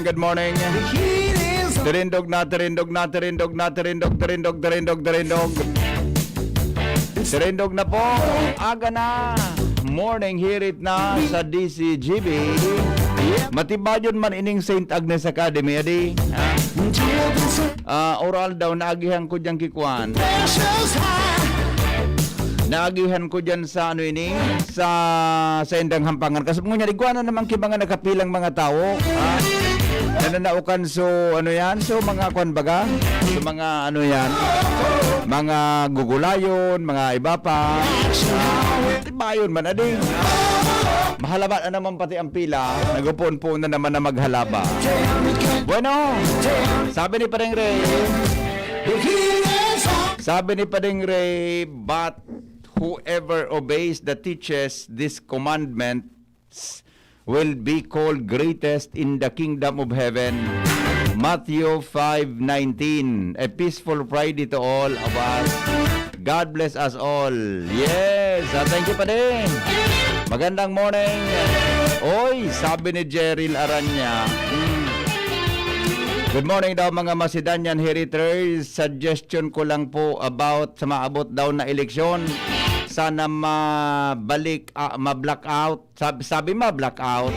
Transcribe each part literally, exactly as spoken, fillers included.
morning, good morning. Tirindog na, tirindog na, tirindog na, tirindog, tirindog, tirindog, tirindog. Tirindog na po. Aga na. Morning hirit na sa D C G B. Matibayon man ining Saint Agnes Academy, adi. Ah, oral daw, naagihan ko dyan kikwan. Naagihan ko dyan sa ano ini, sa, sa indang hampangan. Kasi ngunyan, igwa na naman ki mga nakapilang mga tao. Ah, nananaukan, so ano yan? So mga kwan baga? So mga ano yan? Mga gugulayon, mga iba pa. Ah, bayon man, adi. Mahalaba na naman pati ang pila. Nagupon-pon na naman na maghalaba. Bueno, sabi ni Padeng Ray, sabi ni Padeng Ray, "But whoever obeys the teaches this commandments will be called greatest in the kingdom of heaven." Matthew five nineteen. A peaceful Friday to all of us. God bless us all. Yes. Ah, thank you, Padeng. Magandang morning. Oy, sabi ni Jeril Aranya. Hmm. Good morning daw, mga Macedonian heriters. Suggestion ko lang po about sa maabot daw na eleksyon. Sana mabalik, ah, ma-blackout. Sab-, sabi ma-blackout.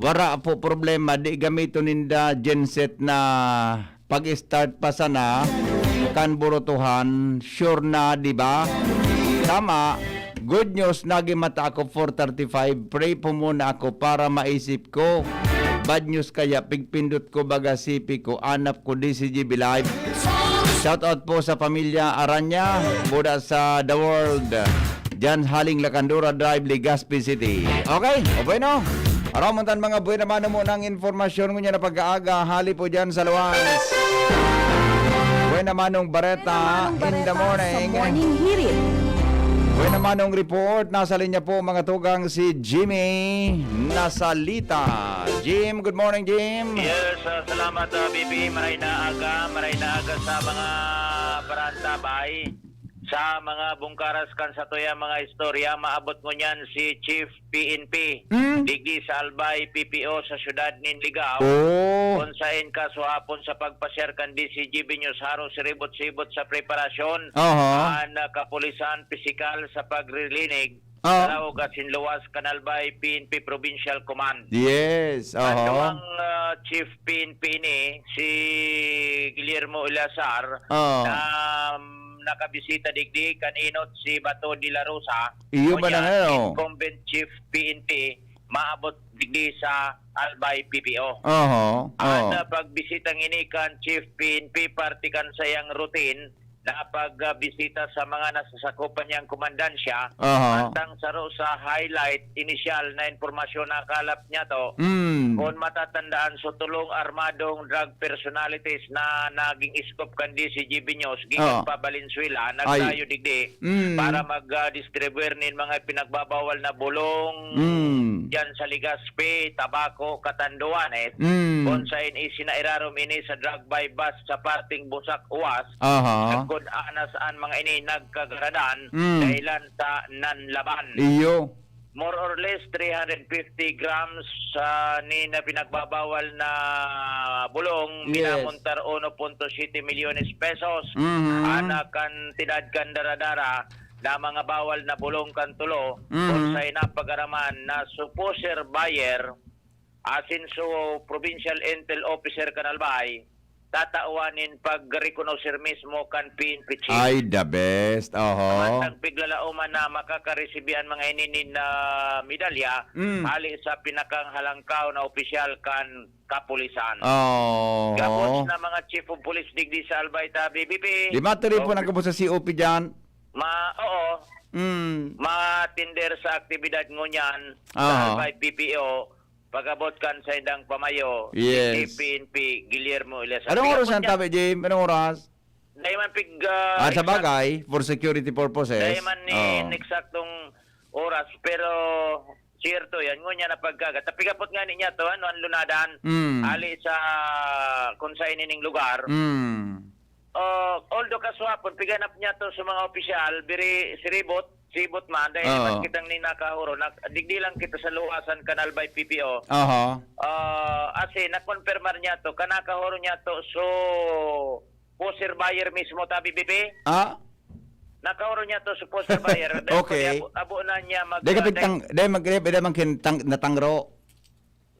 Wara po problema, di gamiton ninda genset na pag-start pa sana kan burutuhan. Sure na, di ba? Tama. Good news, nagimata ako four thirty-five. Pray po muna ako para maisip ko. Bad news kaya, pigpindot ko baga sipi ko, anap ko D C G B Live. Shout out po sa pamilya Aranya, Buda sa The World. Diyan haling Lacandura Drive, Legazpi City. Okay, o bueno. Araw mo tan mga buena mano mo ng informasyon ngunyan na pag-aaga. Hali po diyan sa luwas. Buena manong bareta Buena manong in the bareta sa morning. Morning Hirit. Buena manong report. Nasa linya po mga tugang si Jimmy Nasalita. Jim, good morning, Jim. Yes, ah, salamat, ah, B B. Maray na aga, maray na aga sa mga parantabay. Sa mga bungkaras kan satuyang mga istorya, maabot ngunyan si Chief P N P, Hmm? digdi sa Albay P P O sa siyudad nin Ligao. Oh. Kun sain kasuhapon sa pagpasyar kan D C G B News, haros siribot-sibot sa preparasyon Aha. an, ah, kapulisan pisikal sa pagrilinig Oo. sa laog asin luwas kan Albay P N P Provincial Command. Yes, An aha. duwang, ah, Chief P N P ini, si Guillermo Eleazar, Oo. na, um, nakabisita digdi kan enot si Bato de la Rosa, Iyo ba ngunyan, na nga, oh? incumbent Chief P N P, maabot digdi sa Albay P P O. Oho, An, oo. ah, pagbisitang ini kan Chief P N P, parte kan sayang routine na pagbisita sa mga nasasakupan niyang komandansya, Aha. antang saro sa highlight, inisyal na impormasyon na kalap niya to, Mm. kun matatandaan, so tolong armadong drug personalities na naging scoop kan D C G B News, gikan Oo. pa Valenzuela, Ay. nagdayo digdi Mm. para mag, ah, distribuir nin mga pinagbabawal na bulong Mm. diyan sa Legazpi, Tabaco, Catanduanes, Mm. kun sain isinairarom ini sa drug buy bust sa parteng Busak, Uwas, Aha. sagkod anas an mga ini nagkagaradan Mm. dahilan sa nanlaban. Iyo. More or less three hundred fifty grams, ah, ni na pinagbabawal na bulong, Yes. minamontar uno punto siyete milyones pesos. Mhm. An kantidad kan daradara na mga bawal na bulong kan tulo, Mhm. kun sain napag-araman na supposer buyer, asin so provincial intel officer kan Albay, tatawan nin pag-reconocer mismo kan P N P chief. Ay, the best. Oho. Mantang piglalaoman na makakaresibi an mga ini nin, ah, medalya, Mm. hali sa pinakang halangkaw na opisyal kan kapulisan. Oho. Gabos na mga chief of police digdi sa Albay ta, B B P. Di matiri po Okay. nagkabos sa C O P dyan. Ma-, oo. Mm. Matender sa aktibidad ngunyan sa Aha. Albay P P O. Pag-abot kan saindang pamayo, Yes. si P N P Guillermo Eleazar. Anong Piga oras po yan, niya. Tabi, Jim? Anong oras? Dahil man pig, ah, Ah, sa exact-, bagay, for security purposes. Dahil man ni Oo. eksaktong oras, pero siyerto yan. Ngunyan na pagkagat. Tapigapot nga niya to, ano, ang lunadan. Mm. Ali sa kung sa inining lugar. Mm. ah, although kaswapon, piganap niya to sa mga opisyal, biri siribot, sibot man, dahil Oo. man kitang ninakahuro, nag-, digdi lang kita sa luwasan, Canal by P P O. Aha. Ah, as in, nakonfirmar niya to, kanakahuro niya to, so, poster buyer mismo, tabi, B P? Ah? Nakahuro niya to, so, poster buyer. Therefore, Okay. abo, abo na niya mag- Di ka pigtang, di mag-, di, di man kin-, tang-, natangro.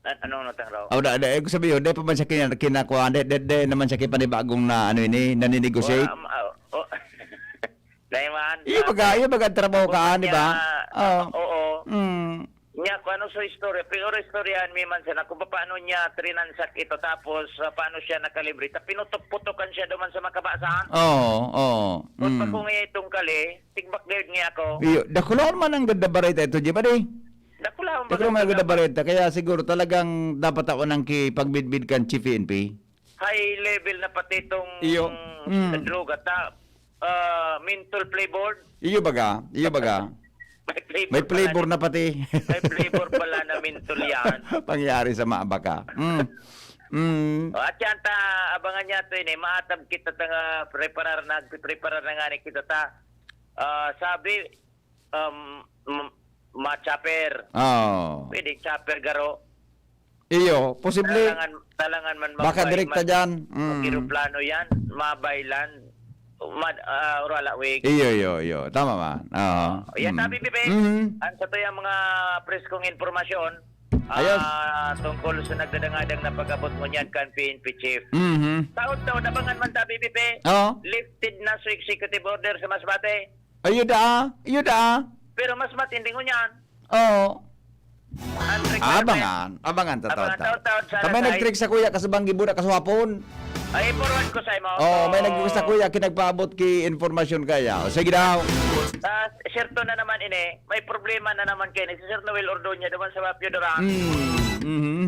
An-, anong natangro? Oh, da, da, eh, sabi yun, di pa man siya kina-, kinakuha, di, di, di naman siya kipanibagong na, ano ini, naninigosyate. Wala, um, ah, oh. Dahil man, Iyo ah, baga, iyo baga ang trabaho ka, kumpanya, di ba? Oo. oo. Mm. Nya, kung ano sa istorya, pero istoryahan mi man sana kung paano niya trinansak ito, tapos, ah, paano siya nakalibre. Ta pinutok-putokan siya duman sa makabasan. Oo, oo. Kung Mm. pa kung iya itong kali, tigbak gayud niya ako. Iyo, dakulaon man ang ganda bareta ito, Jim, adi? Dakulaon ba Dakulaon man ang ganda ganda ba? bareta, kaya siguro talagang dapat ako nang kipagbidbid kan Chief N P. High level na pati itong Iyo. Mm. droga. Ta, ah, menthol flavored. Iyo baga, iyo baga. May flavor May pala flavor ni-, na pati. may flavor pala na menthol yan. Pangyari sa maabaka. Mm. Mm. O, at yan ta, abangan niya to ini. Maatab kita ta nga preparar na, preparar na nga ni kita ta. Ah, sabi, um, m-, ma-chopper. Oo. Pwede chopper garo. Iyo, posible. Talangan, talangan man Baka magbay, direkta mag-, dyan. Mm. mag-eroplano yan, mabaylan, mad-, ah, urala week. Iyo, iyo, iyo. Tama man. Oo. Yan, Mm. sabi, Pipe, Mhm. ang sa tuyang mga preskong impormasyon, Ayos. ah, tungkol sa nagdadangadang na pag-abot ngunyan kan P N P chief. Mhm. Taon-taon, abangan man, sabi, Pipe, Oo. lifted na sa executive order sa Masbate. Ayun da, ayun da. Pero mas matindi ngunyan. Oo. Ang requirement. Abangan, abangan, tataw, Abangan, tataw. taw, taw, sana Kami sa nag-trick sa kuya, kasabang gibo na kaswapon. Ay, forward ko sa imo. Oo, may nag-trick sa kuya, kinagpaabot ki informasyon kaya. O, sige daw. Ah, siyerto na naman ini, may problema na naman kayo ni si Sir Noel Ordoña naman sa Mapio Duran. Mm, mhm.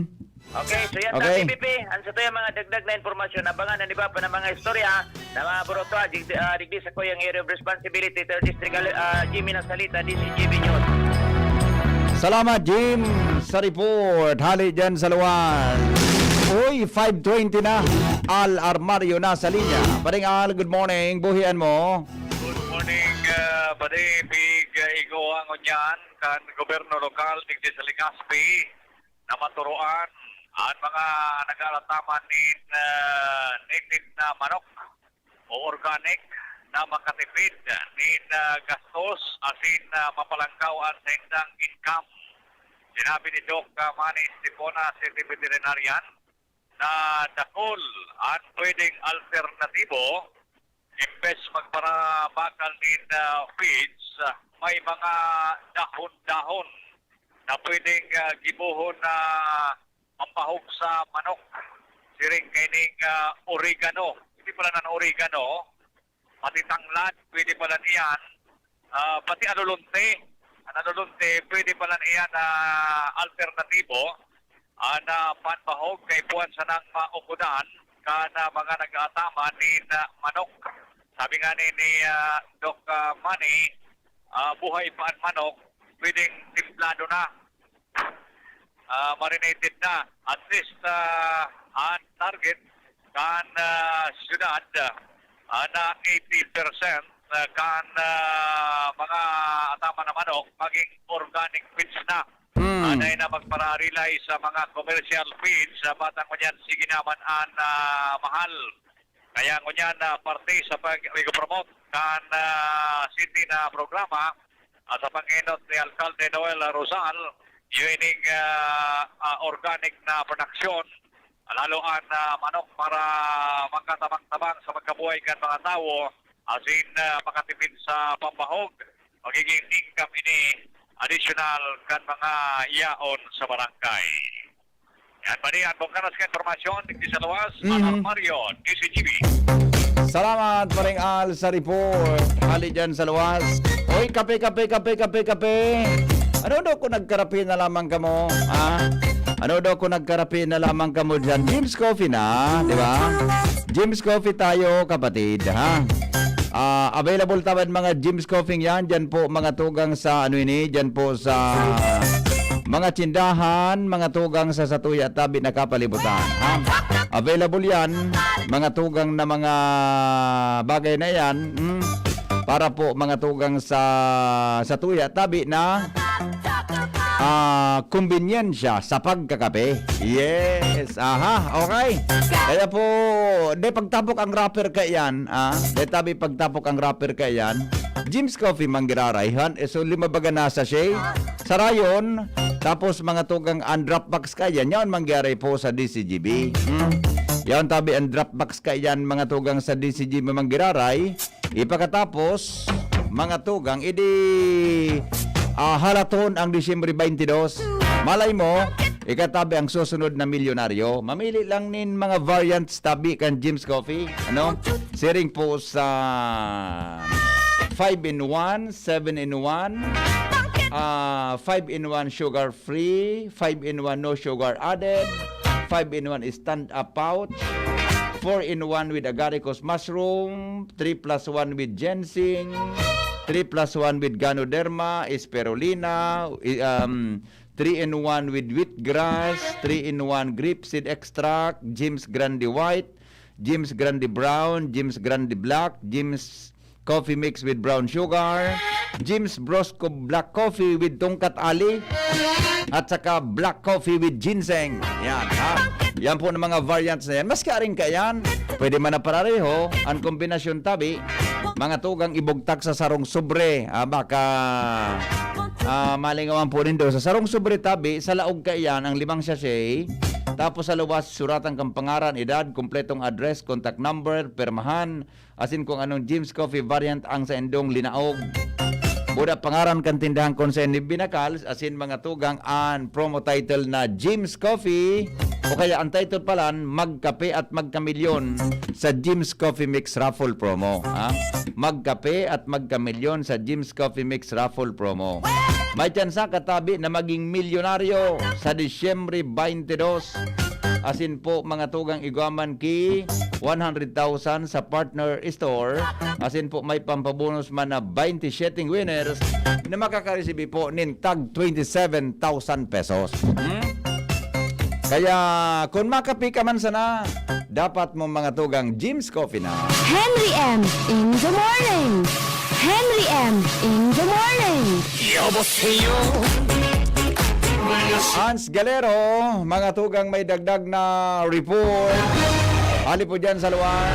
Okay, so yan Okay. ta, P P P. Ang sa tuyang mga dagdag na impormasyon, abangan ang iba pa na mga istorya na mga buroto, ah, dig-, ah, digdi sa kuyang area of responsibility, third district, ah, Jimmy Nasalita, D C G B News. Salamat, Jim, sa report. Hali dyan sa luwas. Uy, five twenty na. Al Armario na sa linya. Paring Al, good morning. Buhian mo. Good morning, ah, pare. Big, ah, igo ang unyan kan gobyerno lokal, digdi sa Legazpi. Na maturoan an mga nag-aarataman nin, ah, native na manok o organic na makatipid nin, ah, gastos asin, ah, mapalangkaw an saindang income. Sinabi ni Doc, ah, Manny Estipona, City Veterinarian, na dakul an pwedeng alternatibo. Imbes magparabakal nin, ah, feeds, ah, may mga dahon-dahon na pwedeng, ah, gibohon na pampahog sa manok. Siring kaining, ah, oregano. Hindi pala nan oregano, pati tanglad, pwede pala niyan. Ah, pati alulunte. Ang alulunte, pwede pala niyan na alternatibo. An, ah, panbahog kaipuhan sanang maukodan kan, ah, mga nag-aataman nin, ah, manok. Sabi nga ni, ni, ah, Doc, ah, Manny, ah, buhay pa an manok, pwedeng timplado na, ah, marinated na. At least, ah, an target kan, ah, syudad, ah, na eighty percent, ah, kan, ah, mga ataman na manok maging organic feeds na. Hmm. Ah, dai na magpara-rely sa mga commercial feeds, ah, batang ngunyan, sige naman an, ah, mahal. Kaya ngunyan, ah, parte sa pag-, pag-promote kan, ah, city na programa, ah, sa pangenot ni Alkalde Noel Rosal, yung ining, ah, ah, organic na production, lalo an, ah, manok para makatabang-tabang sa pagkabuhay kan mga tawo, asin, ah, makatipid sa pambahog, magiging income ini additional kan mga yaon sa barangay. Yan pa rin ang bungkanas ka impormasyon, digdi sa luwas, Mhm. Manar Mario, D C G B. Salamat, Paring Al, sa report. Hali dyan sa luwas. Oy, kape, kape, kape, kape, kape. Ano daw kung nagkarape na lamang kamo? Ah? Ano daw kung nagkarape na lamang kamo dyan? Jim's Coffee na, di ba? Jim's Coffee tayo, kapatid, ha? Ah, available tawad mga Jim's Coffee yan. Dyan po, mga tugang sa, ano ini, dyan po sa mga tindahan, mga tugang sa satuya at tabi na kapalibutan, ha? Available yan, mga tugang na mga bagay na yan. Mm. Para po mga tugang sa, sa tuya, tabi na ah, kumbinyensya sa pagkakape. Yes, aha, okay. Kaya po, de pagtapok ang wrapper kaiyan, ah, de tabi pagtapok ang wrapper kaiyan, Jim's Coffee manggiraray, han, eh, so lima baga na sachet, sarayon, tapos mga tugang ang drop box kaiyan, yaon manggiraray po sa D C G B. Hmm. Yaon tabi ang drop box kaiyan, mga tugang sa D C G B manggiraray. Ipakatapos, mga tugang, idi, ah, halaton ang Disyembre twenty-two. Malay mo, ikatabi ang susunod na milyonaryo. Mamili lang nin mga variants tabi kan Jim's Coffee. Ano? Siring po sa five in one, seven in one, ah, five in one sugar free, five in one no sugar added, five in one stand-up pouch, four in one with agaricus mushroom, three plus one with ginseng, three plus one with ganoderma, spirulina, i- um, three in one with wheatgrass, three in one grape seed extract, Jim's Grande White, Jim's Grande Brown, Jim's Grande Black, Jim's Coffee Mix with Brown Sugar, Jim's Brosco Black Coffee with Tungkat Ali, at saka Black Coffee with Ginseng. Yan, ha? Yan po ng mga variants na yan. Maski aring kaiyan, pwede man na parareho, ang kombinasyon tabi, mga tugang ibugtak sa sarong sobre. Ah, baka, ah, malingawan po nindo. Sa sarong sobre tabi, sa laog kaiyan, ang limang sachet. Tapos sa luwas, suratan kang pangaran, edad, kompletong address, contact number, permahan, asin kung anong Jim's Coffee variant ang saindong linaog. Buda pangaran kan tindahan kun saen ni binakal, asin mga tugang an promo title na Jim's Coffee, o kaya ang title palan, Magkape at Magkamilyon sa Jim's Coffee Mix Raffle Promo. Ha? Magkape at Magkamilyon sa Jim's Coffee Mix Raffle Promo. May tsansa katabi na maging milyonaryo sa Disyembre twenty-two. Asin po, mga tugang, igwa man ki one hundred thousand sa partner store. Asin po, may pampabonus man na twenty-seven winners na makakaresibi po nin tag twenty-seven thousand pesos. Hmm? Kaya, kung makapi ka man sana, dapat mo mga tugang Jim's Coffee na. Henry M in the morning. Henry M in the morning. 여보세요. Ans Galero, mga tugang, may dagdag na report. Ali po dyan sa luwas.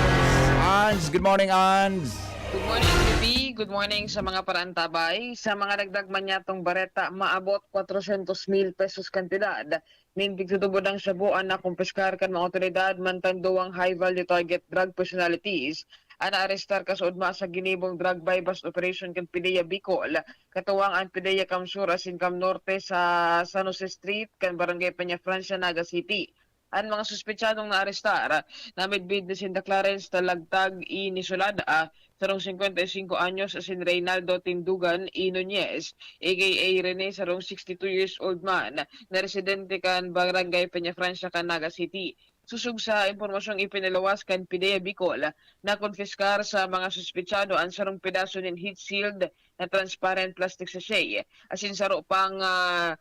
Ans, good morning, Ans. Good morning, P P. Good morning sa mga paraantabay. Sa mga dagdag man niyatong bareta, maabot kwatrosyentos mil pesos kantidad nin pigtutubod ang shabu an nakumpiskar kan mga awtoridad, mantang duwang high-value target drug personalities an naarestar kasoodma sa ginibong drug buy-bust operation kan PDEA Bicol, katuwang an PDEA Camsur asin Camnorte sa San Jose Street kan Barangay Peñafrancia, Naga City. An mga suspetsadong naarestar, namidbid ni sinda Clarence Talagtag y Nisolada, sarong singkwenta y singko anyos, asin Reynaldo Tindugan y Nunez, A K A Rene, sarong sixty-two years old man, na residente kan Barangay Peñafrancia kan Naga City. Sosog sa impormasyong ipinaluwas kan PDEA Bicol, nakonpiskar sa mga suspetsado an sarong pedaso nin heat-sealed na transparent plastic sachet, asin saro pang, ah,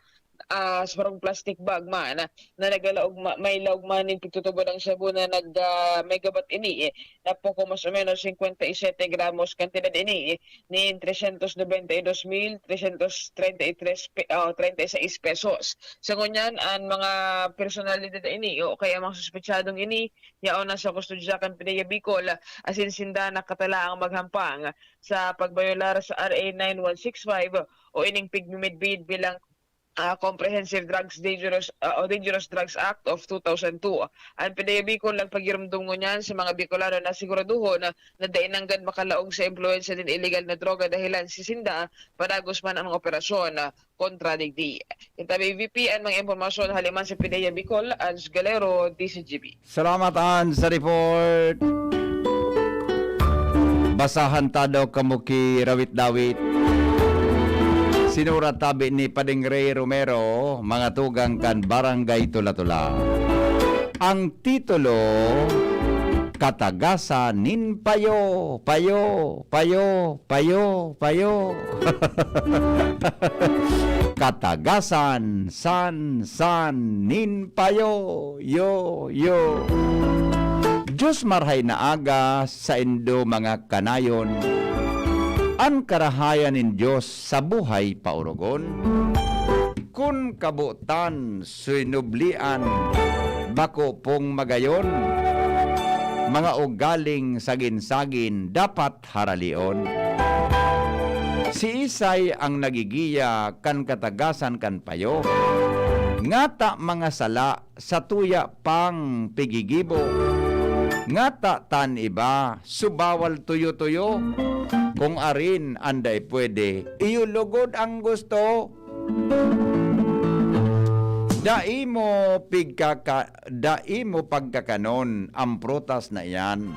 ah, sarong plastic bag man na nagalaog ma-, may laog man nin pigtutubod ang shabu na nag, ah, may gabat ini, eh, na poko mas o menos singkwenta y sete gramos kantidad ini, eh, nin tresyentos nobenta y dos mil tresyentos treinta y tres pe-, ah, treinta y seis pesos. Sa ngunyan, an mga personalidad na ini o kaya mga suspetsadong ini, yaon na sa kustodiya kan PDEA Bicol, asin sinda nakatalaang maghampang sa pagbayolar sa R A nine one six five o ining pigmimidbid bilang, ah, Comprehensive Drugs Dangerous, ah, o Dangerous Drugs Act of two thousand two. An PDEA Bicol nagpagirumdom ngunyan sa mga Bicolano na siguraduhon na, na dai nanggad makalaog sa impluwensya nin iligal na droga dahelan si sinda padagos man an operasyon, ah, kontra digdi. Kita B V P an mga impormasyon hali man sa PDEA Bicol, Ans Galero, D C G B. Salamat, Ans, sa report. Basahan ta daw kamo ki Rawit-dawit. Sinurat tabi ni Pading Ray Romero, mga tugang kan Barangay Tula-Tula. Ang titulo, Katagasan nin Payo, Payo, Payo, Payo, Payo. Katagasan, san, san, nin payo, yo, yo. Diyos marhay na aga saindo mga kanayon. An karahayan nin Diyos sa buhay paorogon. Kun kabotan, sinublian, bako pong magayon. Mga ugaling sagin-sagin dapat haralion. Siisay ang nagigiya kan katagasan kan payo? Ngata mga sala sa tuya pang pigigibo. Ngata tan iba, subawal tuyo-tuyo. Kung arin an dai pwede, iyo lugod ang gusto. Dai mo pigkaka-, dai mo pagkakanon ang prutas na iyan.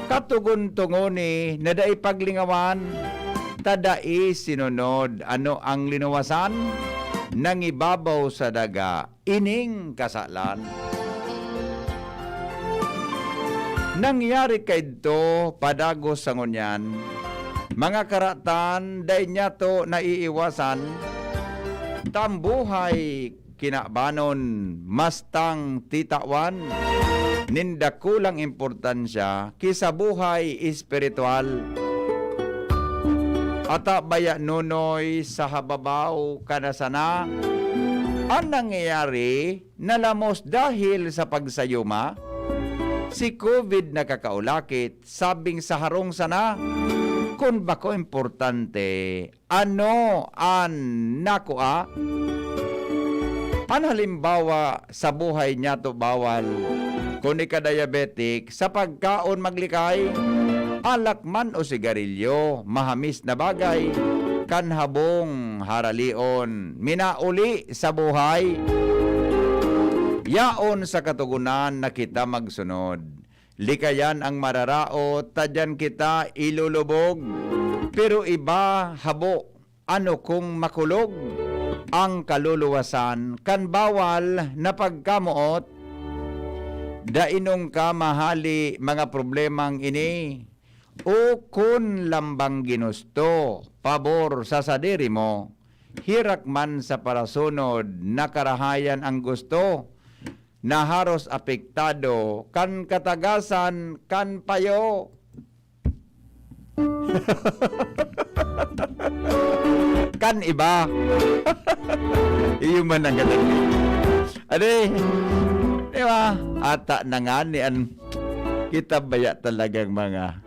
Katugon-tungoni na dai paglingawan, ta dai sinunod ano ang linuwasan, nangibabaw sa daga ining kasalan. Nangyari kaidto padagos sa ngunyan, mga karatan, dai niyato naiiwasan, tambuhay kinabanon, mastang titawan nin dakulang importansya ki sa buhay espiritual. Ata baya nunoy sa hababaw ka na sana? An nangyayari, nalamos dahil sa pagsayuma? Si covid nakakaulakit, sabing sa harong sana? Kun bako importante, ano an nakua? An halimbawa sa buhay niyato bawal. Kun ika-diabetic, sa pagkaon maglikay, alak man o sigarilyo, mahamis na bagay, kan habong haralion, minauli sa buhay. Yaon sa Katogonan na kita magsunod. Likayan ang mararaot, ta diyan kita ilulubog. Pero iba, habo, ano kung makulog ang kaluluwasan kan bawal na pagkamoot? Dainong ka mahali mga problemang ini, o kun lambang ginusto, pabor sa sadiri mo, hirak man sa parasunod na karahayan ang gusto, na haros apektado kan katagasan kan payo. Kan iba. Iyo man ang katagdi. Ade, di ba? Ata na nga ni an kita baya talagang mga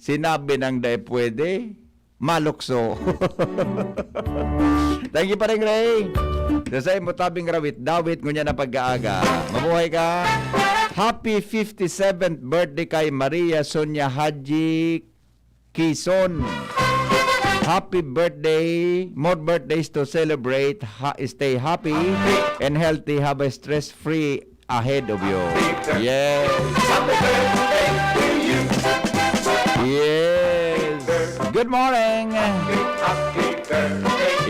sinabi ng dai pwede, malukso. Thank you, Pareng Ray. Sa saimo tabing rawit-dawit, ngunyan na pag-aaga. Mabuhay ka. Happy fifty-seventh birthday kay Maria Sonia Haji Quizon. Happy birthday. More birthdays to celebrate. Ha-, stay happy and healthy. Have a stress-free ahead of you. Yes. Yes. Good morning.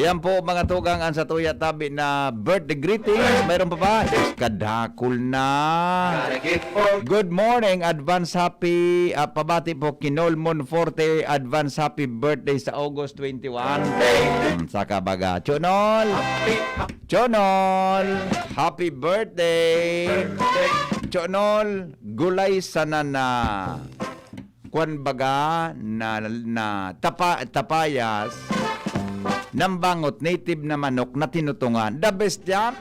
Yan po, mga tugang, ang satuya tabi na birthday greetings. Mayroon pa ba? Kadakul na. Good morning. Advance happy, ah, pabati po Kinol Monforte. Advance happy birthday sa August twenty-one. Hmm, saka baga. Chonol. Chonol, happy birthday! Chonol, gulay sana na, kwan baga, na, na tapa-, tapayas, nambangot, native na manok na tinutungan. The best yan!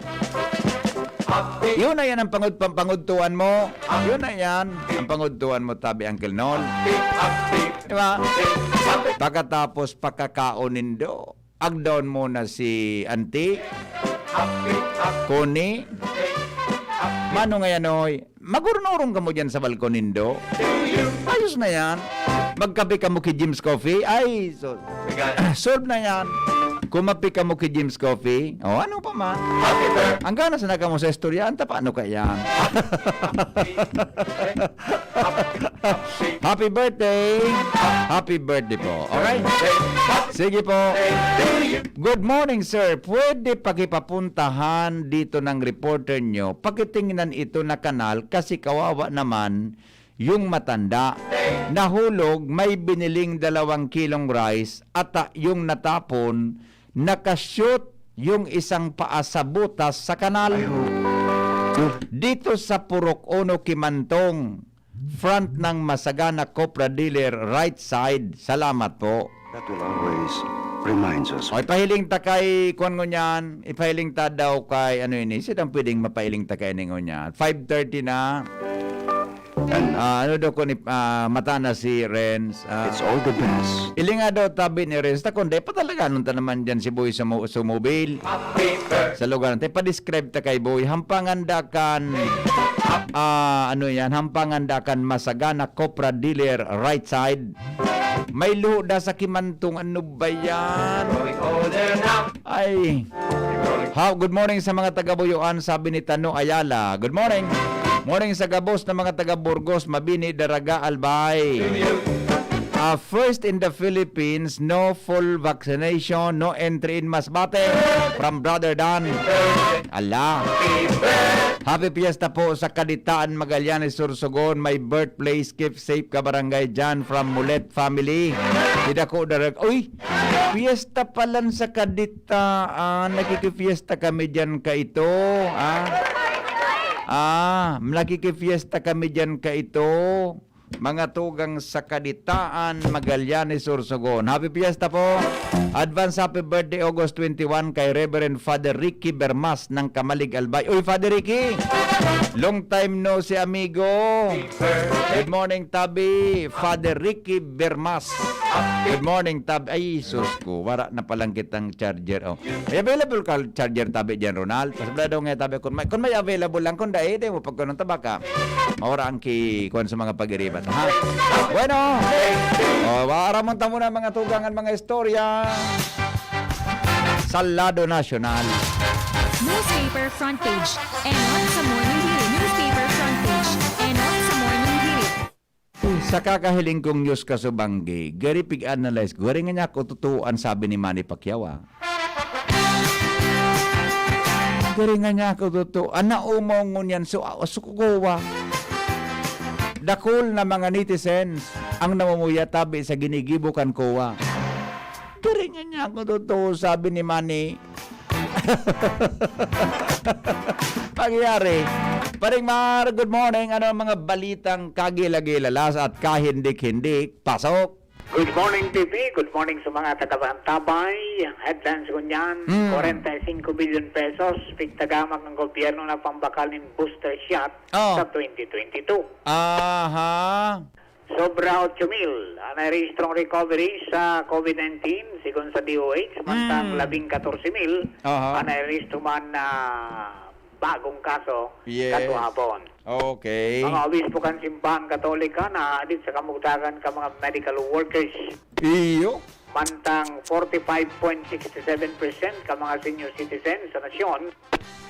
Yun na yan ang pangud-, pang-, pangudtuan mo. Yun na yan ang pangudtuan mo, tabi, Uncle Nol. Di ba? Pagkatapos, pakakaon nindo. Agdaon mo na si Auntie Connie. Mano ngayon, oy? Magurong-urong kamo dyan sa balkon nindo. Ayos na yan. Magkape kamo ki Jim's Coffee. Ay, so, solve na yan. Kumape kamo ki Jim's Coffee. O, ano pa man? Ang gana sana kamo sa istorya, anta pa, ano kaya? Happy birthday! Happy birthday po. Okay? Sige po. Good morning, sir. Pwede pakipapuntahan dito ng reporter nyo? Pakitingnan ito na kanal kasi kawawa naman yung matanda. Nahulog, may biniling dalawang kilong rice at, ah, yung natapon, Nakashoot yung isang paa sa butas sa kanal. I hope you Dito sa Purok Uno, Kimantong, front ng Masagana Copra Dealer, right side. Salamat po. That will always reminds us. O, ipahiling ta kay, kuwan ngunyan, ipahiling ta daw kay, ano ini, sino ang pwedeng mapahiling ta kay ini ngunyan? Five thirty na. And Ah, ano daw kung ip-, ah, mata na si Renz? Ah, It's all the best. Ili nga daw tabi ni Renz, ta kundi pa talaga, anong ta naman dyan si Boy sa mo-, sumubil? Sa lugar natin, pa-describe ta kay Boy. Hampangan Dakan, ah, ano yan? Hampangan Dakan, Masagana, Copra Dealer, right side. May luho da sa Kimantong, ano ba yan? Ay. Ha, good morning sa mga taga Buyoan, sabi ni Tano Ayala. Good morning. Morning sa gabos na mga taga Burgos, Mabini, Daraga, Albay. Ah, first in the Philippines, no full vaccination, no entry in Masbate. From Brother Dan. Ala. Happy Fiesta po sa Kaditaan, Magallanes, Sorsogon. My birthplace, keep safe ka barangay dyan from Mulet family. Didako darag. Uy! Fiesta palan sa Kaditaan. Nakikifiesta kami dyan kaito. Ah? Ah, nakikifiesta kami dyan kaito. Mga tugang sa Kaditaan, Magallanes, Sorsogon. Happy Fiesta po. Advance happy birthday, August twenty-one, kay Reverend Father Ricky Bermas ng Camalig, Albay. Uy, Father Ricky! Long time no see, amigo. Good morning, Tabi. Father Ricky Bermas. Good morning, Tabi. Ay, sus ko. Wara na palang kitang charger. Oh. May available ka charger, Tabi, dyan, Ronald? Pasabla daw nga, Tabi, kung may, kung may available lang, kung dai, di mo pagkunan tabaka. Maura ang ki-, kuwan sa mga pag-iribat, ha? Bueno, oh, maaramon ta muna mga tugang an mga istorya sa lado nasyonal. Newspaper front page. Enot sa Morning Hirit. Newspaper front page. Enot sa Morning Hirit. Sa kakahiling kong news kasubanggi, gari pig-analyze ko, gari nga niya ako totoo an sabi ni Manny Pacquiao, ah. Gari nga niya ako totoo. An naumaw ngunyan, so, ah, so, kowa. Dakul na mga netizens ang namumuya tabi sa ginigibo kan kowa. Gari nga niya ako totoo, sabi ni Manny. Pangyayari. Paring Mar, good morning. Ano ang mga balitang kagila-gilalas at kahindik-hindik? Pasok. Good morning, T V. Good morning sa mga taga-Bantabay. Headlines ngunyan, Hmm. kwarenta y singko bilyon pesos, pigtagamak ng gobyerno na pambakal nin booster shot Oh. sa twenty twenty-two. Aha. Sobra otso mil ang nairehistrong recovery sa COVID nineteen, sigon sa D O H, mantang Hmm. labing katorse mil Aha. ang nairehistro man na bagong kaso Yes. katuhapon. Okay. Mga obispo kan Simbahan Katolika na adit sa kamugtakan kan mga medical workers. Iyo. Mantang forty-five point six seven percent ka mga senior citizens sa nasyon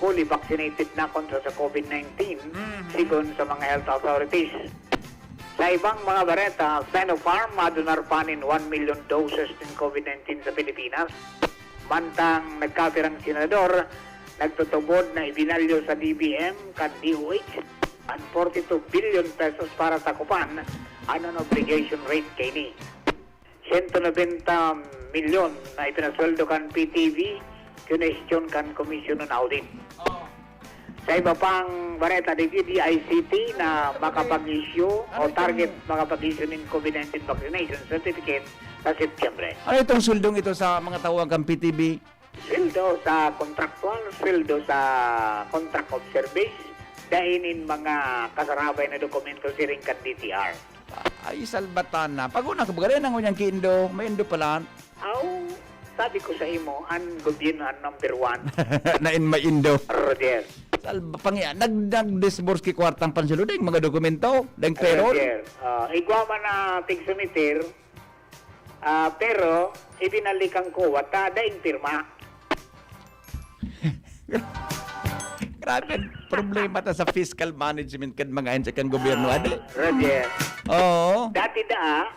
fully vaccinated na kontra sa COVID nineteen, Mhm. sigon sa mga health authorities. Sa ibang mga bareta, Sinopharm madunar pa nin one million doses nin COVID nineteen sa Pilipinas. Mantang nagkapirang senador, nagtutubod na ibinalyo sa D B M kan D O H an forty-two billion pesos para takupan an non-obligation rate kaini. Sento nobenta milyon na ipinasweldo kan P T V, kinwestiyon kan Commission on Audit. Sa iba pang bareta, digdi D I C T na makapag-issue o target makapag-issue nin COVID nineteen vaccination certificate sa Setyembre. Ano itong suldong ito sa mga tauhan kan P T V? Sweldo sa contractual, sweldo sa contract of service, dai nin mga kasarabay na dokumento siring kan D T R. Ay, salbatan na. Pag-una ka, bagay na ngunyan ki Indo. May Indo pala. Aw, sabi ko sa imo, an gobyerno an number one. Na in may Indo. Roger. Salba-, pangi-, nag-, nag-disburse ki kwartang pansulod, daing mga dokumento, daing payroll. Roger, ah, igwa man na tig-sumiter, ah, pero ibinalik ang kuwata, daing pirma. Grabe, problema ta sa fiscal management kan mga ahensya kan gobyerno, adi? Roger. Oo. Dati daa,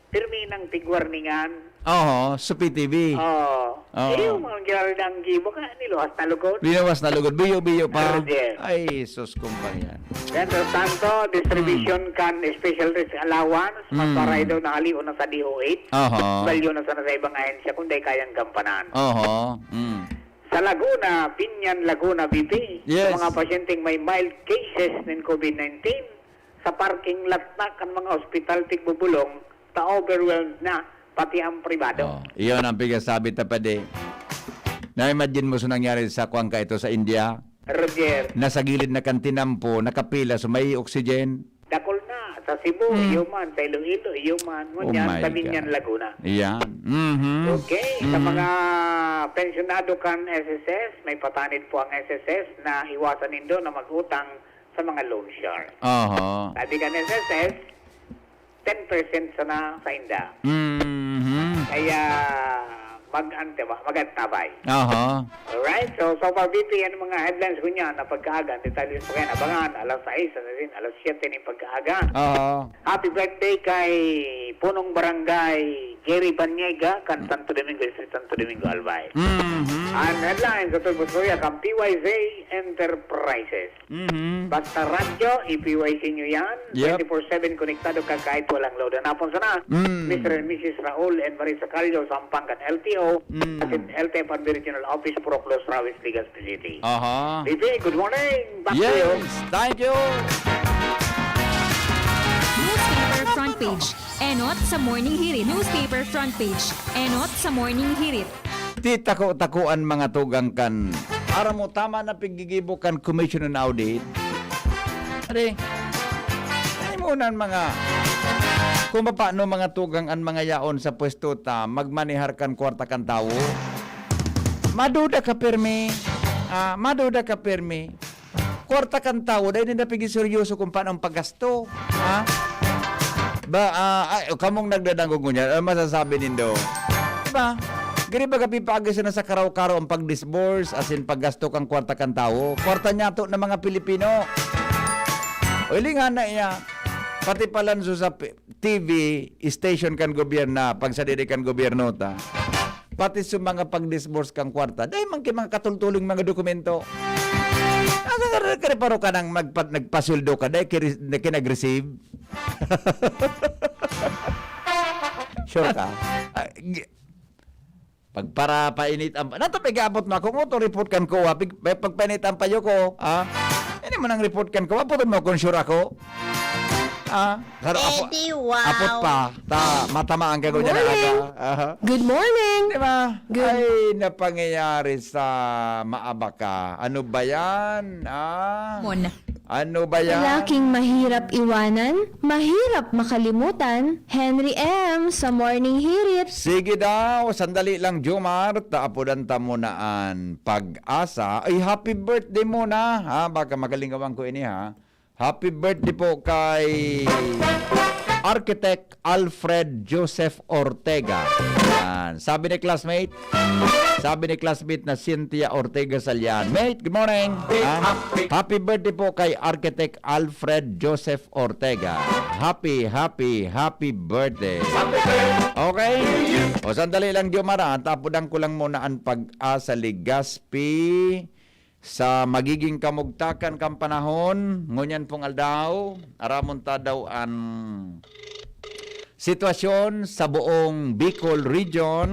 Pirmi nang tigwarningan. Oho, sa P T V. Oo. Oo. Eh, yung mga ginarada ang gibo ka, niluwas na lugod. Binawas na lugod. Biyo-biyo pa. Roger. Ay, sus, kung pa yan. Yan, sa tanto, distribution kan special risk allowance, Mm. maparay daw na halion na sa D O H, Oho. balyo na sana sa ibang ahensya kung di kayang gampanan. Oho. Mm. Sa Laguna, Binyan, Laguna, B P, Yes. sa mga pasyenteng may mild cases ng COVID nineteen, sa parking lot na kan mga ospital tigbubulong, ta-overwhelmed na, pati ang pribado. Oh, iyon ang pigasabi ta padi. Na-imagine mo sa nangyari sa kuwan ka ito sa India? Roger, Nasa gilid na kan tinampo, nakapila sa may oxygen. dakol na. Sa Cebu, Hmm. iyo man. Sa Iloilo, iyo man. Oh Ngunyan, my sa Binyan, God. Laguna. Iyan. Mhm. Okay, sa Mhm. mga pensyonado kan S S S, may patanid po ang S S S na iwasan nindo na mag-utang sa mga loan shark. Oho. Sabi kan S S S, ten percent sana sa inda. Mhm. Kaya mag-ante ba? Mag-antabay. Oho. Alright, so, so far B P, yan ang mga headlines ko niya na pagkaaga, detalye sa kanya, abangan, alas sais, alas sais, alas siyete ng pagkaaga. Oho. Happy birthday kay Punong Barangay Jerry Banyega, kan Santo Domingo, Distrito Santo Domingo, Albay. Mhm. Ang headline sa Turbo Storia, kan P Y Z Enterprises. Mhm. Basta radyo, i-P Y Z nyo yan. Yep. Twenty-four seven konektado ka kahit walang load. Hanapon sana, Mm. Mister and Missus Raul and Marisa Callo, Sampangan L T O, Mm. at in L T F and Regional Office, Proclos, Rawis, Legazpi City. Aha. B P, good morning. Back to you. Yes, thank you. Newspaper front page. Enot sa Morning Hirit. Newspaper front page. Enot sa Morning Hirit. Ti tako-takoan mga tugang kan. Aram mo, tama na piggigibo kan Commission on Audit. Are, ay mo na mga, kung paano mga tugang an mga yaon sa pwesto ta, magmanehar kan kwarta kan tawo. Maduda ka pirmi. Ah, maduda ka pirmi. Kwarta kan tawo, dahil hindi na pigseryoso kung paano ang paggasto. Ha? Ba, ah, ay, kamong nagdadangog ngunyan, ano masasabi nindo? Diba? Giri baga pipaagi sana sa karaw-karaw ang pag-disburse, as in paggasto kang kwarta kan tawo. Kwarta niya to ng mga Pilipino. O, ilingan na iya. Pati palanso sa P-, T V station kan gobyerno, pagsadiri kan gobyerno ta. Pati sa mga pag-disburse kang kwarta, dahil man kay mga katultuling mga dokumento. Asa ka, ka, paro ka nang magpa-, nagpasweldo ka, dahil kay, kay nag-receive? Sure ka? Ah, gi-, pagparapainit ang, nato pag-abot mo ako, auto report kan ko, ha? Pag, pagpainit ang payo ko, ha? Hindi mo nang report kan ko, apoton mo kung sure ako. Ah, saro, apo, Eddie, wow. Apot pa, ta, matamaan ka ko dyan, Morning. Aga. Aha. Good morning. Di ba? Good. Ay, napangyayari sa Maabaka. Ano ba yan? Ah? Mon. Ano ba yan? Lalaking mahirap iwanan, mahirap makalimutan, Henry M. sa Morning Hirit. Sige daw, sandali lang, Jomar. Taapodan ta muna an pag-asa. Ay, happy birthday muna, ha? Baka magalingawan ko ini, ha? Happy birthday po kay Architect Alfred Joseph Ortega. Yan. Sabi ni classmate, sabi ni classmate na Cynthia Ortega Salian. Mate, good morning. Ha? Happy birthday po kay Architect Alfred Joseph Ortega. Happy, happy, happy birthday. Okay? O, sandali lang, Jomar, ha? Tapudan ko lang muna ang pag-asa Legazpi. Sa magiging kamugtakan kan panahon, ngunyan pong aldaw, aramon ta daw an sitwasyon sa buong Bicol Region.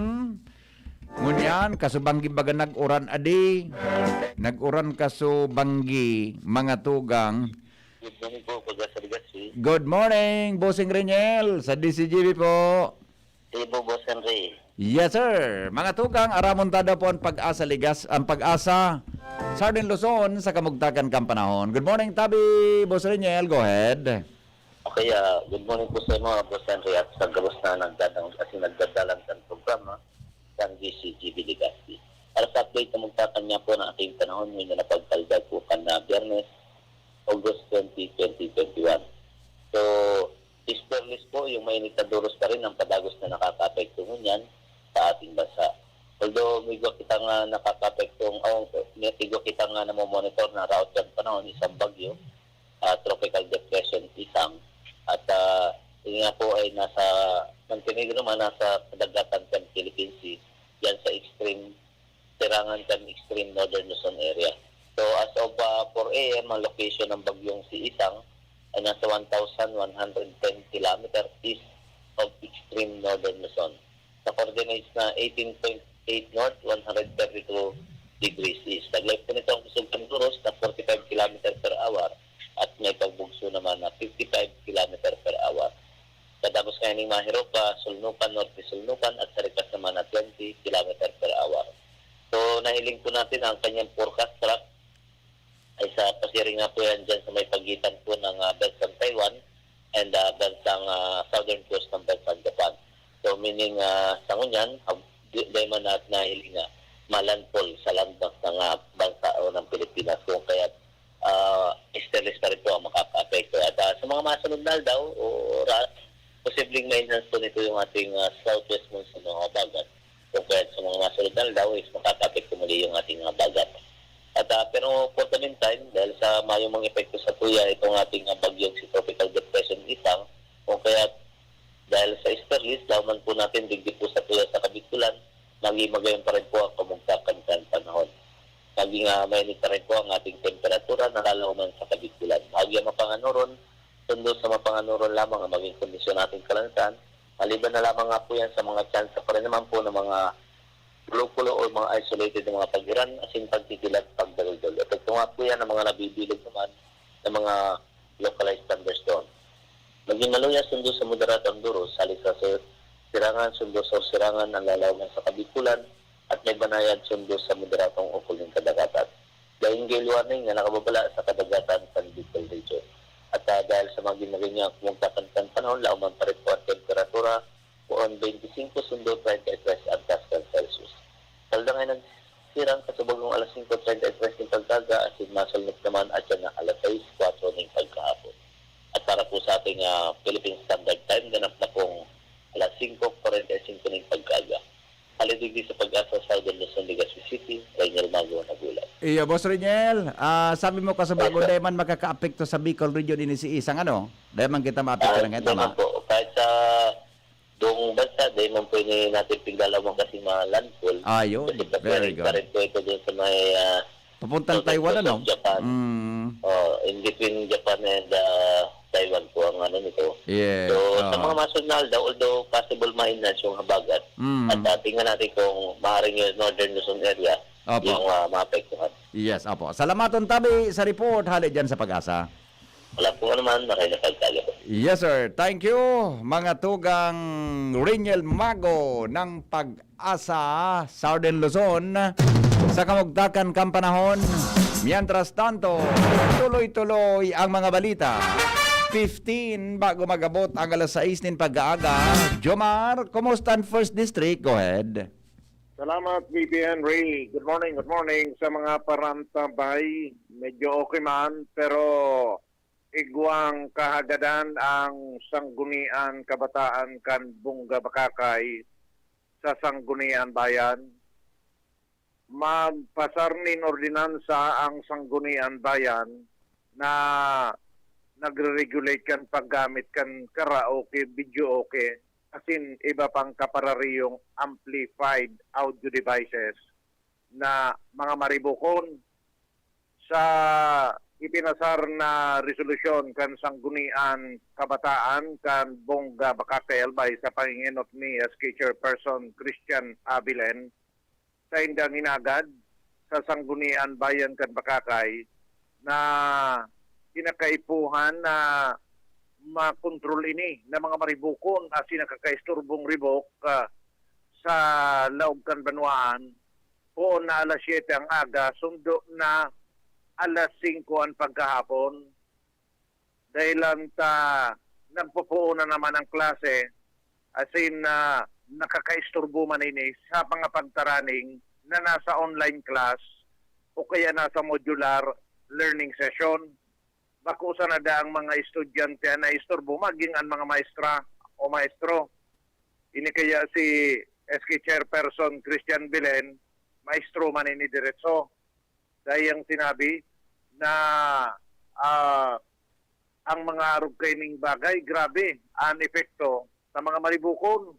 Ngunyan, kasubanggi baga nag-uran adi, nag-uran kasubanggi, mga tugang. Good morning po, Pag-asa Legazpi. Good morning, Bossing Reniel, sa D C G B po. Ibo, Boss Henry. Yes, sir. Mga tugang, aramon ta daw po ang pag-asa ligas, ang pag-asa. Southern Luzon sa kamugtakan kan panahon. Good morning, Tabi, Boss Reniel. Go ahead. Okay, ah, good morning po sa mga Boss Henry at sa gabos na nagdadang, as in, nagdadalan kan programa kan D C G B Legazpi. Para sa update na magtatanya po ng ating panahon, may na napagkaldag po kan na Biyernes, August twenty, twenty twenty-one. So, Easterlies po, yung mainit na duros pa rin ang padagos na nakakaapekto ngunyan sa ating bansa. Although may igwa kita nga nakakaapekto, oh, may igwa kita nga namomonitor na route ng panahon, isang bagyo, ah, tropical depression, isang, at ah, yun nga po ay nasa Montenegro naman nasa kadagatan kan Philippine Sea, yan sa extreme, sirangan kan extreme northern Luzon area. So as of uh, four a m, ang location ng bagyong si Isang ay nasa one thousand one hundred ten kilometer east of extreme northern Luzon. Sa coordinates na eighteen point eight north, one hundred thirty-two degrees east. Taglay po nito ang kusog kan Duros na forty-five kilometer per hour at may pagbugso naman na fifty-five kilometer per hour. Kadagos ngayon ning Mahiropa, Sulnukan, Norte Sulnukan at sa rikas naman na twenty kilometer per hour. So, nahiling po natin ang kanyang forecast track ay sa pasiring nga po yan dyan sa may pagitan po ng ah, bansang Taiwan and ah, bansang ah, southern coast ng bansang Japan. So, meaning ah, sa ngunyan, hab- di, di man natin nahiling nga malandfall sa landmass ng ah, bansa o ng Pilipinas. Kung kaya ah, easterlies pa rin po ang makakaapekto. At ah, sa mga masunod na aldaw o oras, posibleng ma-enhance po nito yung ating ah, southwest monsoon o habagat. Kung kaya sa mga masunod na aldaw is makakaapekto muli yung ating habagat. At ah, pero for the meantime, dahil sa mayong mga epekto sa tuya itong ating ah, bagyong si Tropical Depression Isang, kung kaya dahil sa easterlies, laman po natin digdi po sa tuya sa Kabikulan, maging magayon pa rin po ang kamugtakan kan panahon. Maging ah, mainit pa rin po ang ating temperatura, nalalaman sa Kabikulan. Bahagya mapanganuron, sundo sa mapanganuron lamang ang maging kondisyon nating kalansan. Maliban na lamang nga po yan sa mga tsansa pa rin naman po ng mga kulo-kulo o mga isolated na mga pag-iran, asin pagkikilat, pagdaludol. Epekto nga po yan ng mga nabibilog naman ng mga localized thunderstorm. Maging maluya sundo sa moderado ang duros, hali sa sur, sirangan sundo sa sirangan ang lalawagan sa Kabikulan at may banayad sundo sa moderadong ukol nin kadagatan. Daing gale warning na nakababala sa kadagatan kan Bicol Region. At ah, dahil sa mga ginaganyang kumugtakan kan panahon, lauman pa rin po ang temperatura, poon twenty-five sundo treinta y tres ang taas kan Celsius. Kalda ngayon nagsirang kasubagong alas singko treinta y tres nin pagkaga, asin masulnop naman at yan na alas sais kwatro nin pagkahapon. At para po sa ating ah, Philippine Standard Time, ganap na pong alas singko kwarenta y singko nin pagkaga. Hali digdi sa Pag-asa, Southern Luzon, Legazpi City, Rainiel Mago, Nagulat. Iyo, Boss Reniel, ah, sabi mo kasi bago Yes, sir. dai man makakaapekto sa Bicol Region ini si Isang, ano? Dai man kita maapekto Ah, ng di man tama. po. Kahit sa buong bansa, di man po ini natin pinggalawan kasi mga landfall. Ah, yun. Kasi Very pasiring pa good. rin po ito dun sa may ah, Papuntang Taiwan, ano? Japan. Mm. Oh, in between Japan and uh, Taiwan po ang ano nito. Yeah. So, sa Oo. mga masunod na aldaw, although possible ma-enhance yung habagat, Mm. at uh, tingnan natin kung maaaring yung Northern Luzon area Opo. yung uh, maapektuhan. Yes, opo. Salamaton tabi sa report, hali dyan sa Pag-asa. Wala po naman, maray na pagkaga po. Yes, sir. Thank you, mga tugang Reniel Mago ng Pag-asa, Southern Luzon, sa kamugtakan kan panahon. Mientras tanto, tuloy-tuloy ang mga balita. Fifteen bago mag-abot ang alas sais nin pag-aaga. Jomar, kumusta ang First District? Go ahead. Salamat, B P N Ray. Good morning, good morning sa mga parantabay. Medyo okay man, pero igwang kahagadan ang Sanggunian Kabataan kan Bunga Bakakay sa Sanggunian Bayan. Magpasar nin ordinansa ang Sanggunian Bayan na nagre-regulate kan paggamit kan karaoke, videoke, asin iba pang kaparariyong amplified audio devices na mga maribukon. Sa ipinasar na resolusyon kan Sanggunian Kabataan kan Bunga Bakakay Albay sa pangingenot ni S K Chairperson Christian Abilen, saindang hinagad sa Sanggunian Bayan kan Bakakay na kinakaipuhan na makontrol ini na mga maribukon asin nakakaisturbong ribok ah, sa laog kan banwaan, poon na alas siyete ang aga, sundo na alas singko an pagkahapon. Dahelan ta nagpopoon na naman ang klase, asin na nakakaisturbo man ini sa mga pagtaraning na nasa online class o kaya nasa modular learning session. Bako sana daang mga estudyante an naisturbo, maging an mga maestra o maestro. Ini kaya si S K Chairperson Christian Belen, maestro man ini diretso. Dai yang sinabi na ah, ang mga arog kaining bagay, grabe an epekto sa mga Maribukon.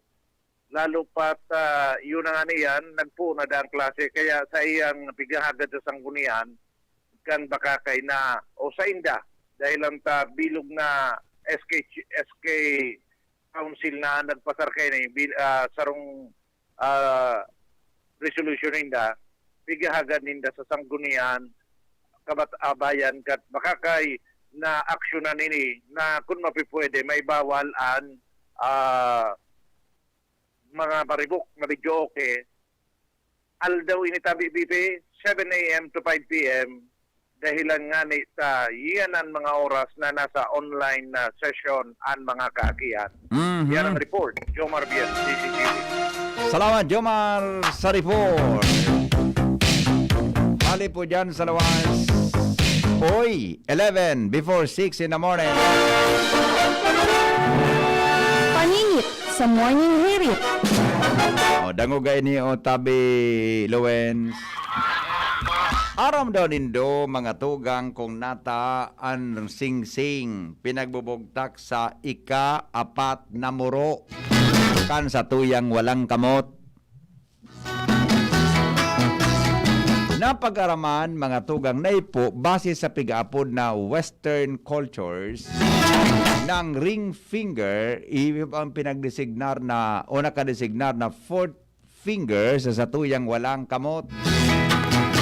Lalo pat, ah, yun na nga niyan, nagpoon na daa an klase. Kaya sa iyang pighahagad sa Sanggunian, kan Bacacay na, o sa inda, dahil lang ta bilog na S K, S K Council na nagpasar kaini, bil-, ah, sarong, ah, resolution ninda, pighahagad ninda sa Sanggunian, Kabat-, ah, Bayan, kat Bacacay na aksyonan ini na kun mapipwede, maibawal an, ah, mga maribok na videoke. Aldaw ini tabi, B P, seven A M to five P M, dahilan ngani ta iyan an mga oras na nasa online na session an mga kaakihan. Mhm. Yan ang report. Jomar Biel, C C T V. Salamat, Jomar, sa report. Hali po dyan sa Lawas. Oy, eleven before six in the morning. Paningit sa Morning Hirit. O, dangog kaini, o, tabi, Lowens. Aram daw nindo, mga tugang, kung nata an singsing pinagbubugtak sa ika-apat na muro kan satuyang walang kamot. Napag-araman, mga tugang, na ipo base sa pigaapod na Western cultures, ng ring finger, i-, ang pinagdesignar na o nakadesignar na fourth finger sa satuyang walang kamot.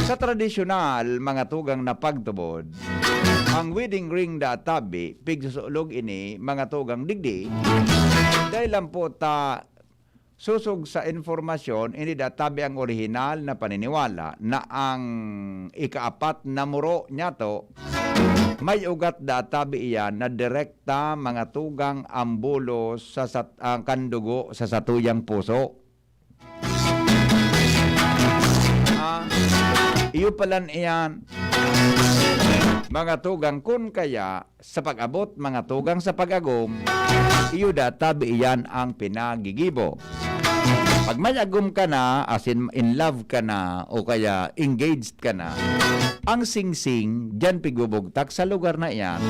Sa tradisyonal, mga tugang na pagtubod, ang wedding ring da tabi, pigsusulog ini, mga tugang, digdi, dahil lang po ta sosog sa impormasyon, ini da tabi ang orihinal na paniniwala na ang ikaapat na muro niyato, may ugat da tabi iyan na direkta, mga tugang, ang bulos sa sat-, ang kandugo sa satuyang puso. Ah, iyo palan iyan, mga tugang, kun kaya sa pag-abot, mga tugang, sa pag-agom, iyo da tabi iyan ang pinagigibo. Pag may agom ka na, as in, in love ka na, o kaya engaged ka na, ang singsing diyan pigbubugtak sa lugar na iyan,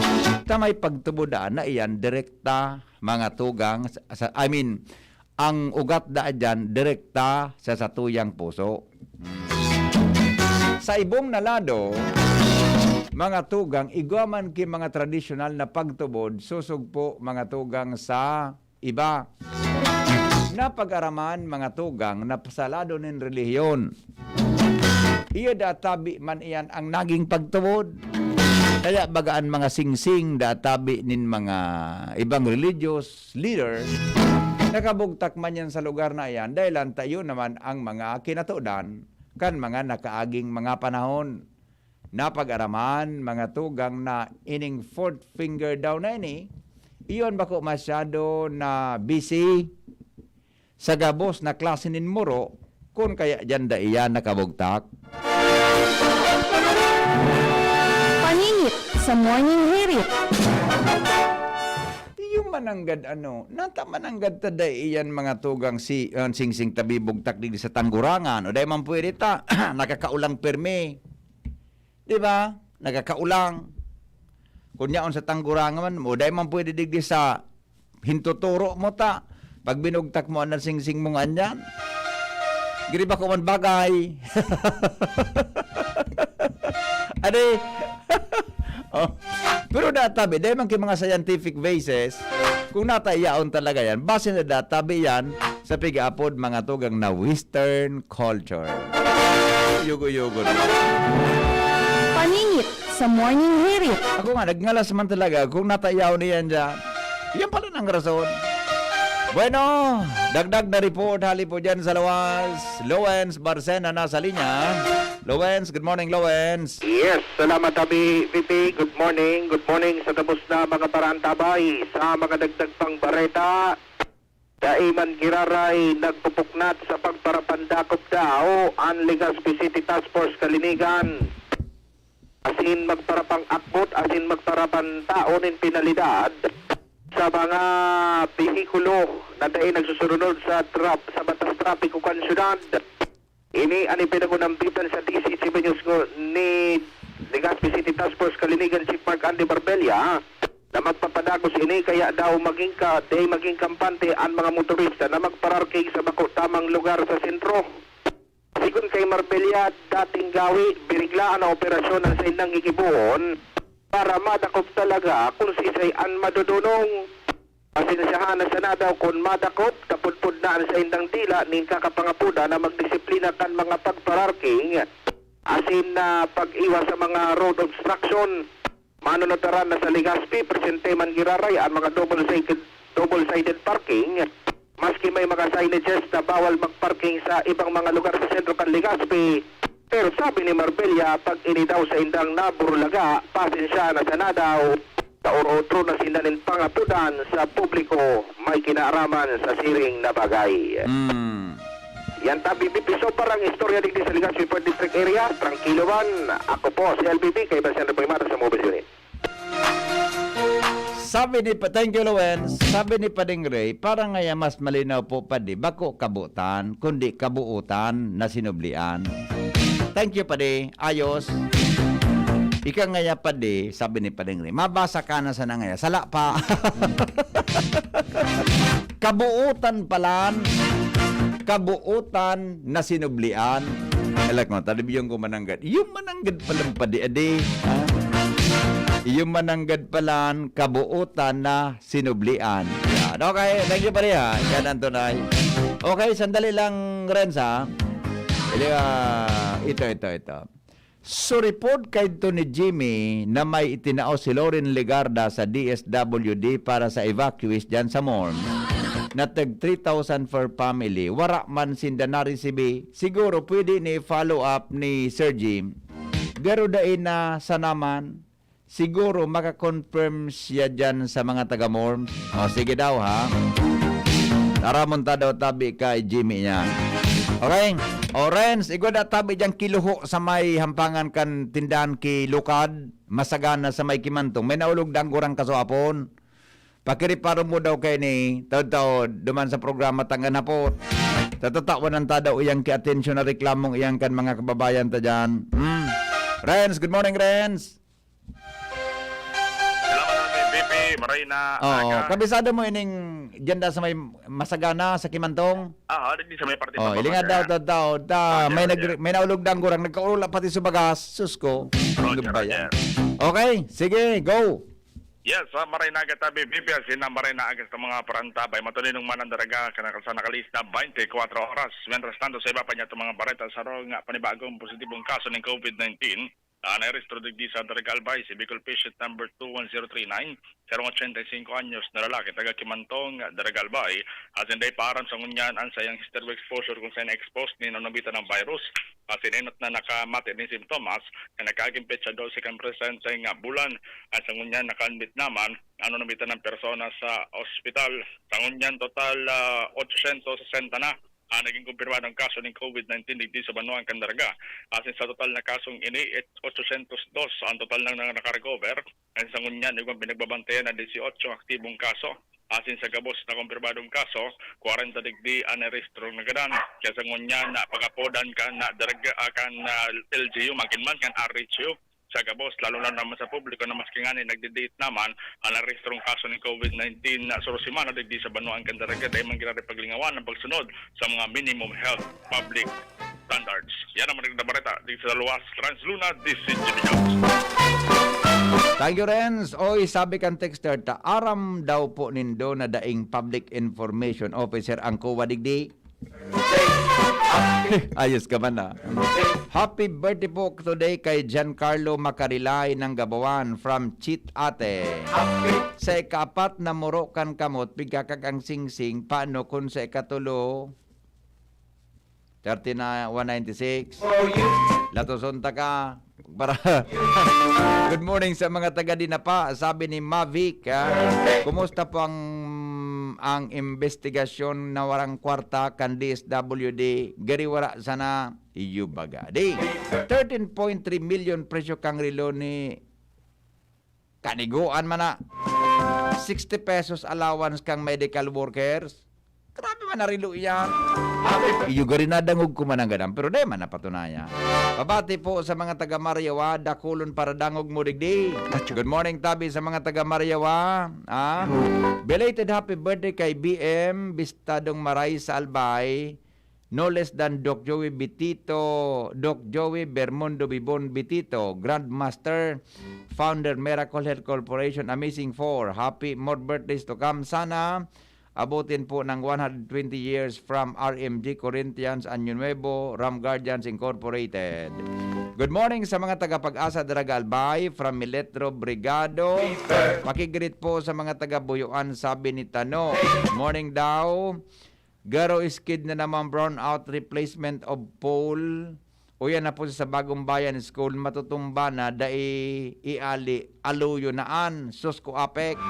ta may pagtubod na iyan direkta, mga tugang, sa, sa, I mean, ang ugat da diyan direkta sa satuyang puso. Hmm. Sa ibong na lado, mga tugang, igwa man ki mga tradisyonal na pagtubod, sosog po, mga tugang, sa iba. Napag-araman, mga tugang, na sa lado nin relihiyon. Iyo da tabi man iyan ang naging pagtubod. Kaya baga an mga singsing da tabi nin mga ibang religious leader, nakabugtak man yan sa lugar na iyan, dahil an tayo naman ang mga kinatodan kan mga nakaaging mga panahon. Napag-araman, mga tugang, na ining fourth finger daw na ini, iyon bako masyado na busy sa gabos na klase nin muro, kun kaya diyan da iyan nakabugtak. Paningit sa Morning Hirit. Yung mananggad ano, nata mananggad ta dai iyan, mga tugang, si, ah, singsing tabi bugtak digdi sa Tanggurangan, o dai man pwede ta, nakakaulang permi. Di ba? Nakakaulang. Kun yaon sa Tanggurangan man, o dai man pwede digdi sa hintuturo mo ta. Pag binugtak mo, an singsing mo nga anyan. Giri ba ko man bagay? Ade. Oh. Pero databi, dahil man ki mga scientific basis, kung nata iyaon talaga yan, base na databi yan sa pigaapod, mga tugang, na Western culture. Yugo-yugo na. Paningit sa Morning Hirit. Ako nga, nagngalas man talaga kung nata iyaon na yan dyan. Yan pala ang rason. Bueno, dagdag na report hali po dyan sa Lawas. Lowens Barcena nasa linya. Lowens, good morning, Lowens. Yes, salamat, Abi V P. Good morning. Good morning sa gabos na mga paraantabay. Sa mga dagdag pang bareta, dai man giraray nagpupuknat sa pagparapandakop daw an Legazpi City Task Force Kalinigan. Asin magparapang-akbot, asin magparapantao nin penalidad sa mga behikulo na dai nagsusunod sa trap-, sa batas trapiko kan syudad. Ini an ipinangunambitan sa D C H News ngo-, ni Legazpi City Task Force Kalinigan Chief Mark Andy Barbella, na magpapadagos ini, kaya daw maging ka, di maging kampante an mga motorista na magpararking sa bako tamang lugar sa sentro. Sigon kay Marbella, dating gawi, biniglaan na operasyon ang saindang gigibohon para madakop talaga kung siisay an madodonong. Pasensyahan na sana daw kun madakop, tapudpod na an saindang dila nin kakapangapodan na magdisiplina kan mga pagpararking, asin na pag-iwas sa mga road obstruction. Manunutaran na sa Legazpi, presente man giraray ang mga double-sided, double-sided parking. Maski may mga signages na bawal magparking sa ibang mga lugar sa sentro kan Legazpi, pero sabi ni Marbella, pag ini daw saindang naburlaga, pasensya na sana daw. Sa oro-otro na sinda nin pangapodan sa publiko may kinaaraman sa siring na bagay. Hmm. Yan tabi, Bipiso, parang istorya digdi sa Legazpi Fourth District Area. Trangkilo man. Ako po si L B B, kaiba si Andrew Poymata sa Mobile Unit. Sabi ni Pa-, thank you, Lawens. Sabi ni Pading Ray, parang ngaya mas malinaw po, Padi, bako kabutan, kundi kabuutan na sinublian. Thank you, Padi. Ayos. Ika ngaya, Padi, sabi ni Pading Ray, mabasa ka na sana ngaya. Sala pa. Kabuutan palan. Kabuutan na sinublian. Alak mo, talibiyong ko mananggad. Yung mananggad palang padi, adi. Ha? Yung mananggad palan, kabuutan na sinublian. Yan. Okay, thank you, pare, ha. Yan ang tunay. Okay, sandali lang, Renz, ha. Ili-, ah, ito, ito, ito. So, report kaidto ni Jimmy na may itinao si Loren Legarda sa D S W D para sa evacuees dyan sa Morm na tag three thousand per family. Wara man sinda naresibi. Siguro pwede ni follow up ni Sir Jim. Garo dai na sana man. Siguro maka-confirm siya dyan sa mga taga-Morm. O, sige daw, ha? Taramon ta daw tabi kay Jimmy niya. Okay? O, Renz, igwa da tabi dyan kiluho sa may hampangan kan tindahan ki Lukad, Masagana sa may Kimantong. May naulog danggurang kaswapon. Pakiriparo mo daw kay ni taod-taod duman sa programa Tanggan Hapot. Tatatawan ta daw iyang ki-atensyon na reklamong iyang kan mga kababayan ta dyan. Hmm. Renz, good morning, Renz. Salamat, B P. Maray na Oo, aga. Kabisado mo ining dyan da sa may Masagana, sa Kimantong? Ah, ah, di sa may parte Oh, pababa ilingan daw, na. Daw, daw, da, Ah, may, dyan, nag, dyan. May naulog danggurang, nagkaurula pati sa bagas. Sus ko. Roger, Ano ba yan? Roger. Okay, sige, go. Yes, sa Maray na Aga tabi, B P, asin na Maray na Aga sa mga parantabay. Matulinong man ang daraga, kanakal sa nakalihis na twenty-four oras. Mientras tanto, sa iba pa niya itong mga bareta, sa rong nga panibagong positibong kaso ng COVID nineteen, Ah, nairehistro digdi sa Daraga Albay, si Bicol patient number two one zero three nine, sarong ochenta y cinco anyos na lalaki, taga Kimantong, Daraga Albay. Asin dai pa aram sa ngunyan an sayang history of exposure kung saan na-expose nin nanubitan ng virus. Asin enot na nakamati nin simptomas, na nagkaaging petsa dose kan presente nga bulan. At sa ngunyan, naka-admit naman ang nanubitan ng persona sa ospital. Sa ngunyan, total, ah, otsosyentos sesenta na ang naging kumpirmadong kaso nin COVID nineteen digdi sa banwaan kan Daraga. Asin sa total na kasong ini, et-, otsosyentos dos ang total na, na nakarecover. Asin sa ngunyan, igwang pinagbabantayan na dieciocho aktibong kaso. Asin sa gabos na kumpirmadong kaso, kwarenta digdi an narehistrong nagadan. Kaya sa ngunyan, na pagapodan kan na Daraga, ah, kan na L G U, magin man kan R H U. Sa gabos, lalo na naman sa publiko na maski ngani nagdi-date naman ang narehistrong kaso nin COVID nineteen na surusimana digdi sa banwaan kan Daraga, dai man ginaripaglingawan ang pagsunod sa mga minimum health public standards. Yan ang mga nagdabareta digdi sa Luwas, Trans Luna, D C G B News. Thank you, Renz. Oy, sabi kan texter ta, aram daw po nindo na daing public information officer ang kuwa digdi. Ayos ka man, ah. Happy birthday po today kay Giancarlo Macarilay ng Gabawan from Cheat Ate. Sa ikaapat na muro kan kamot, pigkakag ang singsing, paano kung sa ikatulo? Thirty na, one ninety-six. Latoson ta ka. Para good morning sa mga taga Dinapa, sabi ni Mavic, ah. Kumusta po ang, ang investigasyon na warang kwarta kan D S W D? Gari wara sana, iyo baga. Di, thirteen point three million presyo kang relo ni Kaniguan man na. Sixty pesos allowance kang medical workers. Grabe man na relo yan. Iyo gari nadangog ko man ang ganang, pero di man napatunayan. Pabati po sa mga taga Mariawa, dakulon para dangog mo digdi. Good morning, tabi sa mga taga Mariawa. Ah, belated happy birthday kay B M Bistadong Maray sa Albay. No less than Doc Joey Bitito, Doc Joey Bermundo Bibon Bitito, Grandmaster, Founder, Miracle Health Corporation, Amazing Four. Happy more birthdays to come. Sana abutin po ng one hundred twenty years from R M G Corinthians, Año Nuevo, Ram Guardians Incorporated. Good morning sa mga taga Pag-asa Daraga Albay, from Miletro Brigado. Makigreet po sa mga taga Buyuan, sabi ni Tano. Morning daw. Garo skid na naman, brown out, replacement of pole. Uyan na po sa Bagong Bayan School, matutumba na, dai iali, aluyo na an. Sus ko, apek.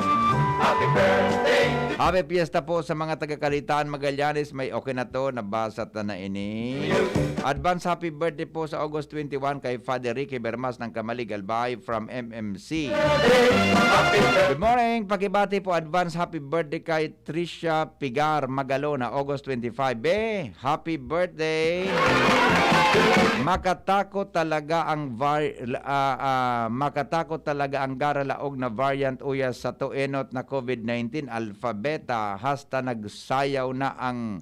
Happy birthday! Happy fiesta po sa mga taga Calitan, Magallanes. May okay na to, nabasa ta na ini. Advance happy birthday po sa August twenty-one kay Father Ricky Bermas ng Camalig, Albay, from M M C. Good morning, pakibati po, advance happy birthday kay Tricia Pigar Magalona, August twenty-five. Be, happy birthday! Makatakot talaga ang var-, ah, ah, makatakot talaga ang garalaog na variant uya sa toenot na COVID nineteen, Alpha Beta, hasta nagsayaw na ang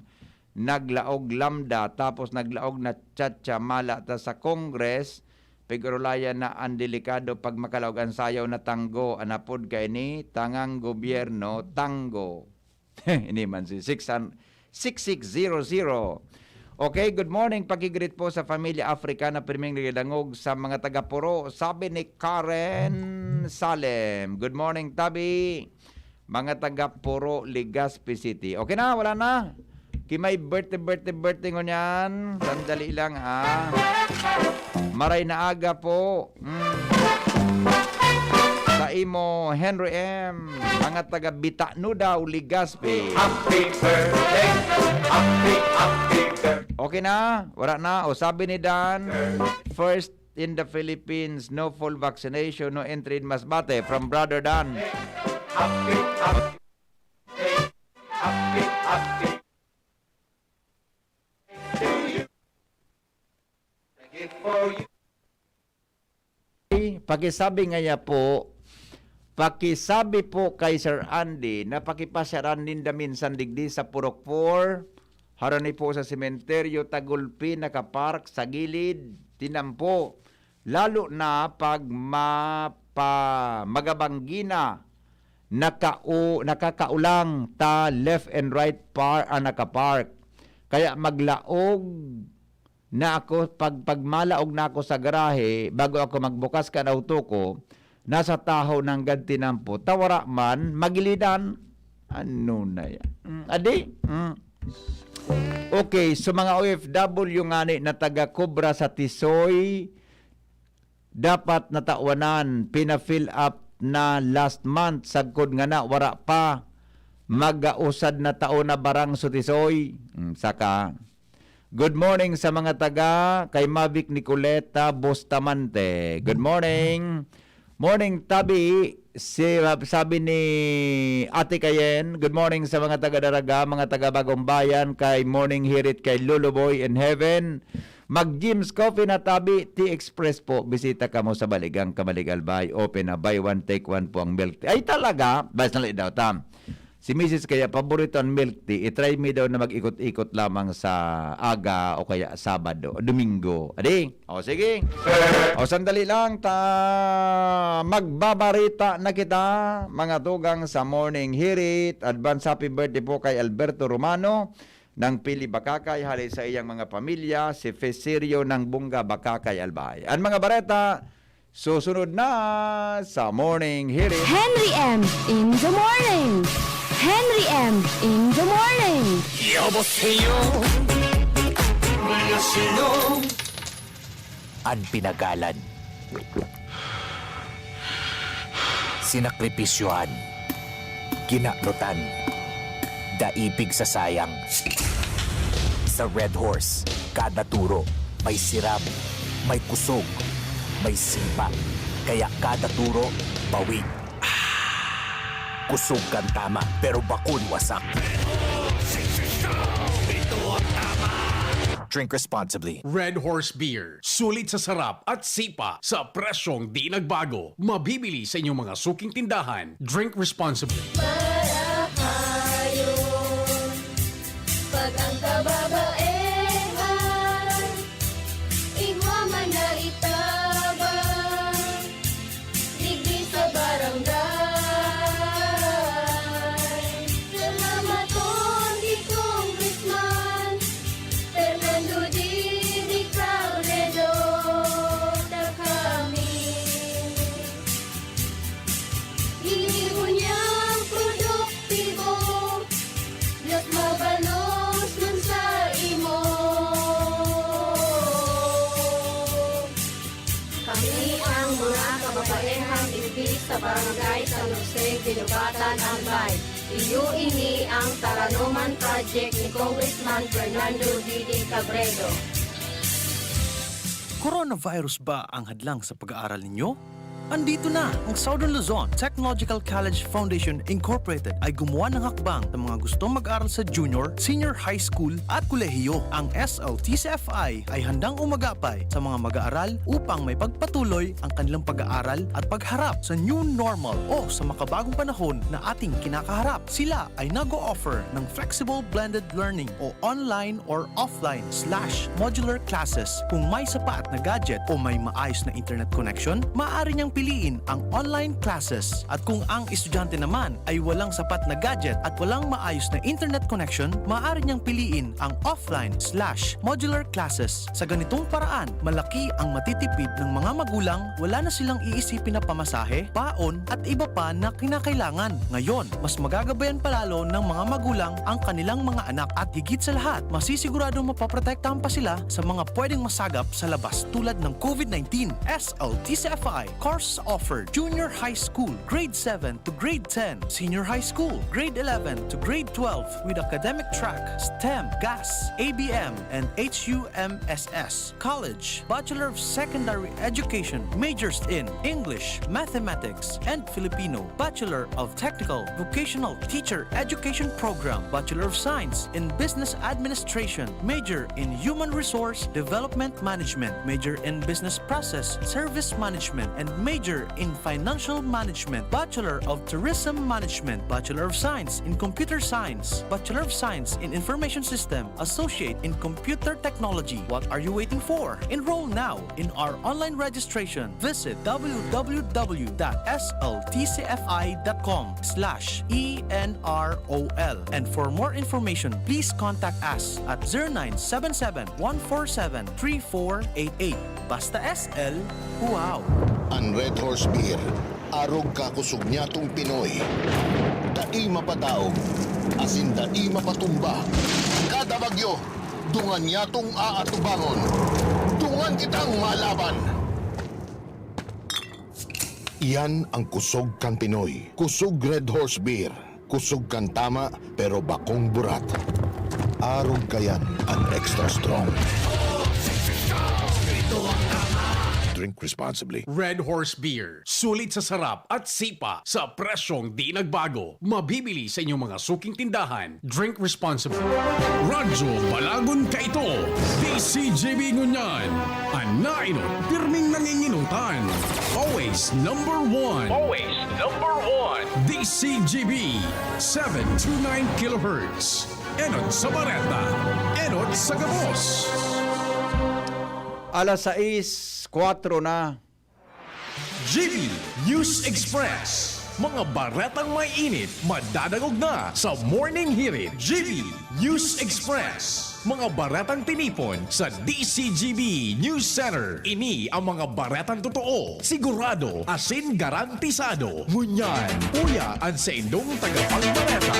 naglaog Lambda, tapos naglaog na Chacha, mala ta sa Congress, pigurulayan na ang delikado pag makalaog ang sayaw na tanggo, an apod kaini, tangang gobyerno, tanggo. Ini man si six hun-, six six zero zero. Okay, good morning. Pakigreet po sa Pamilya Africa na pirming nagdadangog sa mga taga Puro. Sabi ni Karen Salem, "Good morning, Tabi." Mga taga Puro, Legazpi City. Okay na, wala na. Ki may birthday, birthday, birthday ngunyan. Sandali lang, ha. Maray na aga po. Mm. Sa imo, Henry M. Mga taga Bitano daw, Legazpi. Happy birthday, happy, happy birthday. Okay na? Wala na? O sabi ni Dan, first in the Philippines, no full vaccination, no entry in Masbate. From Brother Dan. Happy, happy, happy, happy. Pakisabi ngaya po, pakisabi po kay Sir Andy na pakipasyaran ninda minsan digdi sa Purok four, harani po sa sementeryo, tagulpi, nakapark sa gilid, tinampo. Lalo na pag mapa-, magabanggi na, nakau-, nakakaulang ta left and right par-, ah, nakapark. Kaya maglaog na ako, pag, pag malaog na ako sa garahe, bago ako magbukas kan auto ko, nasa tahaw na nanggad tinampo, ta wara man, magilidan. Ano na yan? Mm, adi? Mm. Okay, so mga O F W ngani na taga Cobra sa Tisoy, dapat natawanan, pina-fill up na last month, sagkod ngana, wara pa. Magausad na taon na barang sa Tisoy. Mm, saka, good morning sa mga taga kay Mavic Nicoleta Bustamante. Good morning. Morning, Tabi. Si, sabi ni Ate Kayen, good morning sa mga taga Daraga, mga taga Bagong Bayan, kay Morning Hirit, kay Lolo Boy in Heaven. Mag Jim's Coffee na, Tabi, Tea Express po. Bisita kamo sa Baligang, Camalig, Albay. Open na, buy one, take one po ang milk tea. Ay, talaga? Basta na daw, tam. Si Misis kaya paborito ang milk tea, i-try mi daw na mag-ikot-ikot lamang sa aga o kaya Sabado, Domingo. Adi? O, sige. O, sandali lang, ta magbabarita na kita, mga tugang sa Morning Hirit. Advance happy birthday po kay Alberto Romano ng Pili Bacacay, hale sa iyang mga pamilya, si Fesirio ng Bunga Bacacay, Albay. Ang mga bareta, susunod na sa Morning Hirit. Henry M in the morning. Henry M in the morning. 여보세요. 안녕하세요. An pinagalan. Sinakripisyohan. Kinanutan. Daipig sa sayang. Sa Red Horse, kada turo, may siram, may kusog, may sipa. Kaya kada turo, bawig. Kusog kan tama, pero bakun wasak. Ito ang tama, Drink responsibly. Red Horse Beer. Sulit sa sarap at sipa sa presyong di nagbago. Mabibili sa inyong mga suking tindahan. Drink responsibly. Marahayon, pag ang kababaehan, igwa man na itabang, digdi sa barangay. Salamaton ki Congressman Fernando Didi Cabredo, ta kami ginibo niyang produktibo, mas mabalos man sa imo. Kami ang mga kababaehan digdi sa Barangay San Jose, Guinobatan, Albay. Iyo ini ang Taranoman Project ni Congressman Fernando Didi Cabredo. Coronavirus ba ang hadlang sa pag-aaral ninyo? Andito na! Ang Southern Luzon Technological College Foundation Incorporated ay gumawa ng hakbang sa mga gustong mag-aral sa junior, senior high school at kolehiyo. Ang S L T C F I ay handang umagapay sa mga mag-aaral upang may pagpatuloy ang kanilang pag-aaral at pagharap sa new normal o sa makabagong panahon na ating kinakaharap. Sila ay nag-o-offer ng flexible blended learning o online or offline slash modular classes. Kung may sapat na gadget o may maayos na internet connection, maaari niyang piliin ang online classes. At kung ang estudyante naman ay walang sapat na gadget at walang maayos na internet connection, maaari niyang piliin ang offline slash modular classes. Sa ganitong paraan, malaki ang matitipid ng mga magulang, wala na silang iisipin na pamasahe, baon, at iba pa na kinakailangan. Ngayon, mas magagabayan pa lalo ng mga magulang ang kanilang mga anak at higit sa lahat, masisiguradong mapoprotektahan pa sila sa mga pwedeng masagap sa labas tulad ng COVID nineteen. S L T C F I, course offered, junior high school, grade seven to grade ten, senior high school, grade eleven to grade twelve with academic track, STEM, GAS, A B M, and H U M S S. College, Bachelor of Secondary Education, majors in English, Mathematics, and Filipino, Bachelor of Technical Vocational Teacher Education Program, Bachelor of Science in Business Administration, major in Human Resource Development Management, major in Business Process Service Management, and major in Financial Management, Bachelor of Tourism Management, Bachelor of Science in Computer Science, Bachelor of Science in Information System, Associate in Computer Technology. What are you waiting for? Enroll now in our online registration. Visit w w w dot s l t c f i dot com slash e n r o l. And for more information, please contact us at zero nine seven seven, one four seven, three four eight eight. Basta S L, wow! An Red Horse Beer, arog ka kusog nyatong Pinoy. Dai mapadaog, asin dai mapatumba. Kada bagyo, dungan nyatong aatubangon. Dungan kitang malaban! Iyan ang kusog kan Pinoy. Kusog Red Horse Beer. Kusog kan tama, pero bakong burat. Arog kayan an extra strong. Drink responsibly. Red Horse Beer. Sulit sa sarap at sipa sa presyong di nagbago. Mabibili sa inyong mga suking tindahan. Drink responsibly. Radyo Balagon Kaito, D C G B ngunyan. An nainot, pirming nanginginutan. Always number one. Always number one. D C G B, seven two nine kilohertz. Enot sa bareta, enot sa gabos. Alas sais, kwatro na. G B News Express. Mga baretang may init, madadangog na sa Morning Hirit. G B News Express. Mga baretang tinipon sa D C G B News Center. Ini ang mga baretang totoo, sigurado, asin garantisado. Ngunyan, uya an saindong tagapagbareta.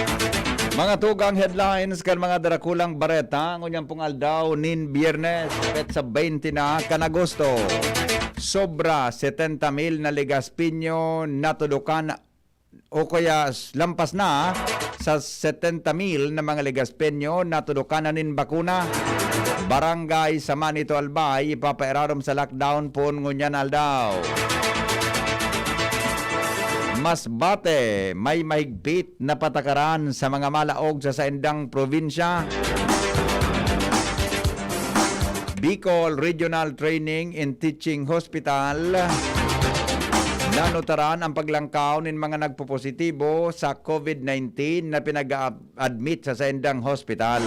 Mga tugang headlines kan mga darakulang bareta, ngunyan pong aldaw nin Biyernes, petsa twenty na kan Agosto. Sobra setenta mil na Legazpeño natudukan o kaya s-, lampas na sa setenta mil na mga Legazpeño natudukan na nin bakuna. Barangay San Benito Albay ipapairarom sa lockdown poon ngunyan aldaw. Masbate, may mahigpit na patakaran sa mga malaog sa saindang probinsya. Bicol Regional Training and Teaching Hospital, nanutaran ang paglangkaw nin mga nagpopositibo sa COVID nineteen na pinag-a-admit sa saindang hospital.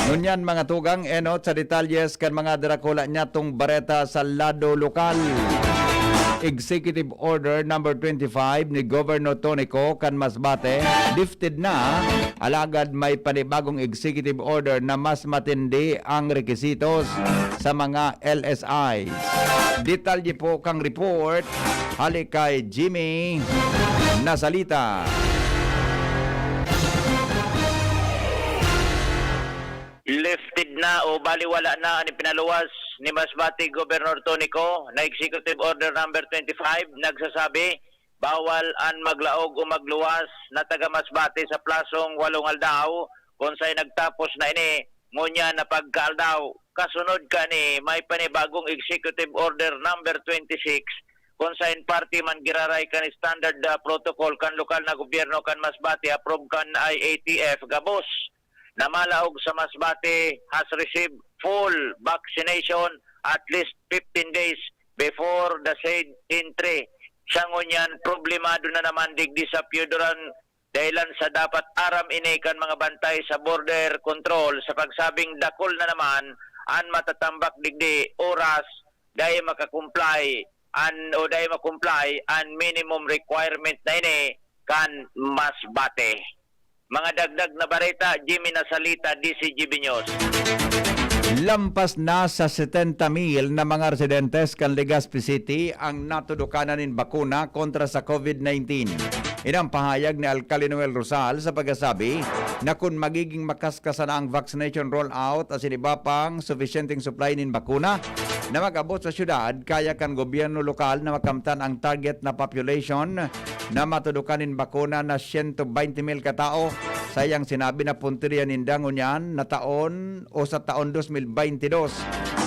Ngunyan, mga tugang, enot sa detalyes kan mga darakula niyatong bareta sa lado lokal. Executive Order number twenty-five ni Governor Tony Co kan Masbate, lifted na, alagad may panibagong executive order na mas matindi ang rekisitos sa mga L S I. Detalye po kang report, hali kay Jimmy Nasalita. Lifted na o baliwala na an ipinaluwas ni Masbate Governor Tony Co na Executive Order number twenty-five, nagsasabi, bawal an maglaog o magluwas na taga Masbate sa plasong walong aldaw, kun saen nagtapos na ini, ngunyan na pagkaaldaw. Kasunod kani, may panibagong Executive Order number twenty-six, kun saen parte man giraray kan standard, ah, protocol kan lokal na gobyerno kan Masbate, approve kan I A T F, gabos na malaog sa Masbate has received full vaccination at least fifteen days before the said entry. Sa ngunyan, problemado na naman digdi sa Pioduran dahilan sa dapat aram ini kan mga bantay sa border control sa pagsabing dakul na naman an matatambak digdi oras dai makakomply an, o dai makomply an minimum requirement na ini kan Masbate. Mga dagdag na bareta, Jimmy Nasalita, D C G B News. Lampas na sa setenta mil na mga residentes kan Legazpi City ang natudukanan nin bakuna kontra sa COVID nineteen. Ini ang pahayag ni Alkalde Noel Rosal sa pagkasabi na kun magiging makaskas na ang vaccination rollout asin iba pang sufisyenteng supply nin bakuna na mag-abot sa syudad, kaya kan gobyerno lokal na makamtan ang target na population na matudukan nin bakuna na siyento baynte mil katao. Sa iyang sinabi na puntirya ninda ngunyan na taon o sa taon dos mil baynte dos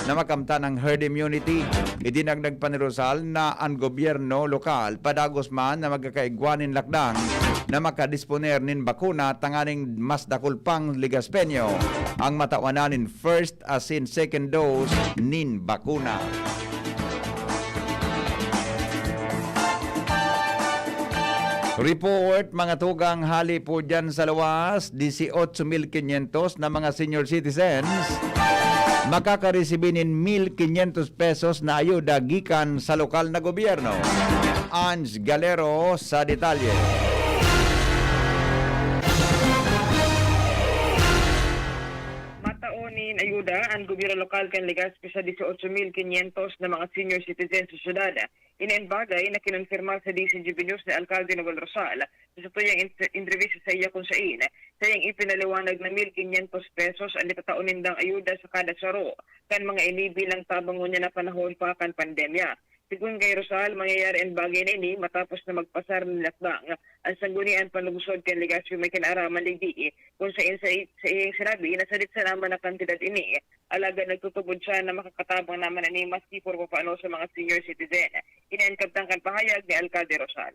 na makamtan ang herd immunity. Idinagdag pa ni Rosal na an gobyerno lokal padagos man na magkakaigwa nin lakdang na makadisponer nin bakuna tanganing mas dakul pang Legaspeño ang matawanan nin first asin second dose nin bakuna. Report, mga tugang, hali po dyan sa luwas, dieciocho mil quinientos na mga senior citizens makakaresibi nin mil quinientos pesos na ayuda gikan sa lokal na gobyerno. Ange Galero sa detalye. Matao nin ayuda an gobyerno lokal kan Legazpi sa dieciocho mil quinientos na mga senior citizens sa syudad. Ini an bagay na kinonfirma sa D C G B News ni Alkalde Noel Rosal sa satuyang in-, entrevista saiya, kun sain saiyang ipinaliwanag na mil quinientos pesos an itatao nindang ayuda sa kada saro kan mga ini bilang tabang ngunyan na panahon pa kan pandemya. Sigon kay Rosal, mangyayari an bagay na ini matapos na magpasar nin lakdang an Sangguniang Panlungsod kan Legazpi may kinaaraman digdi, kun sain sa, sa iyang sinabi na sadit sa naman na kantidad ini, alagad nagtutubod siya na makakatabang naman ini maski por papaano sa mga senior citizen. Ini an kabtang kan pahayag ni Alkalde Rosal.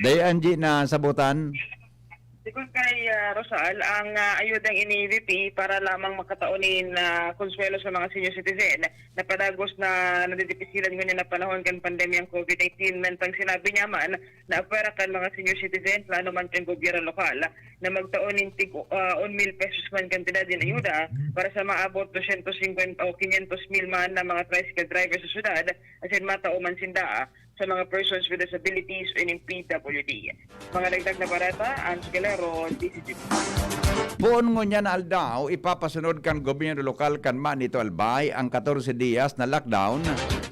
Dai, Angie, na sabutan. Sigon kay, ah, Rosal, ang, ah, ayudang ini, V P, para lamang makatao nin, ah, konsuwelo sa mga senior citizen na padagos na nadidipisilan ngunyan na panahon kan pandemyang COVID nineteen. Mantang sinabi niya man na apwera kan mga senior citizen, plano man kan gobyerno lokal na magtao nin tig, ah, one mil pesos man kantidad nin ayuda para sa maabot dosyentos singkwenta o quinientos mil man na mga tricycle driver sa syudad, asin matao man sinda sa mga persons with disabilities o ining P W D. Mga dagdag na bareta, Ange Galero, D C G. Poon ngunyan na aldaw, ipapasunod kan gobyerno lokal kan Manito Albay ang katorse diyas na lockdown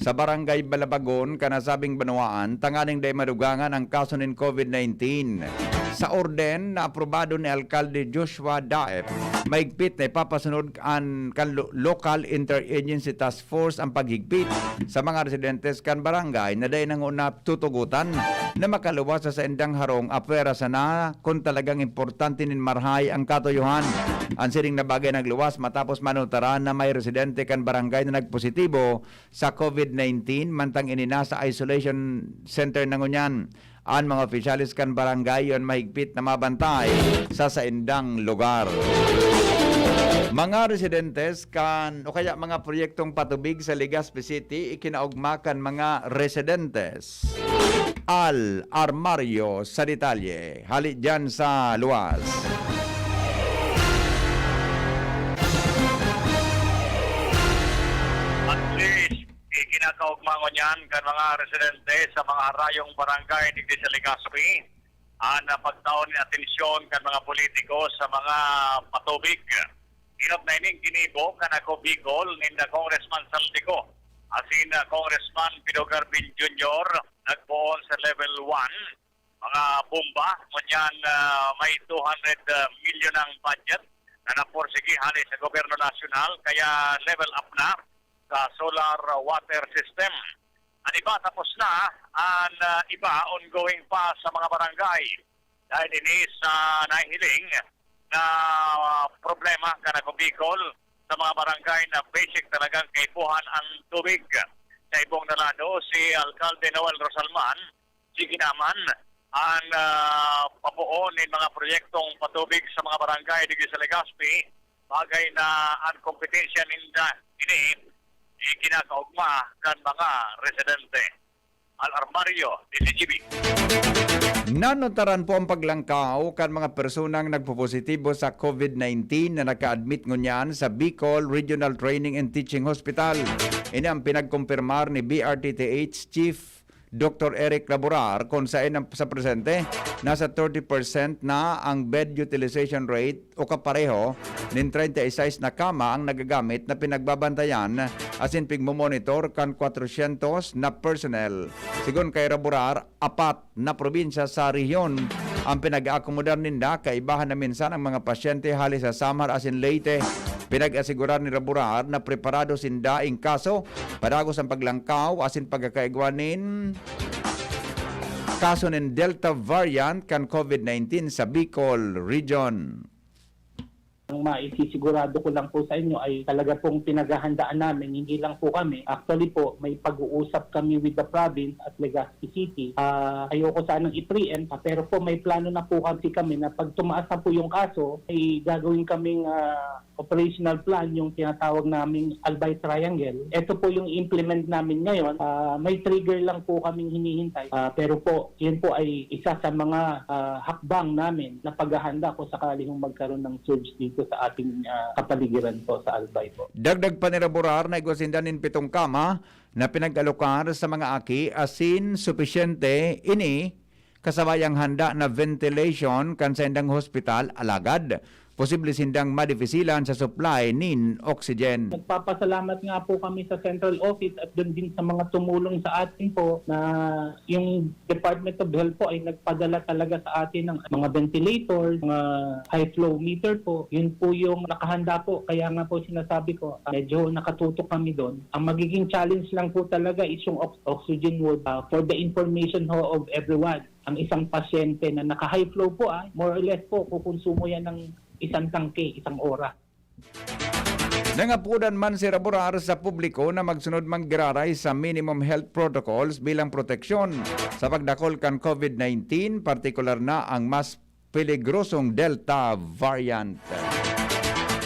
sa Barangay Balabagon kan nasabing banwaan tanganing dai madugangan ang kaso nin COVID nineteen. Sa orden na aprobado ni Alkalde Joshua Daep, mahigpit na ipapasunod an kan lo-, Local Interagency Task Force ang paghigpit sa mga residentes kan barangay na dai na nguna tutugotan na makaluwas sa saindang harong apwera sana kun talagang importante nin marahay ang katuyohan. An siring na bagay nagluwas matapos manutaran na may residente kan barangay na nagpositibo sa COVID nineteen, mantang ini nasa isolation center na ngunyan. An mga opisyales kan barangay yon mahigpit na mabantay sa saindang lugar. Mga residentes kan o kaya mga proyektong patubig sa Legazpi City ikinaogma kan mga residentes. Al Armario sa detalye. Hali dyan sa luwas. At least, ikinakaugma ngunyan kan mga residente sa mga harayong barangay digdi sa Legazpi an pagtao nin atensyon kan mga politiko sa mga patubig. Inot na ining ginibo kan Ako Bicol ninda Congressman Zaldy Co asin, ah, Congressman Pido Garvin Junior nagpoon sa level one. Mga bomba, ngunyan, ah, may two hundred milyon ang budget na napursigi hali sa gobyerno nasyonal, kaya level up na sa solar water system. An iba tapos na, an, ah, iba ongoing pa sa mga barangay. Dahil ini sa nahihiling na problema kan Ako Bicol sa mga barangay na basic talagang kaipuhan ang tubig. Sa ibong na lado, si Alkalde Noel Rosalman, sige naman, an, ah, papoon nin mga proyektong patubig sa mga barangay digdi sa Legazpi, bagay na an kompetensya ninda ini ikinakaogma kan mga residente. Al Armario, D Z G B. Nanutaran po ang paglangkaw kan mga personang nagpopositibo sa COVID nineteen na naka-admit ngunyan sa Bicol Regional Training and Teaching Hospital. Ini ang pinagkumpirmar ni B R T T H Chief Doktor Eric Laborar, kung saen ang, sa presente, nasa thirty percent na ang bed utilization rate o kapareho nin treinta y seis na kama ang nagagamit na pinagbabantayan asin pigmomonitor kan kwatrosyentos na personnel. Sigon kay Laborar, apat na probinsya sa rehiyon ang pinag-aakomodar ninda, kaibahan na minsan ang mga pasyente hali sa Samar asin Leyte. Pinag-asigurar ni Laborar na preparado sinda in kaso padagos ang paglangkaw asin pagkakaigwa nin kaso nin Delta variant kan COVID nineteen sa Bicol Region. Ang maisigurado ko lang po sa inyo ay talaga pong pinaghahandaan namin, hindi lang po kami. Actually po, may pag-uusap kami with the province at Legazpi City. Ah, ayoko sanang i-preempt, ah, pero po may plano na po kasi kami na pag tumaas na po yung kaso, ay gagawin kaming, ah, operational plan, yung tinatawag naming Albay Triangle. Ito po yung implement namin ngayon. Ah, may trigger lang po kaming hinihintay. Ah, pero po, yun po ay isa sa mga, ah, hakbang namin na paghahanda kung sakali hong magkaroon ng surge dito sa ating, ah, kapaligiran po sa Albay po. Dagdag pa ni Laborar na igwa sinda nin pitong kama na pinag-alokar sa mga aki asin supisyente ini kasabay ang handa na ventilation kan saindang hospital, alagad posible sindang madefisilan sa supply nin oxygen. Nagpapasalamat nga po kami sa central office at doon din sa mga tumulong sa atin po na yung Department of Health po ay nagpadala talaga sa atin ng mga ventilator, mga high flow meter po. Yun po yung nakahanda po. Kaya nga po sinasabi ko, ah, medyo nakatutok kami doon. Ang magiging challenge lang po talaga is yung ox-, oxygen would, ah, for the information ho of everyone. Ang isang pasyente na naka-high flow po, ah, more or less po, kukonsumo yan ng isang tangke, isang oras. Nangapodan man si Laborar sa publiko na magsunod manggiraray sa minimum health protocols bilang proteksyon sa pagdakol kan COVID nineteen, partikular na ang mas peligrosong Delta variant.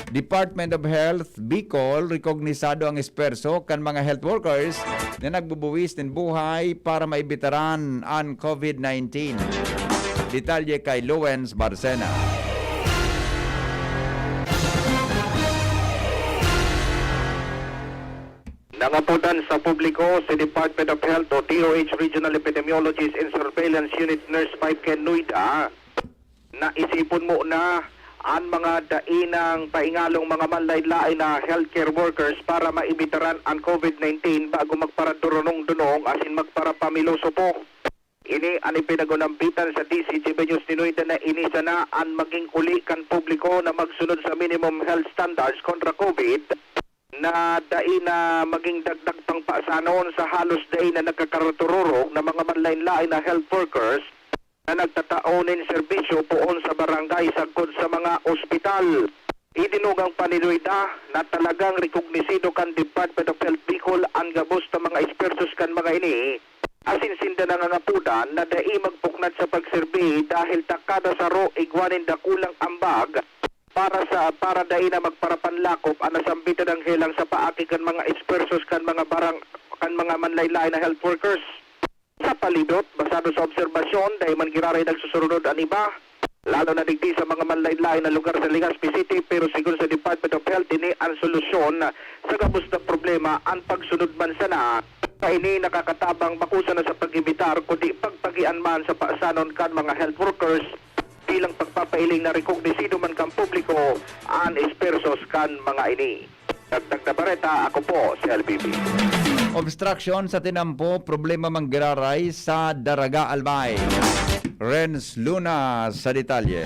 Department of Health, Bicol, rekognisado ang esperso kan mga health workers na nagbubuwis nin buhay para maibitaran an COVID nineteen. Detalye kay Lowens Barcena. Nangapodan sa publiko si Department of Health o D O H Regional Epidemiologist and Surveillance Unit Nurse five Ken Nuida na isipon muna an mga dai nang paingalong mga manlaen-laen na healthcare workers para maibitaran an COVID nineteen bago magparadurunong-dunong asin magparapamilosopo. Ini an ipinag-unambitan sa D Z G B News ni Noida na ini sana an maging uli kan publiko na magsunod sa minimum health standards kontra COVID na dai na maging dagdag pang pasanon sa halos dai na nagkakaratururog na mga manlain-lain na health workers na nagtatao nin serbisyo poon sa barangay sagkod sa mga ospital. Idinugang pa ni Noida na talagang rekognisido kan Department of Health Bicol an gabos na mga ekspertos kan mga ini, asin sinda nangangapodan na dai magpuknad sa pagserbi dahil ta kada saro igwa nin dakulang ambag para sa, para dai na magparapanlakop an nasambitan nanghelang sa paagi kan mga ekspertos kan mga barang-, kan mga manlain-lain na health workers. Sa palibot, basado sa obserbasyon, dai man giraray nagsusurunod an iba, lalo na digdi sa mga manlain-lain na lugar sa Legazpi City, pero sigon sa Department of Health, ini an solusyon sa gabos na problema, an pagsunod man sana. Kaini nakakatabang bako sana sa pag-evitar, kundi pagpagian man sa pasanon kan mga health workers bilang pagpapailing na rekognisido man kan publiko an espersos kan mga ini. Dagdag na bareta, ako po si L B B. Obstruction sa tinampo, problema manggiraray sa Daraga, Albay. Renz Luna sa detalye.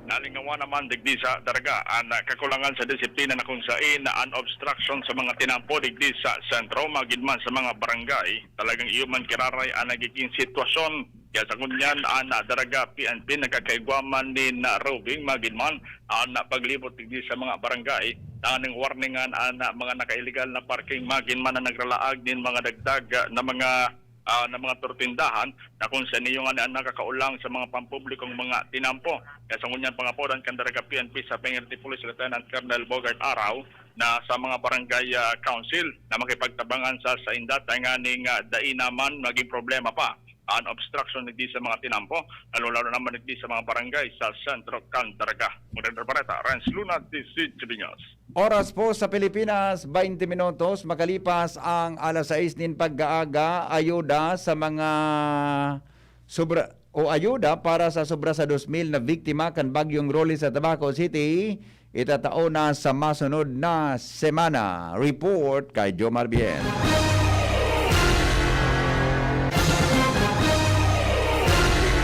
Nalingawan naman digdi sa Daraga an kakulangan sa disiplina na kung sain an obstruction sa mga tinampo digdi sa sentro, magid man sa mga barangay. Talagang iyo man kiraray an nagiging sitwasyon. Kaya sa ngunyan, an Daraga P N P nagkakaigwa man nin roving, magid man an paglibot digdi sa mga barangay, tanganing warningan an mga naka-illegal na parking, magid man na nagralaag nin mga dagdag na mga, ah, na mga turtindahan na kung sa niyo nga an nakakaulang sa mga pampublikong mga tinampo. Kaya sa ngunyan, pangapodan kan Daraga P N P sa P N P Police Lieutenant Colonel Bogart Araw na sa mga barangay, ah, council na makipagtabangan sa sainda, tanganing, ah, dai naman maging problema pa an obstruction digdi sa mga tinampo, lalo-lalo naman digdi sa mga barangay sa sentro kan Daraga. Murang Bareta, Renz Luna, D Z G B News. Oras po sa Pilipinas, baynte minutos makalipas ang alas sais nin pagkaaga. Ayuda sa mga sobra, o ayuda para sa sobra sa dos mil na biktima kan Bagyong Rolly sa Tabaco City, itatao na sa masunod na semana. Report kay Jomar Bien.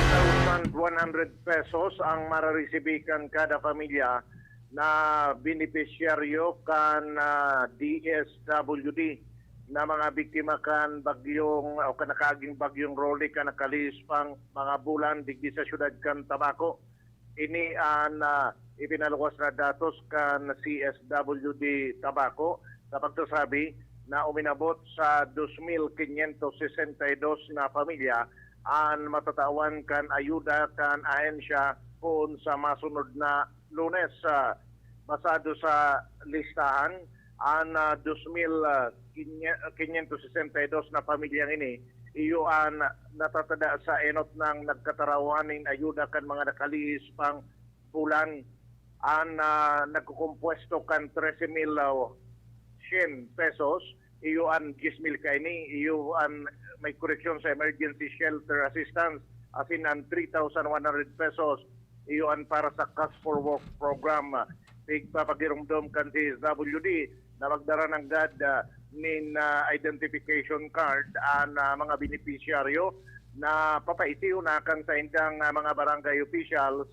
Thousand one hundred pesos ang mararesibi kan kada pamilya na benepisyaryo kan, ah, D S W D na mga biktima kan bagyong o kan nakaaging bagyong Rolly kan nakalihis pang mga bulan digdi sa siyudad kan Tabaco. Ini an, ah, ipinaluwas na datos kan C S W D Tabaco sa pagsasabi na uminabot sa dos mil quinientos sesenta y dos na pamilya an matatawan kan ayuda kan ahensya poon sa masunod na Lunes. Ah, basado sa listahan, an, ah, dos mil, ah, kinye-, quinientos sesenta y dos na pamilyang ini, iyo an natatada sa enot nang nagkatarawan nin ayuda kan mga nakalihis pang bulan. An, ah, nagkukumpuesto kan trese mil, ah, syen pesos, iyo an dyes mil kaini, iyo an may koreksyon sa emergency shelter assistance, asin an three thousand one hundred pesos, iyo an para sa Cash for Work program. Tigpapagiromdom kan C S W D na magdara nanggad, ah, nin, ah, identification card an, ah, mga benepisyaryo na papaisiyon na kan saindang, ah, mga barangay officials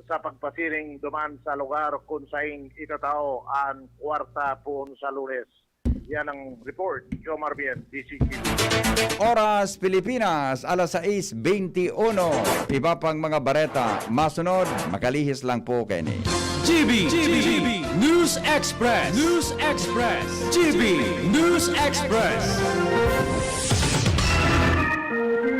sa pagpasiring duman sa lugar kun sain itatao an kwarta poon sa Lunes. Yan ang report, Jomar Bien, D Z G B. Oras Pilipinas, alas sais beinti uno. Iba pang mga bareta masunod, makalihis lang po kaini. G B, G B, News Express, News Express, G B News Express.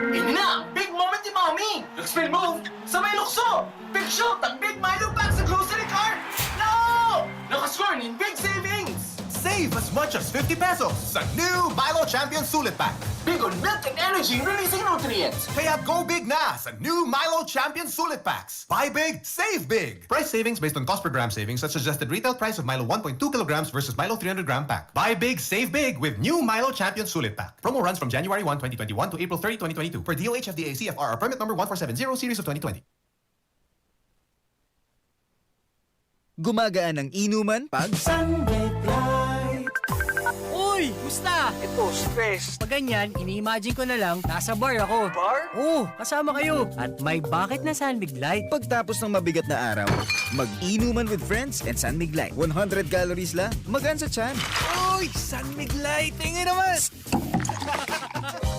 Ini na ang big moment ni Mommy! Nag-spell move sa may lukso! Big shoot ang Big Milo Pack sa grocery cart! No! Nakascore nin big savings! Save as much as fifty pesos sa new Milo Champion Sulit Pack. Big on milk and energy releasing nutrients. Kaya go big na sa new Milo Champion Sulit Packs. Buy big, save big. Price savings based on cost per gram savings at suggested retail price of Milo one point two kilograms versus Milo three hundred gram pack. Buy big, save big with new Milo Champion Sulit Pack. Promo runs from January one, twenty twenty-one to April thirty, twenty twenty-two, per D O H F D A C F R or permit number one four seven zero series of twenty twenty. Gumagaan ang inuman pag Sunlight. Uy! Musta? Ito, stress. Pag ganyan, ini-imagine ko na lang, nasa bar ako. Bar? Oo, kasama kayo. At may bakit na San Mig Light. Pagtapos ng mabigat na araw, mag-inuman with friends and San Mig Light. One hundred calories lang, magaan sa tiyan. Uy! San Mig Light! Tingin naman!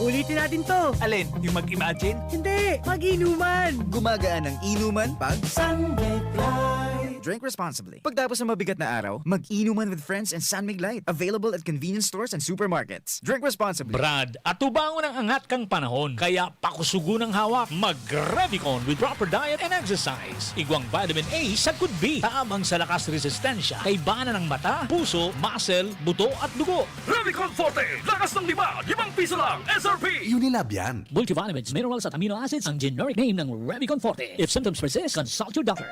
Ulitin natin to. Alin? Yung mag-imagine? Hindi, mag-inuman. Gumagaan ang inuman pag San Mig Light. Drink responsibly. Pagtapos ng mabigat na araw, mag-inuman with friends and San Mig Light. Available at convenience stores and supermarkets. Drink responsibly. Brad, atubangon ang angat kan panahon, kaya pakusugon ang hawak. Mag-Revicon with proper diet and exercise. Igwang vitamin A sagkod B, tabang sa lakas resistensya, kaibanan ng mata, puso, muscle, buto at dugo. Revicon Forte, lakas ng lima, limang piso lang, S R P! Unilab yan. Multivitamins, minerals at amino acids ang generic name ng Revicon Forte. If symptoms persist, consult your doctor.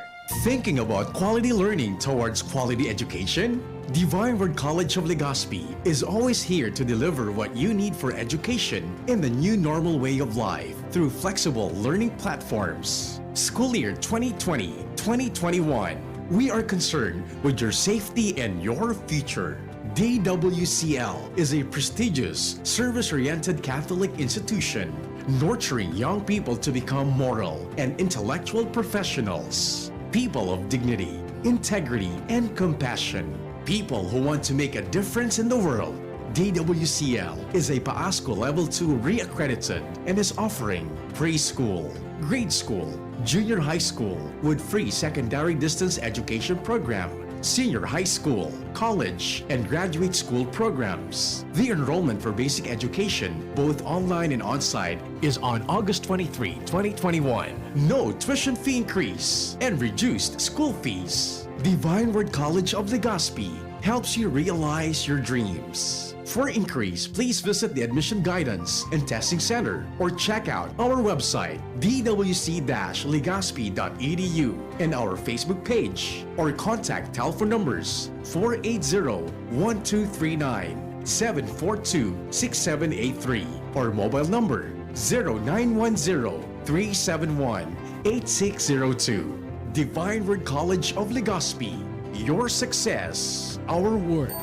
Thinking about quality learning towards quality education? Divine Word College of Legazpi is always here to deliver what you need for education in the new normal way of life through flexible learning platforms. School year twenty twenty, twenty twenty-one, we are concerned with your safety and your future. D W C L is a prestigious, service oriented Catholic institution nurturing young people to become moral and intellectual professionals, people of dignity, integrity, and compassion, people who want to make a difference in the world. D W C L is a PAASCO Level two re-accredited and is offering preschool, grade school, junior high school with free secondary distance education program, senior high school, college, and graduate school programs. The enrollment for basic education, both online and on-site, is on August twenty-three, twenty twenty-one. No tuition fee increase and reduced school fees. Divine Word College of Legazpi helps you realize your dreams. For inquiries, please visit the Admission Guidance and Testing Center or check out our website, d w c dash legazpi dot e d u, and our Facebook page, or contact telephone numbers four eight zero, one two three nine, seven four two, six seven eight three, or mobile number zero nine one zero, three seven one, eight six zero two. Divine Word College of Legazpi, your success, our work.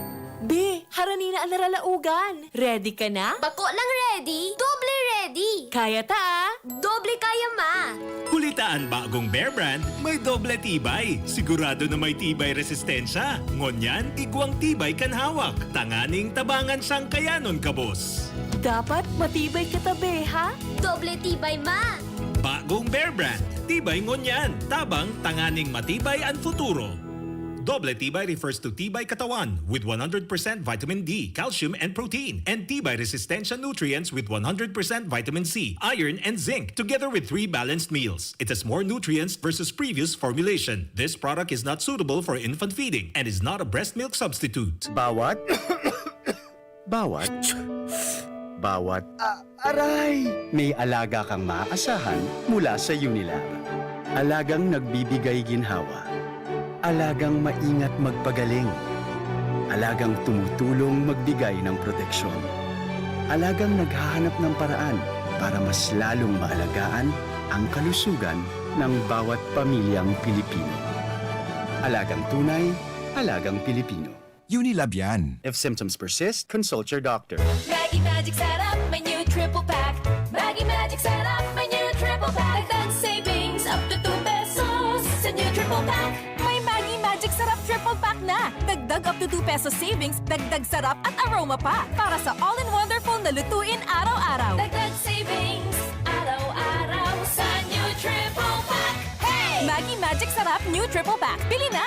Be, harani na an naralaogan. Ready ka na? Bako lang ready, doble ready! Kaya ta, ah! Doble kaya, ma! Huli ta an bagong Bear Brand, may doble tibay. Sigurado na may tibay resistensya. Ngunyan, igwang tibay kan hawak. Tanganing tabangan siyang kayanon kabos. Dapat matibay ka ta, be, ha? Doble tibay, ma! Bagong Bear Brand, tibay ngunyan, tabang tanganing matibay an futuro. Doble tibay refers to tibay katawan with one hundred percent vitamin D, calcium, and protein, and tibay resistensya nutrients with one hundred percent vitamin C, iron, and zinc, together with three balanced meals. It has more nutrients versus previous formulation. This product is not suitable for infant feeding and is not a breast milk substitute. Bawat, bawat, bawat. Ah, aray! May alaga kang maaasahan mula sa Unilab. Alagang nagbibigay ginhawa. Alagang maingat magpagaling. Alagang tumutulong magbigay ng proteksyon. Alagang naghahanap ng paraan para mas lalong maalagaan ang kalusugan ng bawat pamilyang Pilipino. Alagang tunay, alagang Pilipino. Unilab yan. If symptoms persist, consult your doctor. Maggi Magic Sarap, may new triple pack. Maggi Magic Sarap, may new triple pack. Dagdag savings up to two pesos sa new triple pack. May Maggi Magic Sarap triple pack na. Dagdag up to two pesos savings, dagdag sarap at aroma pa. Para sa all-in-wonderful na lutuin araw-araw. Dagdag savings, araw-araw sa new triple pack. Hey! Maggi Magic Sarap new triple pack. Bili na!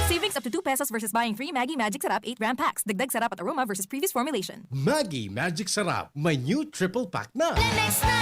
Savings up to two pesos versus buying three Maggi Magic Sarap eight gram packs. Dagdag sarap at aroma versus previous formulation. Maggi Magic Sarap, may new triple pack na! Lemex na!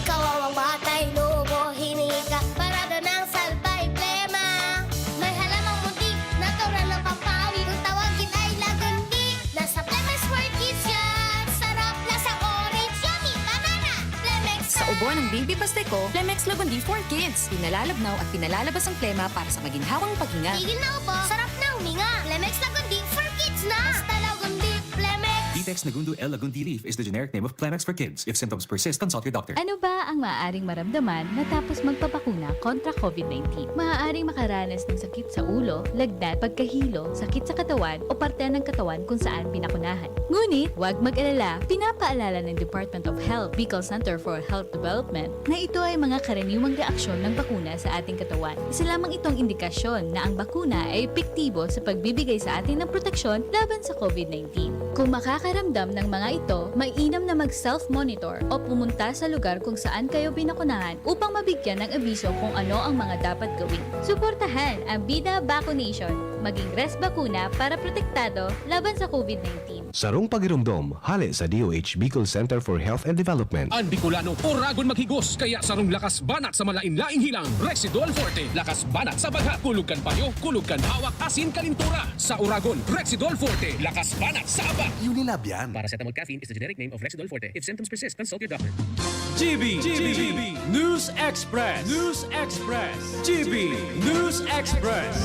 Kawawang batay, lubo, hiningi ka, parada ng salbay, plema. May halamang muntik, natural na pampawi, kung tawagin ay lagundi. Nasa Lemex World Kids yan! Sarap, lasang orange, yummy, banana! Lemex Sa ubo ng baby Pasteco, Lemex Lagundi for Kids. Pinalalabnaw at pinalalabas ang plema para sa maginhawang paghinga. Tigil na ubo, sarap na huminga. Lemex Lagundi for Kids na! Basta Lagundi, Lemex! Di Dexnagundu L. Agundi leaf is the generic name of Kleenex for kids. If symptoms persist, consult your doctor. Ano ba ang maaaring maramdaman matapos magpabakuna kontra COVID nineteen? Maaaring makaranas ng sakit sa ulo, lagnat, pagkahilo, sakit sa katawan o parte ng katawan kung saan binakunahan. Ngunit, huwag mag-alala, pinapaalala ng Department of Health, Bicol Center for Health Development, na ito ay mga karaniwang reaksyon ng bakuna sa ating katawan. Isa lamang itong indikasyon na ang bakuna ay epektibo sa pagbibigay sa atin ng proteksyon laban sa COVID nineteen. Kung makakaramdam ng mga ito, mainam na mag-self-monitor o pumunta sa lugar kung saan kayo binakunahan upang mabigyan ng abiso kung ano ang mga dapat gawin. Suportahan ang Bida Vaccination. Maging res bakuna para protektado laban sa COVID nineteen. Sarong pagiromdom, hale sa D O H Bicol Center for Health and Development. An Bicolano, oragon maghigos, kaya sarong lakas banat sa malain-laing hilang. Rexidol Forte, lakas banat sa baghat, kulog kan payo, kulog kan hawak, asin kalintura. Sa oragon, Rexidol Forte, lakas banat sa aba. Unilab yan. Paracetamol caffeine is the generic name of Rexidol Forte. If symptoms persist, consult your doctor. G B, G B, News Express, News Express, G B, News Express.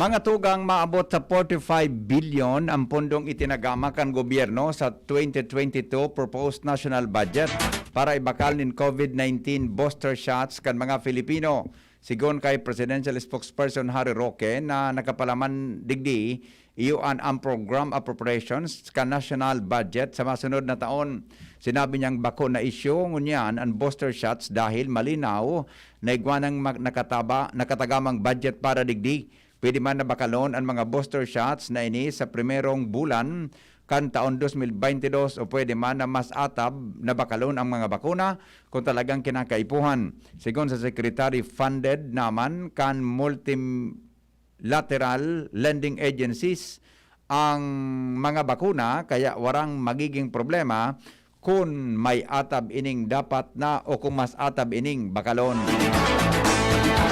Mga tugang, maabot sa forty-five bilyon ang pondong itinagama kan gobyerno sa twenty twenty-two proposed national budget para ibakal nin COVID nineteen booster shots kan mga Filipino. Sigon kay Presidential Spokesperson Harry Roque na nakapalaman digdi, iyo an ang program appropriations kan national budget sa masunod na taon. Sinabi niyang bako na isyu ngunyan an booster shots dahil malinaw na igwa nang mag- nakataba, nakatagamang budget para digdi. Pwede man na bakalon an mga booster shots na ini sa primerong bulan kan taon dos mil baynte dos o pwede man na mas atab na bakalon ang mga bakuna kung talagang kinakaipuhan. Sigon sa secretary, funded naman kan multilateral lending agencies ang mga bakuna kaya warang magiging problema kun may atab ining dapat na o kung mas atab ining bakalon.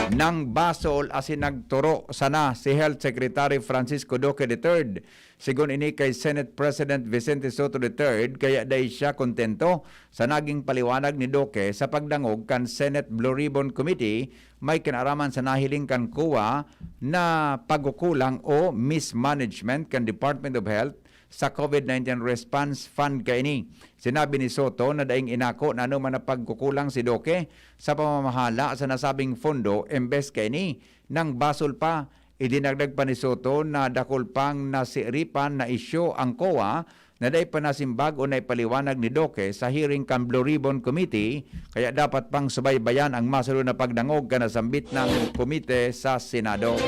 Nang basol asin nagtoro sana si Health Secretary Francisco Duque the third. Sigon ini kay Senate President Vicente Sotto the third, kaya dai siya kontento sa naging paliwanag ni Duque sa pagdangog kan Senate Blue Ribbon Committee may kinaraman sa nahiling kan COA na pagkukulang o mismanagement kan Department of Health sa COVID nineteen Response Fund kaini. Sinabi ni Sotto na daing inako na anoman na pagkukulang si Duque sa pamamahala sa nasabing pondo, embes kaini, nang basol pa. Idinagdag pa ni Sotto na dakul pang nasiripan na isyu ang COA na dai pa nasimbag o naipaliwanag ni Duque sa hearing kan Blue Ribbon Committee, kaya dapat pang subaybayan ang masunod na pagdangog kan nasambit na komite sa Senado.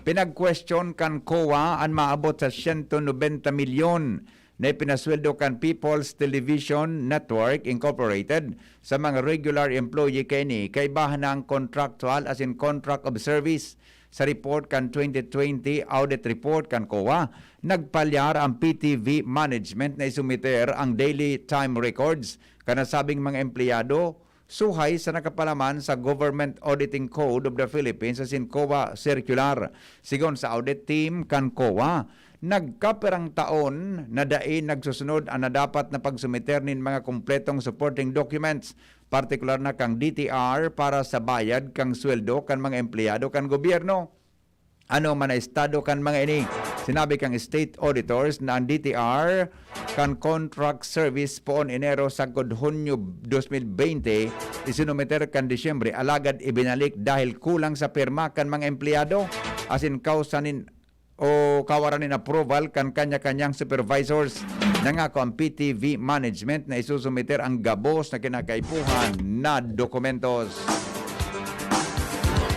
Pinagkwestiyon kan COA an maabot sa siyento nobenta milyon na ipinasweldo kan People's Television Network Incorporated sa mga regular employee kaini kaiba na ang contractual asin contract of service. Sa report kan twenty twenty audit report kan COA, nagpalyar ang P T V management na isumiter ang daily time records kan nasabing mga empleyado suhay sa nakapalaman sa Government Auditing Code of the Philippines asin COA Circular. Sigon sa audit team kan COA, nagkapirang taon na dai nagsusunod an nadapat na pagsumiter nin mga kompletong supporting documents, partikular na kan D T R para sa bayad kan sweldo kan mga empleyado kan gobyerno. Ano man na estado kan mga ini? Sinabi kan state auditors na ang D T R kan contract service poon Enero sagkod Hunyo dos mil bente, isinumiter kan Disyembre, alagad ibinalik dahil kulang sa pirma kan mga empleyado, asin kausa nin o kawaran nin approval kan kanya-kanyang supervisors. Nangako ang P T V management na isusumiter ang gabos na kinakaipuhan na dokumentos.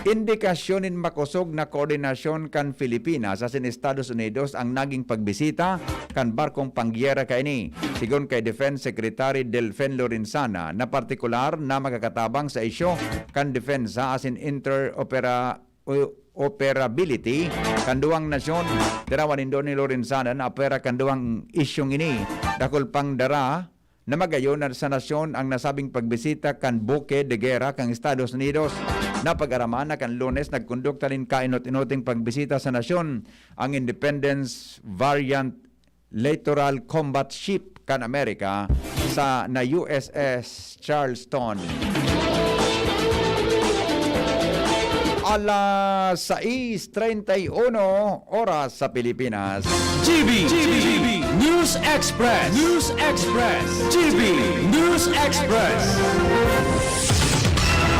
Indikasyon nin makosog na koordinasyon kan Pilipinas asin Estados Unidos ang naging pagbisita kan barkong panggyera kaini. Sigon kay Defense Secretary Delfin Lorenzana na partikular na magkakatabang sa isyu kan depensa asin interopera- o operability kan duwang nasyon. Tirawan nindo ni Lorenzana na apwera kan duwang isyung ini. Dakul pang dara na magayon na sa nasyon ang nasabing pagbisita kan buke de gera kan Estados Unidos. Napag-araman na kan Lunes nagkondukta nin kainot-inoting pagbisita sa nasyon ang Independence Variant Littoral Combat Ship kan Amerika sa na U S S Charleston. Alas sais treinta y uno, oras sa Pilipinas. G B, G B, News Express, News Express, G B, News Express.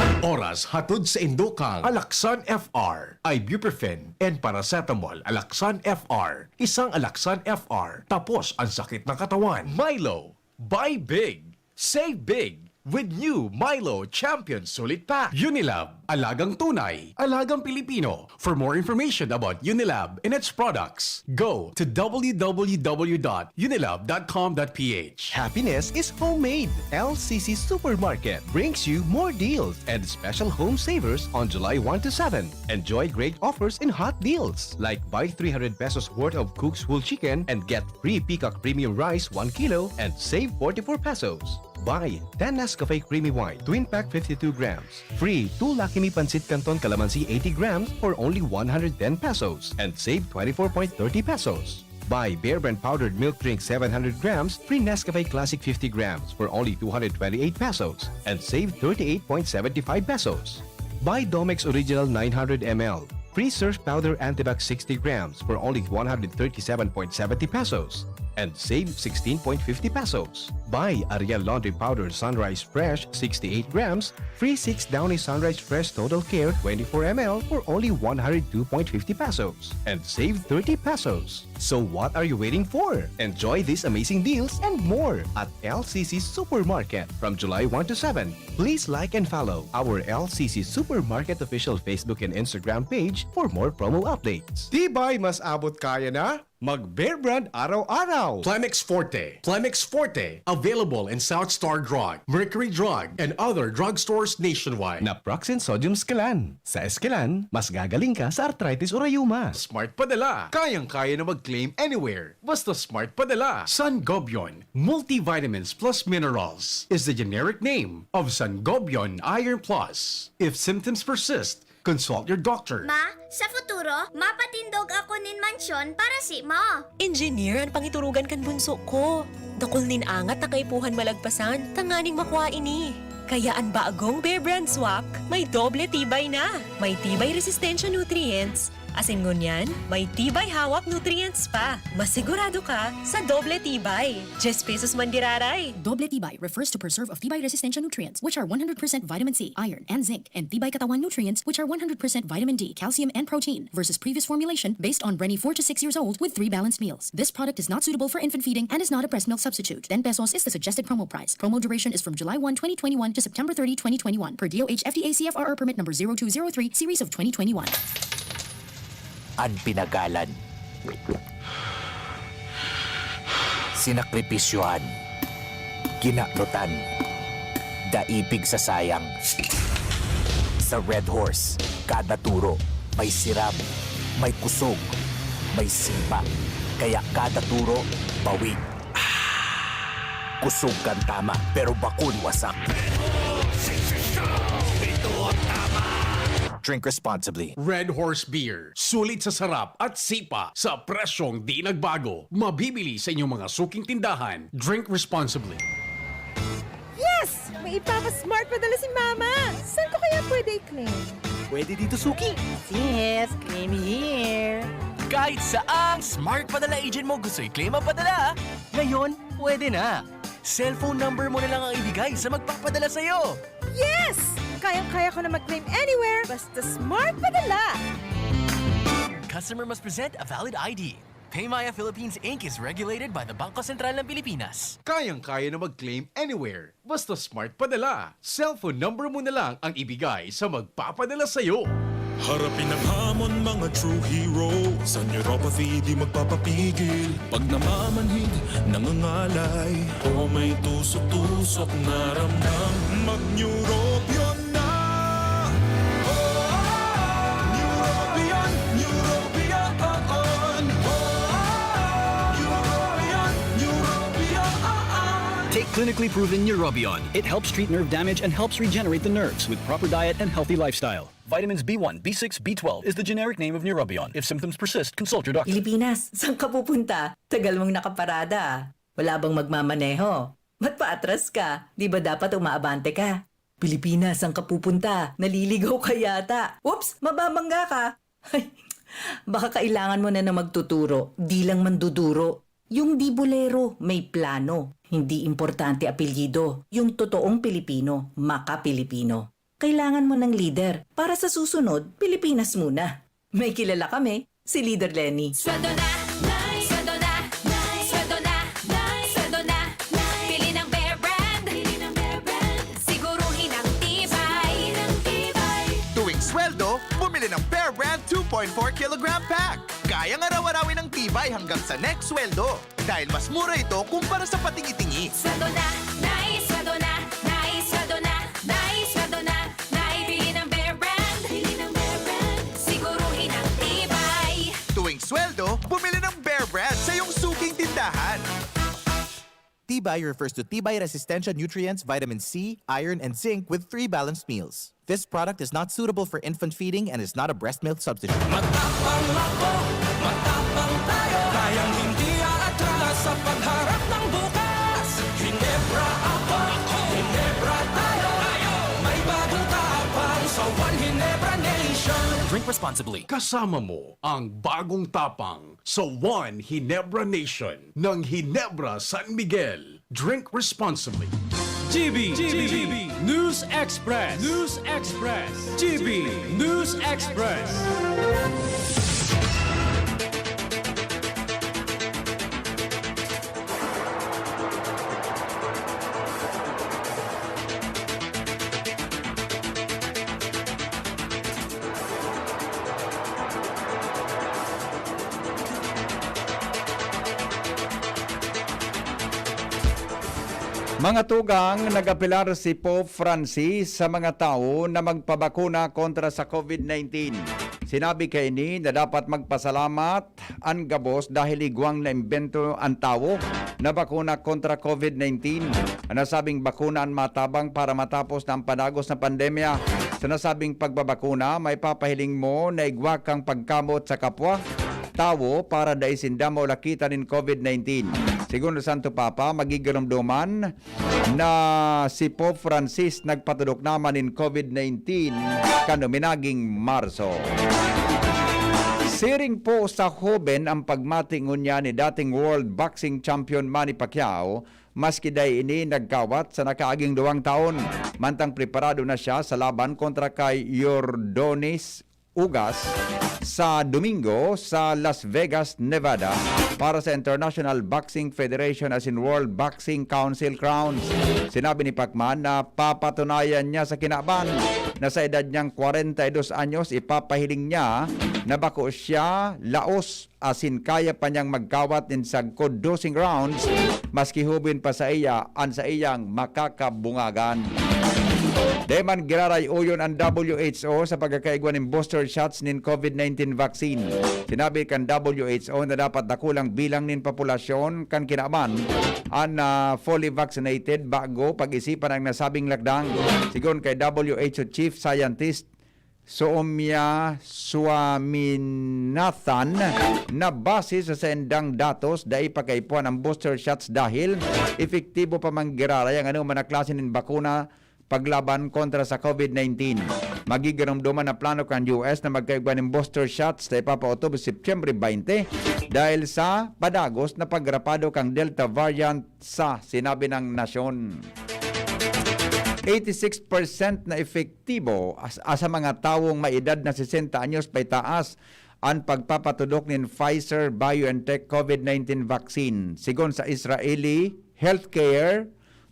An oras hatod saindo kan Alaxan F R, ibuprofen and paracetamol. Alaxan F R, isang Alaxan F R, tapos ang sakit ng katawan. Milo, buy big, save big with new Milo Champion Sulit Pack. Unilab, alagang tunay, alagang Pilipino. For more information about Unilab and its products, go to w w w dot unilab dot com dot p h. Happiness is homemade. L C C Supermarket brings you more deals and special home savers on July one to seven. Enjoy great offers and hot deals, like buy three hundred pesos worth of Cook's Whole Chicken and get free Peacock Premium Rice one kilo and save forty-four pesos. Buy ten Nescafe Creamy White, twin pack, fifty-two grams. Free two Lucky Me Pancit Canton Calamansi, eighty grams, for only one hundred ten pesos and save twenty-four point thirty pesos. Buy Bear Brand Powdered Milk Drink, seven hundred grams, free Nescafe Classic, fifty grams, for only two hundred twenty-eight pesos and save thirty-eight point seventy-five pesos. Buy Domex Original nine hundred M L, free Surf Powder Antibac, sixty grams, for only one hundred thirty-seven point seventy pesos and save sixteen point fifty pesos. Buy Ariel Laundry Powder Sunrise Fresh, sixty-eight grams, free six Downy Sunrise Fresh Total Care, twenty-four M L, for only one hundred two point fifty pesos and save thirty pesos. So what are you waiting for? Enjoy these amazing deals and more at L C C Supermarket from July one to seven. Please like and follow our L C C Supermarket official Facebook and Instagram page for more promo updates. Tibay mas abot kaya na? Mag Bear Brand araw-araw! Plemex Forte. Plemex Forte. Available in South Star Drug, Mercury Drug, and other drugstores nationwide. Naproxen Sodium Scalan. Sa Escalan, mas gagaling ka sa arthritis o rayuma. Smart Padala. Kayang-kaya na mag-claim anywhere. Basta Smart Padala. Sangobion Multivitamins Plus Minerals is the generic name of Sangobion Iron Plus. If symptoms persist, consult your doctor. Ma, sa futuro, mapatindog ako nin mansyon para si ma. Engineer an pangiturugan kan bunso ko. Dakul nin angat na kaipuhan malagpasan tanganing makua ini. Kaya an bagong Bear Brand Swak may doble tibay na. May tibay resistensya nutrients, asin ngunyan, may tibay hawak nutrients pa. Masigurado ka sa doble tibay. Diyes pesos man giraray. Doble tibay refers to preserve of tibay resistensya nutrients, which are one hundred percent vitamin C, iron, and zinc, and tibay katawan nutrients, which are one hundred percent vitamin D, calcium, and protein, versus previous formulation based on Brenny four to six years old with three balanced meals. This product is not suitable for infant feeding and is not a breast milk substitute. Ten pesos is the suggested promo price. Promo duration is from July one, twenty twenty-one to September thirty, twenty twenty-one, per D O H F D A C F R R permit number zero two zero three, series of twenty twenty-one. An pinagalan, sinakripisyohan, kinaknutan, daipig sa sayang. Sa Red Horse, kada turo may siram, may kusog, may sipa. Kaya kada turo, bawi. Kusog kan tama, pero bakun wasak. Drink responsibly. Red Horse Beer. Sulit sa sarap at sipa sa presyong di nagbago. Mabibili sa inyong mga suking tindahan. Drink responsibly. Yes! May ipapa-smart padala si Mama! Saan ko kaya pwede i-claim? Pwede dito, Suki. Yes, claim here. Kahit saang smart padala agent mo gusto i-claim ang padala, ngayon, pwede na. Cellphone number mo na lang ang ibigay sa magpapadala sa'yo. Yes! Kayang-kaya ko na mag-claim anywhere, basta smart padala! Customer must present a valid I D. Paymaya Philippines Inc is regulated by the Bangko Sentral ng Pilipinas. Kayang-kaya na mag-claim anywhere. Basta smart padala. Cellphone number mo na lang ang ibigay sa magpapadala sa'yo. Harapin ang hamon, mga true hero. Sa neuropathy, di magpapapigil. Pag namamanhid, nangangalay, o may tusok-tusok na ramdam, mag-Neurobion na! Neurobion, Neurobion, on! Neurobion, Neurobion, on! Take clinically proven Neurobion. It helps treat nerve damage and helps regenerate the nerves with proper diet and healthy lifestyle. Vitamins B one, B six, B twelve is the generic name of Neurobion. If symptoms persist, consult your doctor. Pilipinas, saan ka pupunta? Tagal mong nakaparada. Wala bang magmamaneho? Ba't paatras ka? Di ba dapat umaabante ka? Pilipinas, saan ka pupunta? Naliligaw ka yata. Oops, mababangga ka. Baka kailangan mo na na magtuturo, di lang manduduro. Yung di bolero, may plano. Hindi importante apelyido. Yung totoong Pilipino, maka-Pilipino. Kailangan mo ng lider para sa susunod, Pilipinas muna. May kilala kami, si Leader Lenny. Sweldo na, Nay! Sweldo na, Nay! Sweldo na, Nay! Sweldo na, Nay! Pili ng Bear Brand! Pili ng Bear Brand! Siguruhin ang tibay! Siguruhin ang tibay! Tuwing sweldo, bumili ng Bear Brand two point four kilogram pack. Kayang araw-arawin ang tibay hanggang sa next sweldo. Dahil mas mura ito kumpara sa patingi-tingi. Sweldo na, Nay! Sweldo na, Nay! Sweldo na, Nay! Sweldo na, Nay! Bili ng Bear Brand! Bili ng Bear Brand! Siguruhin ang tibay! Tuwing sweldo, bumili ng Bear Brand sa iyong suking tindahan. Tibay refers to tibay resistensya nutrients, vitamin C, iron, and zinc with three balanced meals. This product is not suitable for infant feeding and is not a breast milk substitute. Matapang ako, matapang tayo. Kayang hindi aatras sa pagharap ng bukas. Hinebra ako, Hinebra tayo. May bagong tapang sa One Hinebra Nation. Drink responsibly. Kasama mo ang bagong tapang sa One Hinebra Nation ng Hinebra San Miguel. Drink responsibly. G B, G B, News Express, News Express, G B News Express. Mga tugang, nag-apelar si Pope Francis sa mga tawo na magpabakuna kontra sa covid nineteen. Sinabi kaini na dapat magpasalamat an gabos dahil igwang naimbento an tawo na bakuna kontra covid nineteen. An nasabing bakuna an matabang para matapos na ang padagos na pandemya. Sa nasabing pagbabakuna, maipapahiling mo na igwa kang pagkamot sa kapwa tawo para dai sinda maulakitan nin covid nineteen. Sigon sa Santo Papa, magigaromdoman na si Pope Francis nagpatudok naman nin covid nineteen kan uminaging Marso. Siring po sa hoben ang pagmati ngunyan ni dating world boxing champion Manny Pacquiao, maski dai ini nagkawat sa nakaaging duwang taon. Mantang preparado na siya sa laban kontra kay Yordonis Ugas sa Domingo sa Las Vegas, Nevada, para sa International Boxing Federation asin World Boxing Council Crowns. Sinabi ni Pacman na papatunayan niya sa kinaban na sa edad niyang kwarenta y dos anyos, ipapahiling niya na bako siya laos asin kaya pa niyang magkawat nin sagkod doseng rounds, maski hoben pa saiya an saiyang makakabungagan. Dai man giraray-oyon an W H O sa pagkakaigwa nin booster shots nin covid nineteen vaccine. Sinabi kan W H O na dapat dakulang bilang nin populasyon kan kinaban an, ah, fully vaccinated bago pag-isipan ang nasabing lakdang. Sigon kay W H O Chief Scientist Soumya Swaminathan, na base sa saindang datos, dai pa kaipuhan ang booster shots dahil epektibo pa man giraray ang anoman na klase nin bakuna paglaban kontra sa covid nineteen. Magigaromdoman na plano kan U S na magkaigwa nin booster shots na ipapaotob Setyembre twenty dahil sa padagos na pagrapado kan Delta variant sa sinabi ng nasyon. Eighty-six percent na epektibo as-, sa mga tawong may edad na sesenta anyos paitaas an pagpapatudok nin Pfizer-BioNTech covid nineteen vaccine, sigon sa Israeli healthcare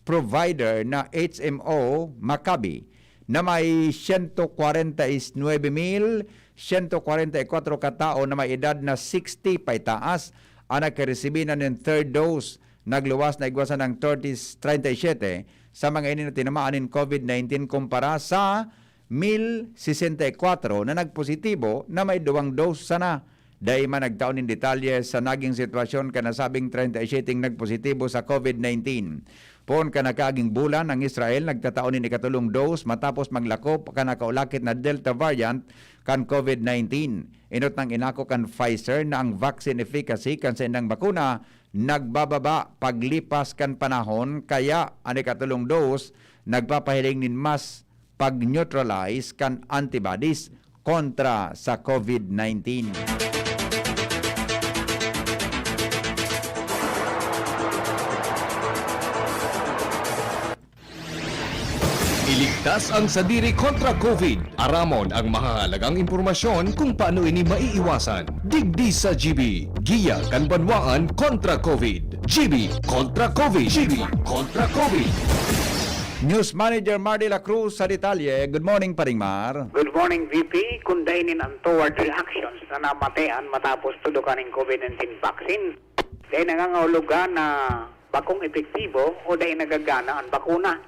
provider na H M O Maccabi, na may siyento kwarenta y nuebe mil siyento kwarenta y kwatro ka tawo na may edad na sixty paitaas an nakaresibi na nin third dose. Nagluwas na igwa sanang thirty, treinta y siete sa mga ini na tinamaan nin covid nineteen kumpara sa mil sesenta y kwatro na nagpositibo na may duwang dose sana. Dai man nagtao nin detalye sa naging sitwasyon kan nasabing treinta y siete nagpositibo sa covid nineteen. Poon kan nakaaging bulan, ang Israel nagtatao nin ikatolong dose matapos maglakop kan nakaulakit na Delta variant kan covid nineteen. Enot nang inako kan Pfizer na ang vaccine efficacy kan saindang bakuna nagbababa paglipas kan panahon, kaya an ikatolong dose nagpapahiling nin mas pag-neutralize kan antibodies kontra sa COVID nineteen. Iligtas ang sadiri kontra COVID. Aramon ang mahahalagang impormasyon kung paano ini maiiwasan. Digdi sa G B, Giya kan Banwaan kontra COVID. G B kontra COVID. G B kontra COVID. News Manager Mar de la Cruz sa detalye. Good morning, Paring Mar. Good morning, V P. Kun dai nin untoward reactions na namatean matapos tudokan nin COVID nineteen vaccine, dai nangangahulugan na bakong epektibo o dai nagagana an bakuna.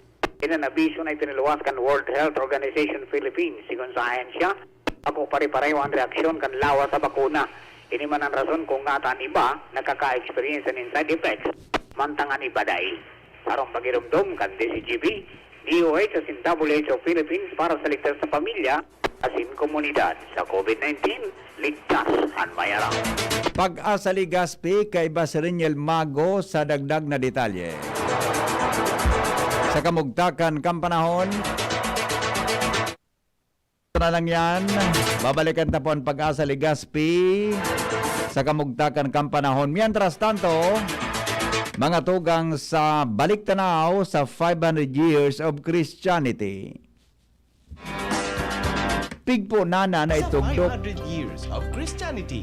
Ini an abiso na ipinaluwas kan World Health Organization Philippines. Sigon sa ahensya, bako pare-pareho an reaksyon kan lawas sa bakuna. Ini man an rason kung ngata an iba nakaka-experience nin side effects, mantang an iba dai. Sarong pagiromdom kan D C G B, D O H asin W H O Philippines para sa ligtas na pamilya asin komunidad. Sa COVID nineteen, ligtas an mayaram. Pag-asa Legazpi, kaiba si Reniel Mago sa dagdag na detalye. Sa kamugtakan kan panahon, ito na lang yan. Babalikan ta po ang Pag-asa Legazpi sa kamugtakan kan panahon. Mientras tanto, mga tugang, sa balik tanaw sa five hundred years of Christianity. Pigpo nana na itugdok. Sa five hundred years of Christianity.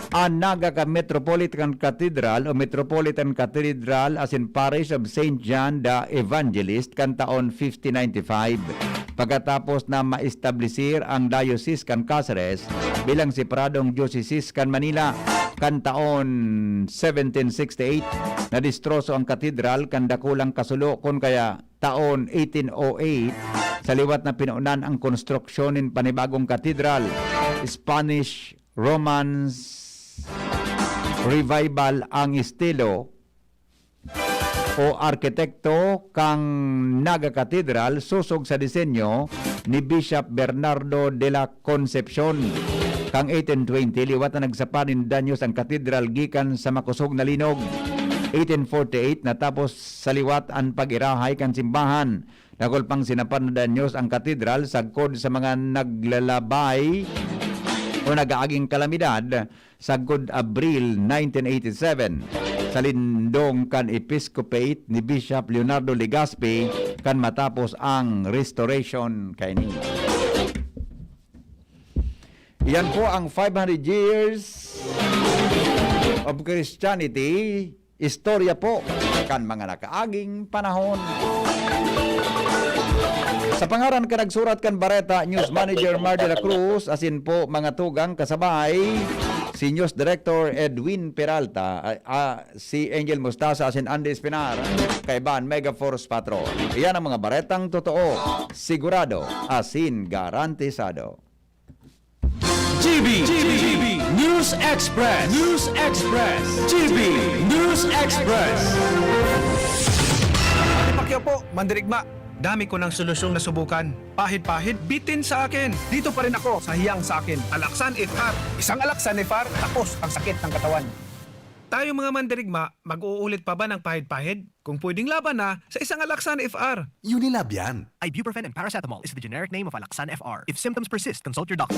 An Naga ka Metropolitan Cathedral o Metropolitan Cathedral asin Parish of Saint John the Evangelist kan taon fifteen ninety-five, pagkatapos na maestablisir ang Diocese kan Caceres bilang separadong diocese kan Manila. Kan taon seventeen sixty-eight, nadistroso ang katedral kan dakulang kasulo, kun kaya taon eighteen oh eight, sa liwat na pinunan ang konstruksyon nin panibagong katedral. Spanish Romance Revival ang estilo o arkitekto kan Naga Cathedral, sosog sa disenyo ni Bishop Bernardo de la Concepcion. Kan eighteen twenty, liwat na nagsapa nin danyos ang katedral gikan sa makosog na linog. Eighteen forty-eight, natapos sa liwat an pag-irahay kan simbahan. Dakul pang sinapa na danyos ang katedral sagkod sa mga naglalabay o nag-aaging kalamidad sagkod Abril nineteen eighty-seven, sa lindong kan episcopate ni Bishop Leonardo Legazpi, kan matapos ang restoration kaini. Iyan po ang five hundred years of Christianity, istorya po kan mga nakaaging panahon. Sa pangaran kan nagsurat kan bareta, News Manager Mar de la Cruz, asin po mga tugang kasabay, si News Director Edwin Peralta, ah, ah, si Angel Mustasa, asin Andy Espinar, kaiba an Mega Force Patrol. Iyan ang mga baretang totoo, sigurado, asin garantisado. G B, G B, News Express, News Express, G B News Express. Manny Pacquiao po, mandirigma. Dami ko ng solusyong nasubukan. Pahid-pahid, bitin sa akin. Dito pa rin ako sa hiyang sa akin. Alaxan F R. Isang Alaxan F R, tapos ang sakit ng katawan. Tayong mga mandirigma, mag-uulit pa ba ng pahid-pahid? Kung pwedeng laban na, sa isang Alaxan F R. Unilab yan. Ibuprofen and paracetamol is the generic name of Alaxan F R. If symptoms persist, consult your doctor.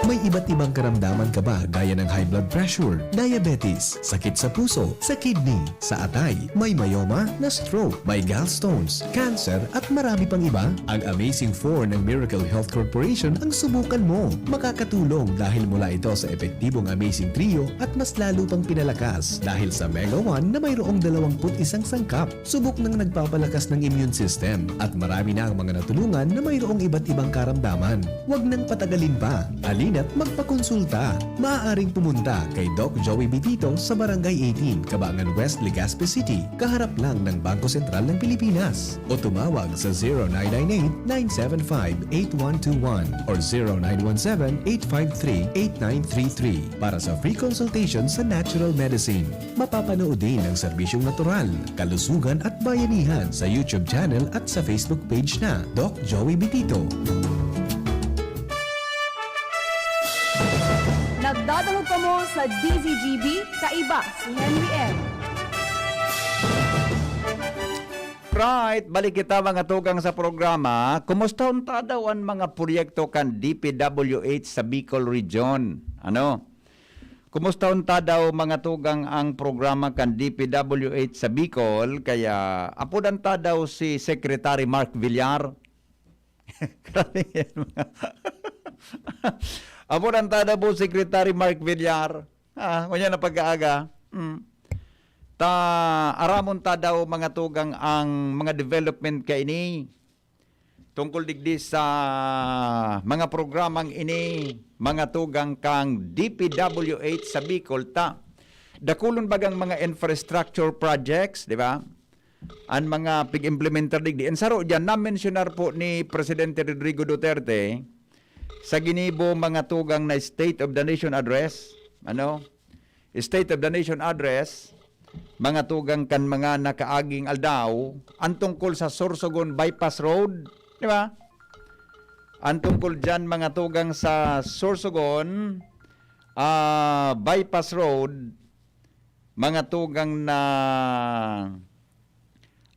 May iba't ibang karamdaman ka ba, gaya ng high blood pressure, diabetes, sakit sa puso, sa kidney, sa atay, may myoma, na-stroke, may gallstones, cancer, at marami pang iba? Ang Amazing Four ng Miracle Health Corporation ang subukan mo. Makakatulong dahil mula ito sa epektibong Amazing Trio at mas lalo pang pinalakas dahil sa Mega One na mayroong dalawampu't isang sangkap. Subok nang nagpapalakas ng immune system at marami na ang mga natulungan na mayroong iba't ibang karamdaman. Huwag nang patagalin pa. Halina't magpakonsulta. Maaaring pumunta kay Doc Joey Bitito sa Barangay eighteen, Cabangan West, Legazpi City, kaharap lang ng Bangko Sentral ng Pilipinas. O tumawag sa zero nine nine eight, nine seven five, eight one two one or zero nine one seven, eight five three, eight nine three three para sa free consultation sa natural medicine. Mapapanood din ang serbisyong natural, kalusugan at bayanihan sa YouTube channel at sa Facebook page na Doc Joey Bitito. Nagdadangog kamo sa D Z G B, kaiba si Henry M. Right, balik kita, mga tugang, sa programa. Kumusta unta daw an mga proyekto kan D P W H sa Bicol Region? Ano? Kumusta unta daw, mga tugang, ang programa kan D P W H sa Bicol? Kaya apodan ta daw si Secretary Mark Villar. Grabe yan, mga apodan ta daw po Secretary Mark Villar. Ah, ngunyan na pag-aaga. Mm. Ta aramon ta daw, mga tugang, ang mga development kaini tungkol digdi sa mga programang ini, mga tugang, kan D P W H sa Bicol. Ta dakulon bagang mga infrastructure projects, di ba? An mga pig-implementar digdi. Ang saro diyan, na-mensionar po ni Presidente Rodrigo Duterte sa ginibo, mga tugang, na State of the Nation Address. Ano? State of the Nation Address, mga tugang, kan mga nakaaging aldaw, ang tungkol sa Sorsogon Bypass Road, di ba? Ang tungkol diyan, mga tugang, sa Sorsogon, ah, Bypass Road, mga tugang, na,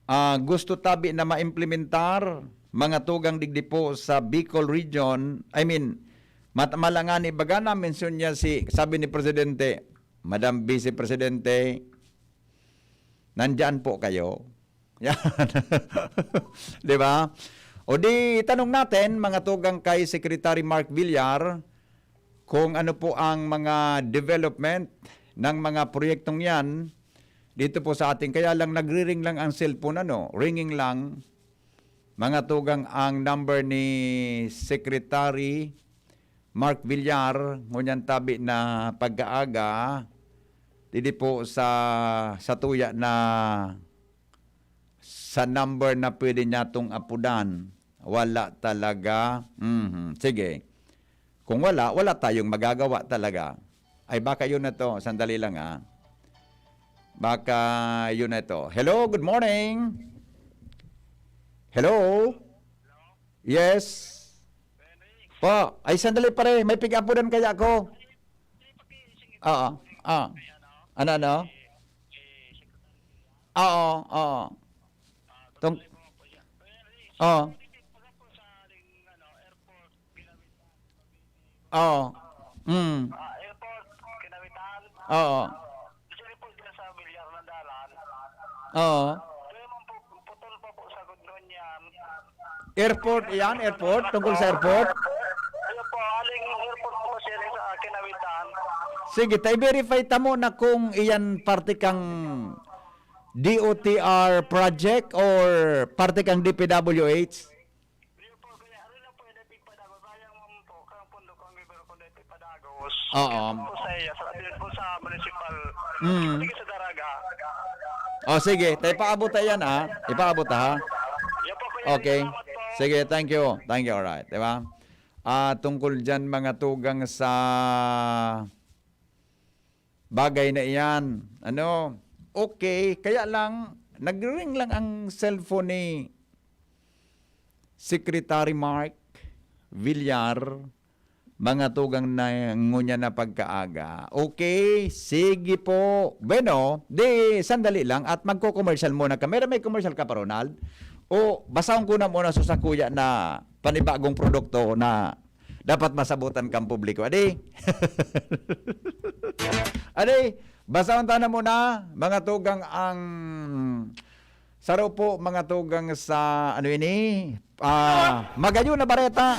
ah, gusto tabi na maimplementar, mga tugang, digdi po sa Bicol Region. I mean, mat-, malangani baga na-mention niya si, sabi ni Presidente, "Madam Vice Presidente, nandiyan po kayo." Yan. Di ba? O di, tanong natin, mga tugang, kay Secretary Mark Villar, kung ano po ang mga development ng mga proyektong yan dito po sa atin. Kaya lang, nagri-ring lang ang cellphone, ano, ringing lang. Mga tugang, ang number ni Secretary Mark Villar, ngunyan tabi na pag-aaga, didi po sa, sa tuya na, sa number na pwede niya tong apudan. Wala talaga. Mhm. Sige. Kung wala, wala tayong magagawa talaga. Ay, baka yun na to. Sandali lang, ah. Baka yun na to. Hello, good morning. Hello? Yes. Po. Ay, sandali, pare. May pig-apudan kaya ako. Oo. Ah. Ano, ano? Oo, oo. Tung-, oo. Oo. Mm. Ah, airport, Kinawitan. Oo. Siya rin po sila sa Villar ng dalan. Oo. Kaya man po, putol pa po sa gudnon yan. Airport, iyan, airport? Tungkol sa airport? Ayun po, aling airport po siya rin sa Kinawitan. Sige, ta i-verify ta mo na kung iyan parte kang D O T R project or parte kang D P W H? Ayun po, kaya ano lang po, yung nagpipadago, sayang man po, kaya ang pondo ko, ang gagawin ko, nagpipadagos. Oo. Ayun po sa iya, sa, ayun po sa municipal. Mm. Sige, sa Daraga. Oh, sige. Ta ipaabot ta yan, ha? Ipaabot ta, ha? Yan po, kuya. Okay. Salamat po. Sige, thank you. Thank you, alright. Di ba? Ah, tungkol dyan, mga tugang, sa bagay na iyan. Ano? Okay, kaya lang, nag-ring lang ang cellphone ni Secretary Mark Villar, mga tugang, na ngunyan na pagkaaga. Okay, sige po. Bueno, di sandali lang at magko-commercial muna kami. May commercial ka pa, Ronald? O basahon ko na muna sa sakuya na panibagong produkto na dapat masabutan kang publiko. Adi? Adi, basahon ta na muna, mga tugang, ang saro po, mga tugang, sa ano ini, ah, magayon na bareta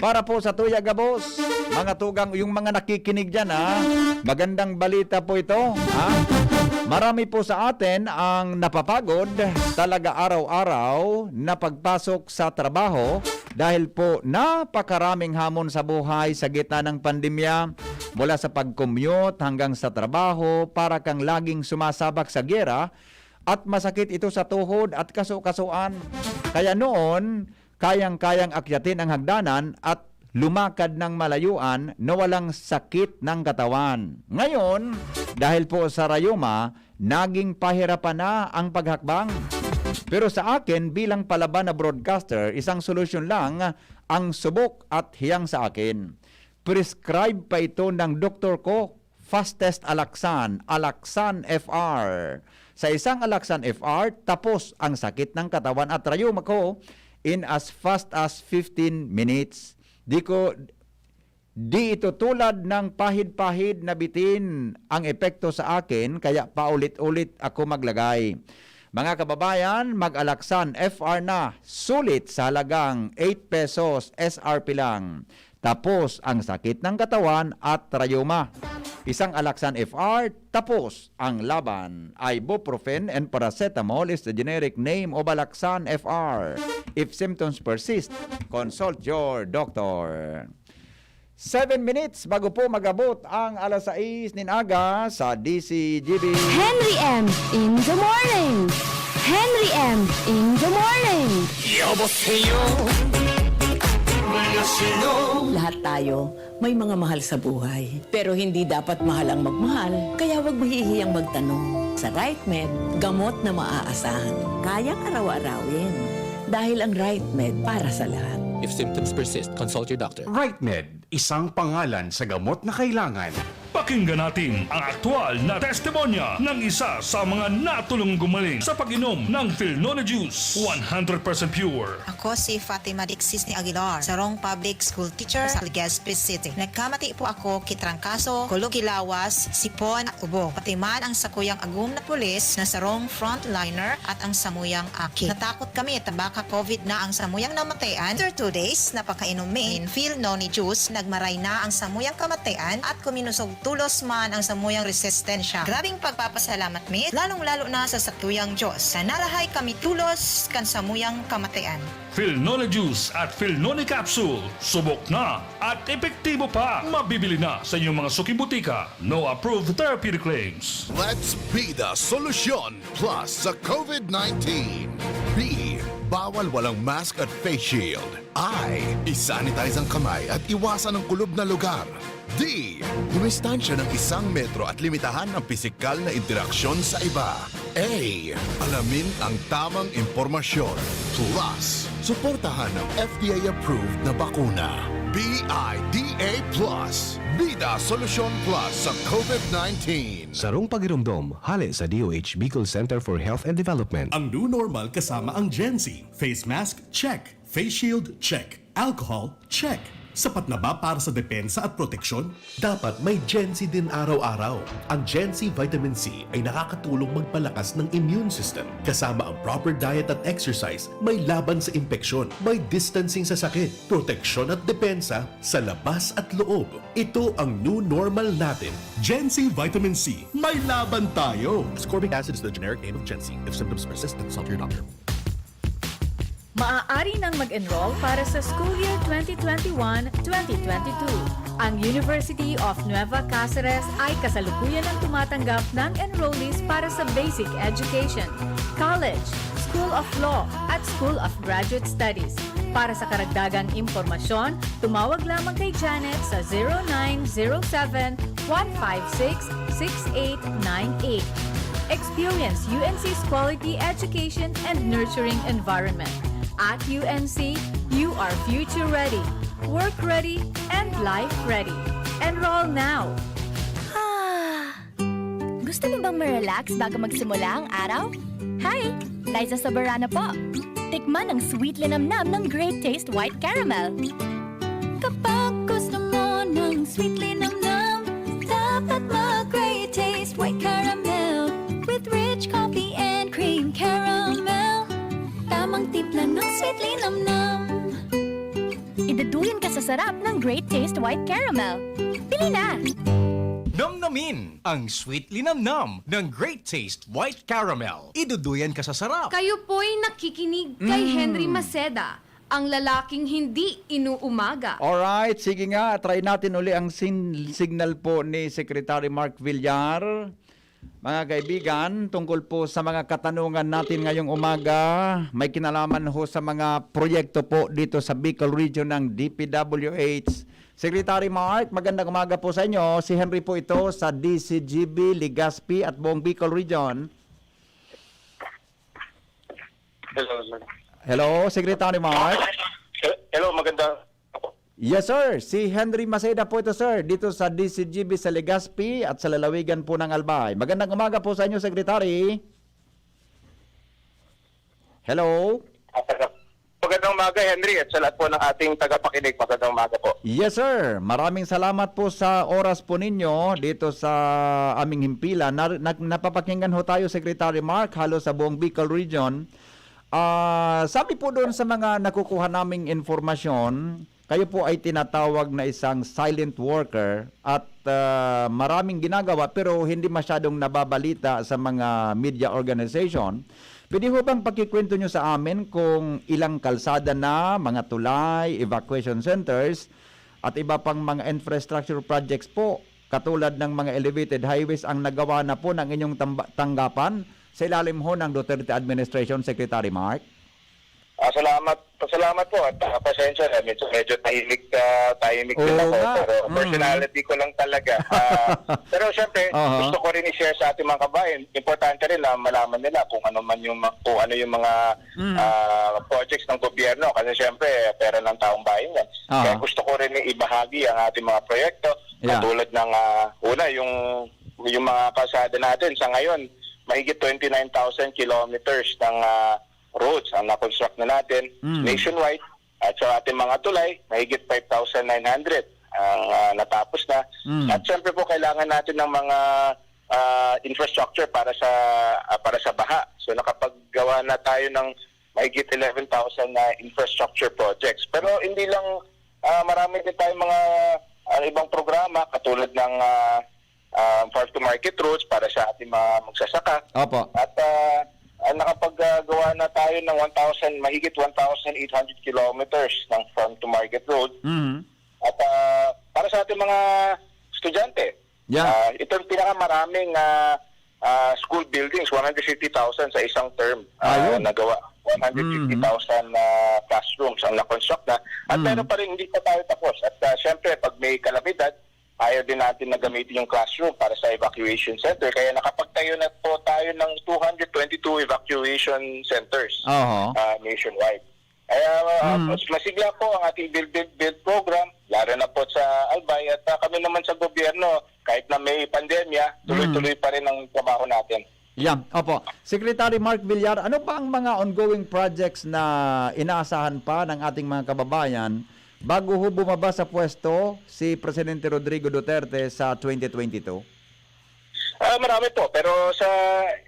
para po sa tuya gabos. Mga tugang, yung mga nakikinig dyan, ha, magandang balita po ito, ha. Marami po sa atin ang napapagod talaga araw-araw na pagpasok sa trabaho dahil po napakaraming hamon sa buhay sa gitna ng pandemya, mula sa pag-commute hanggang sa trabaho, para kang laging sumasabak sa giyera, at masakit ito sa tuhod at kaso-kasuan. Kaya noon, kayang-kayang akyatin ang hagdanan at lumakad ng malayuan na walang sakit ng katawan. Ngayon, dahil po sa rayuma, naging pahirapan na ang paghakbang. Pero sa akin, bilang palaban na broadcaster, isang solusyon lang ang subok at hiyang sa akin. Prescribe pa ito ng doktor ko, Fastest Alaxan, Alaxan F R. Sa isang alaksan F R, tapos ang sakit ng katawan at rayuma ko in as fast as fifteen minutes. Di ko, di ito tulad ng pahid-pahid na bitin ang epekto sa akin, kaya paulit-ulit ako maglagay. Mga kababayan, mag-alaksan F R na, sulit sa halagang eight pesos, S R P lang. Tapos ang sakit ng katawan at rayuma. Isang alaksan F R, tapos ang laban. Ibuprofen and paracetamol is the generic name of alaksan F R. If symptoms persist, consult your doctor. Seven minutes bago po mag-abot ang alas sais nin aga sa D C G B. Henry M in the morning. Henry M in the morning. 여보세요. 안녕하세요. Lahat tayo may mga mahal sa buhay. Pero hindi dapat mahal ang magmahal, kaya huwag mahihiyang magtanong. Sa Right Med, gamot na maaasahan, kayang araw-arawin. Dahil ang Right Med para sa lahat. If symptoms persist, consult your doctor. Right Med, isang pangalan sa gamot na kailangan. Pakinggan natin ang aktual na testimonya ng isa sa mga natulong gumaling sa pag-inom ng Filnone Juice, one hundred percent pure. Ako si Fatima Dixis ni Aguilar, sarong public school teacher sa Legazpi City. Nagkamati po ako ki trangkaso, kulog ki lawas, sipon, ubo. Pati man ang sakuyang agom na pulis na sarong frontliner at ang samuyang aki. Natakot kami ta baka covid na ang samuyang namatayan. After two days na pagkainom mi nin Filnone Juice, nagmaray na ang samuyang kamatayan at kuminusog tolos man ang samuyang resistensya. Grabing pagpapasalamat mi, lalong-lalo na sa satuyang Diyos, na narahay kami tolos kan samuyang kamatayan. Filnone Juice at Filnone Capsule, subok na at epektibo pa. Mabibili na sa inyong mga suking botika. No approved therapeutic claims. Let's be the solution plus sa covid nineteen. B, bawal walang mask at face shield. I, isanitize ang kamay at iwasan ang kulob na lugar. D, dumistansya ng isang metro at limitahan ang pisikal na interaksyon sa iba. A, alamin ang tamang impormasyon. Plus, suportahan ang F D A-approved na bakuna. B I D A plus. Bida Solusyon Plus sa covid nineteen. Sarong pagiromdom, hale sa D O H Bicol Center for Health and Development. Ang new normal kasama ang Gen Z. Face mask, check. Face shield, check. Alcohol, check. Sapat na ba para sa depensa at proteksyon? Dapat may Gen Z din araw-araw. Ang Gen Z Vitamin C ay nakakatulong magpalakas ng immune system. Kasama ang proper diet at exercise, may laban sa impeksyon, may distancing sa sakit, proteksyon at depensa sa labas at loob. Ito ang new normal natin. Gen Z Vitamin C, may laban tayo! Ascorbic acid is the generic name of Gen Z. If symptoms persist, consult your doctor. Maaari nang mag-enroll para sa school year twenty twenty-one, twenty twenty-two. Ang University of Nueva Caceres ay kasalukuyan ang tumatanggap ng enrollees para sa basic education, college, School of Law, at School of Graduate Studies. Para sa karagdagang impormasyon, tumawag lamang kay Janet sa zero nine zero seven, one five six, six eight nine eight. Experience U N C's quality education and nurturing environment. At U N C, you are future ready, work ready, and life ready. Enroll now! Ah! Gusto mo bang ma-relax bago magsimula ang araw? Hi! Liza Soberano po. Tikman ang sweet linamnam ng Great Taste White Caramel. Kapag gusto mo ng sweet linamnam, dapat mag Great Taste White Caramel with rich coffee and cream caramel. Tamang timpla ng sweet linamnam. Iduduyan ka sa sarap ng Great Taste White Caramel. Bili na! Namnamin ang sweet linamnam ng Great Taste White Caramel. Iduduyan ka sa sarap. Kayo po'y nakikinig kay Mm. Henry Maceda, ang lalaking hindi inuumaga. Alright, sige nga, try natin uli ang sin-, signal po ni Secretary Mark Villar. Mga kaibigan, tungkol po sa mga katanungan natin ngayong umaga, may kinalaman ho sa mga proyekto po dito sa Bicol Region ng D P W H. Secretary Mark, magandang umaga po sa inyo. Si Henry po ito sa D C G B, Legazpi at buong Bicol Region. Hello, sir. Hello, Secretary Mark. He-, hello, maganda. Yes, sir. Si Henry Maceda po ito, sir, dito sa D C G B sa Legazpi at sa lalawigan po ng Albay. Magandang umaga po sa inyo, Secretary. Hello? Magandang umaga, Henry, at sa lahat po ng ating tagapakinig, magandang umaga po. Yes, sir. Maraming salamat po sa oras po ninyo dito sa aming himpilan. Na, na, napapakinggan ho tayo, Secretary Mark, halos sa buong Bicol Region. Ah, sabi po doon sa mga nakukuha naming informasyon, kayo po ay tinatawag na isang silent worker at, ah, maraming ginagawa pero hindi masyadong nababalita sa mga media organization. Pwede ho bang pakikwento nyo sa amin kung ilang kalsada na, mga tulay, evacuation centers, at iba pang mga infrastructure projects po, katulad ng mga elevated highways, ang nagawa na po ng inyong tamba-, tanggapan sa ilalim ho ng Duterte administration, Secretary Mark? Ah, salamat. Salamat po at, ah, pasensya na, medyo, medyo tahimik, ah, tahimik din Oo ako, nga. Pero Mm. personality ko lang talaga. Ah, pero siyempre, Aha. gusto ko rin i-share sa ating mga kabayan. Importante rin na malaman nila kung ano man yung ma-, kung ano yung mga, Mm. ah, projects ng gobyerno. Kasi siyempre, pera ng taong bayan yan. Aha. Kaya gusto ko rin ibahagi ang ating mga proyekto. Yeah. Katulad ng, ah, una, yung, yung mga kalsada natin sa ngayon, mahigit twenty-nine thousand kilometers ng, ah, roads ang na-construct na natin Mm. nationwide. At sa ating mga tulay, mahigit five thousand nine hundred ang, ah, natapos na. Mm. At siyempre po, kailangan natin ng mga, ah, infrastructure para sa, ah, para sa baha. So, nakapaggawa na tayo ng mahigit eleven thousand na infrastructure projects. Pero hindi lang, ah, marami din tayong mga, ah, ibang programa katulad ng, ah, ah, farm to market roads para sa ating mga magsasaka. Opo. At, ah, ah, nakapaggawa na tayo ng one thousand, mahigit one thousand eight hundred kilometers ng farm to market road. Mhm. At, ah, para sa ating mga estudyante, Yeah. ah, ito yung pinakamaraming, ah, ah, school buildings, one hundred fifty thousand sa isang term, ah, Ayun. nagawa. One hundred fifty thousand, Mhm. ah, classrooms ang na-construct na. At Mhm. meron pa rin, hindi pa tayo tapos. At, ah, syempre, pag may kalamidad, ayaw din natin na gamitin yung classroom para sa evacuation center. Kaya nakapagtayo na po tayo ng two hundred twenty-two evacuation centers, Oho. ah, nationwide. Kaya, ah, Mm. mas masigla po ang ating Build, Build, Build program, lalo na po sa Albay. At, ah, kami naman sa gobyerno, kahit na may pandemya, Mm. tuloy-tuloy pa rin ang trabaho natin. Yeah, opo. Secretary Mark Villar, ano pa ang mga ongoing projects na inaasahan pa ng ating mga kababayan bago ho bumaba sa pwesto si Presidente Rodrigo Duterte sa twenty twenty-two? Ah, marami po, pero sa,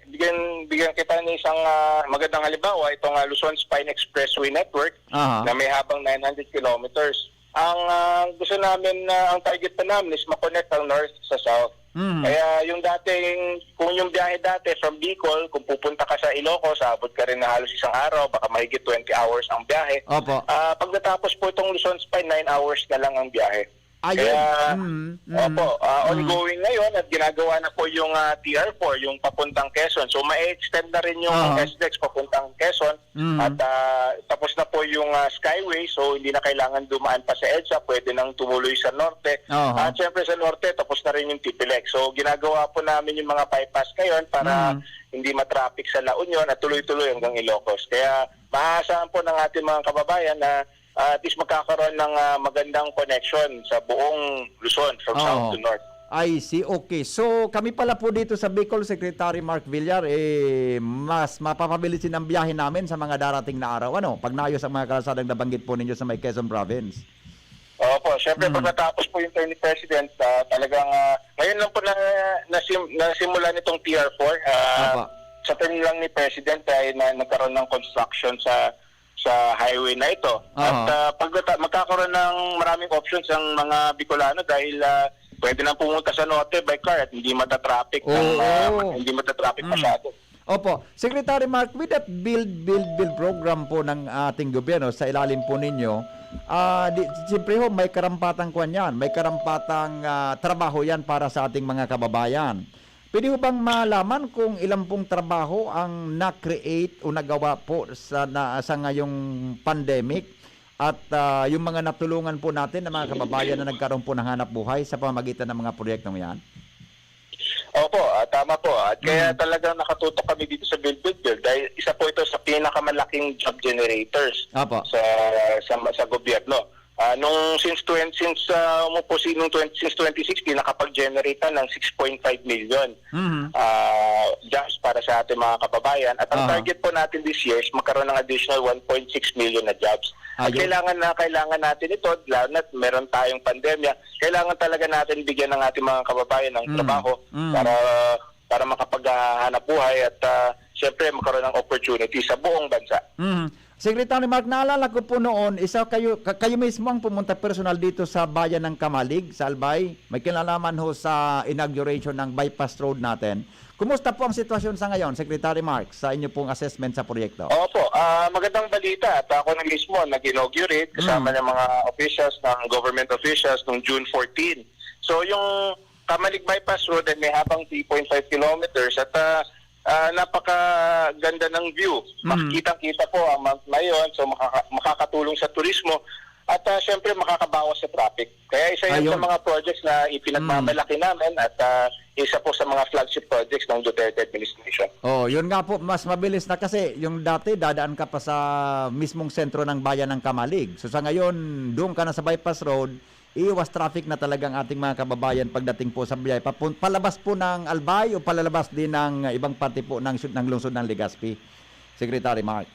bigyan, bigyan kita ng isang, ah, magandang halimbawa, itong, ah, Luzon Spine Expressway Network Aha. na may habang nine hundred kilometers. Ang, ah, gusto namin, ah, ang target pa namin is ma-connect ang north sa south. Mm. Kaya yung dating, kung yung biyahe dati from Bicol, kung pupunta ka sa Ilocos, aabot ka rin na halos isang araw, baka mahigit twenty hours ang biyahe. Opo. Ah, pagkatapos po itong Luzon Spine, nine hours na lang ang biyahe. Ayun. Kaya, Mm, mm, opo, ah, mm. ongoing ngayon at ginagawa na po yung, ah, T R four, yung papuntang Quezon. So, ma-extend na rin yung Aha. S lex papuntang Quezon. Mm. At, ah, tapos na po yung, ah, Skyway. So, hindi na kailangan dumaan pa sa EDSA. Pwede nang tumuloy sa norte. Aha. At syempre sa norte, tapos na rin yung TPLEX. So, ginagawa po namin yung mga bypass ngayon para Mm. hindi matraffic sa La Union at tuloy-tuloy hanggang Ilocos. Kaya, maaasahan po ng ating mga kababayan na ah, at least magkakaroon ng, ah, magandang connection sa buong Luzon, from south Oo. to north. I see. Okay. So, kami pala po dito sa Bicol, Secretary Mark Villar, eh, mas mapapabilisin ang biyahe namin sa mga darating na araw, ano, pag naayos ang mga kalsadang nabanggit po ninyo sa may Quezon Province. Opo, syempre, Mm. pagkatapos po yung term ni President, ah, talagang, ah, ngayon lang po na, nasim-, nasimulan itong T R four. Ah, Opo. sa term lang ni President ay na, nagkaroon ng construction sa sa highway na ito. At, Aha. ah, pagkata-, magkakaroon ng maraming options ang mga Bicolano dahil, ah, pwede nang pumunta sa norte by car at hindi matatraffic ng, Oo. ah, hindi matatraffic Mm. masyado. Opo. Secretary Mark, with that build, build, build program po ng ating gobyerno sa ilalim po ninyo, ah, di, siyempre ho, may karampatang kwan yan, may karampatang, ah, trabaho yan para sa ating mga kababayan. Pwede ho bang malaman kung ilan pong trabaho ang na-create o nagawa po sa, na, sa ngayong pandemic? At, ah, yung mga natulungan po natin ng mga kababayan na nagkaroon po ng hanap buhay sa pamamagitan ng mga proyektong yan? Opo, ah, tama po. At kaya Mm. talagang nakatutok kami dito sa Build, Build, Build. Dahil isa po ito sa pinakamalaking job generators Apo. sa, sa, sa gobyerno. Ah, nung since twenty, since, ah, umupo si, nung twenty, since twenty sixteen, nakapag-generate na ng six point five million, Mhm. ah, jobs para sa ating mga kababayan. At ang Aha. target po natin this year is magkaroon ng additional one point six million na jobs. At Ayun. kailangan na, kailangan natin ito, lalo na't meron tayong pandemya. Kailangan talaga natin bigyan ng ating mga kababayan ng Mm. trabaho Mm. para, para makapaghanap buhay at, ah, siyempre magkaroon ng opportunity sa buong bansa. Mm. Secretary Mark, naalala ko po noon, isa kayo, ka-, kayo mismo ang pumunta personal dito sa bayan ng Camalig, sa Albay. May kinalaman ho sa inauguration ng bypass road natin. Kumusta po ang sitwasyon sa ngayon, Secretary Mark, sa inyo pong assessment sa proyekto? Opo, ah, magandang balita at ako na mismo nag-inaugurate kasama Mm. ng mga officials, ng government officials, nung June fourteen. So, yung Camalig Bypass Road ay may habang three point five kilometers at, ah, ah, napakaganda ng view. Mm. Makikitang-kita po ang Mount Mayon, so makaka-, makakatulong sa turismo at, ah, siyempre makakabawas sa traffic. Kaya isa yun sa Ayun. mga projects na ipinagmamalaki Mm. namin at, ah, isa po sa mga flagship projects ng Duterte administration. Oh, yun nga po, mas mabilis na kasi yung dati dadaan ka pa sa mismong sentro ng bayan ng Camalig. So sa ngayon, doon ka na sa bypass road, iiwas traffic na talaga ang ating mga kababayan pagdating po sa biyaya papun-, palabas po ng Albay o palalabas din ng ibang parte po ng syud-, ng lungsod ng Legazpi, Secretary Mark?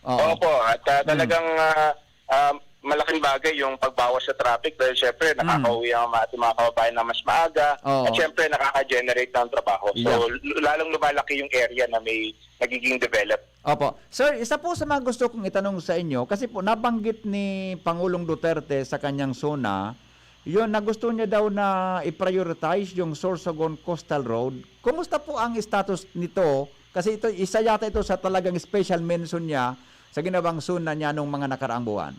Oo. Opo, at, ah, Mm. talagang, ah, ah, malaking bagay yung pagbawas sa traffic dahil syempre Mm. nakakauwi ang mga, ating mga kababayan na mas maaga Oo. at syempre nakaka-generate ng trabaho. So, Yeah. l-, lalong lumalaki yung area na may nagiging developed. Opo. Sir, isa po sa mga gusto kong itanong sa inyo, kasi po nabanggit ni Pangulong Duterte sa kanyang SONA, yun, na gusto niya daw na i-prioritize yung Sorsogon Coastal Road. Kumusta po ang status nito? Kasi ito, isa yata ito sa talagang special mention niya sa ginawang SONA niya nung mga nakaraang buwan.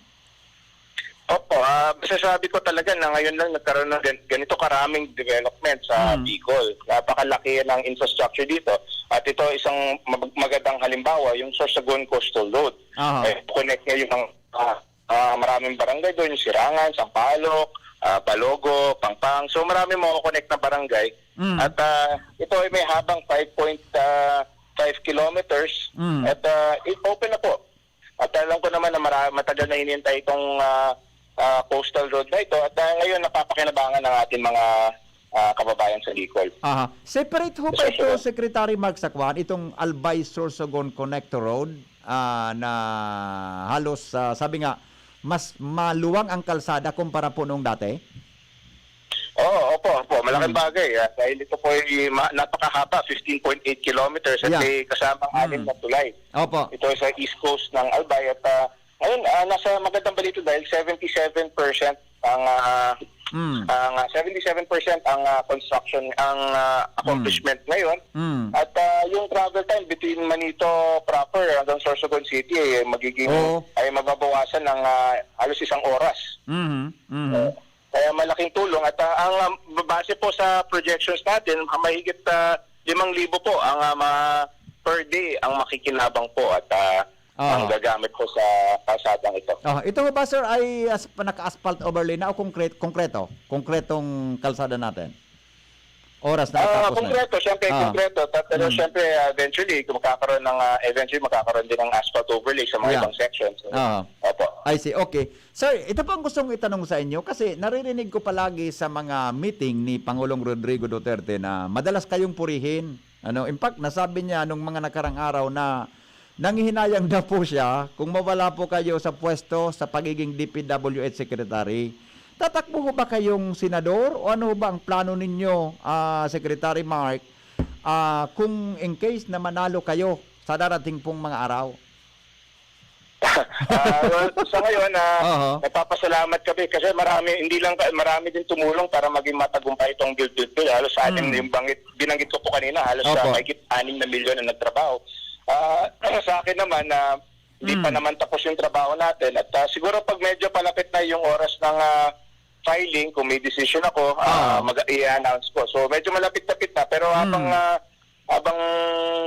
Opo, ah, masasabi ko talaga na ngayon lang nagkaroon ng gan-, ganito karaming development sa Hmm. Bicol. Napakalaki ng infrastructure dito. At ito isang mag-, magandang halimbawa, yung Sorsogon Coastal Road. Aha. Eh, connect niya yung mga, ah, ah, maraming barangay doon, yung Sirangan, Sampaloc, ah, Balogo, Pangpang. So, maraming mga connect na barangay. Hmm. At, ah, ito ay may habang five point five kilometers. Hmm. At, ah, i-, open na po. At alam ko naman na mara-, matagal na hinihintay itong, ah, ah, coastal road na ito. At, ah, ngayon, napapakinabangan ng ating mga, ah, kababayan sa Bicol. Aha. Separate ho ba Yes, ito, sir. Secretary Mark, sa kwan, itong Albay Sorsogon Connector Road, ah, na halos, ah, sabi nga, mas maluwang ang kalsada kumpara po noong dati? Oo, opo, opo. Malaking Mm. bagay, ah, dahil ito po ay ma-, napakahaba, fifteen point eight kilometers, at Yeah. may kasamang Mm. anim na tulay. Opo. Ito ay sa East Coast ng Albay at, ah, ngayon, ah, nasa magandang balita dahil seventy-seven percent ang, ah, Mm. ang, ah, seventy-seven percent ang, ah, construction, ang, ah, Mm. accomplishment ngayon. Mm. At, ah, yung travel time between Manito proper hanggang Sorsogon City ay magiging, Oo. ay mababawasan ng, ah, halos isang oras. Mhm. Mhm. Oo. Kaya malaking tulong at, ah, ang, um, base po sa projections natin, ah, mahigit, ah, limang libo po ang, ah, ma-, per day ang makikinabang po at, ah, Oo. ang gagamit po sa kalsadang ito. Oh, ito ho ba, sir, ay as-, naka-asphalt overlay na o konkret-, konkreto? Konkretong kalsada natin? Oras na Ah, matapos na yun. konkreto, siyempre, Ah. konkreto. Ta-, pero Mm. siyempre, ah, eventually, kung magkakaroon ng, ah, eventually, magkakaroon din ng asphalt overlay sa mga Yeah. ibang sections. Ah. Opo. I see. Okay. Sir, ito po ang gusto kong itanong sa inyo kasi naririnig ko palagi sa mga meeting ni Pangulong Rodrigo Duterte na madalas kayong purihin. Ano, in fact, nasabi niya nung mga nakarang araw na nanghihinayang daw po siya kung mawala po kayo sa pwesto sa pagiging D P W H Secretary. Tatakbo ho ba kayong senador o ano ho ba ang plano ninyo, ah, Secretary Mark, ah, kung in case na manalo kayo sa darating pong mga araw? Ah, well, sa ngayon, ah, Oho. nagpapasalamat kami kasi marami, hindi lang ka-, marami din tumulong para maging matagumpay itong Build, Build, Build. Halos sa atin, Hmm. yung banggit, binanggit ko po kanina, halos, Opo. ah, mahigit anim na milyon ang nagtrabaho. Ah, sa akin naman, ah, hindi pa Hmm. naman tapos yung trabaho natin. At, ah, siguro pag medyo palapit na yung oras ng, ah, filing, kung may decision ako, ah, Ah. mag-, i-announce ko. So, medyo malapit-lapit na. Pero habang, Hmm. ah, habang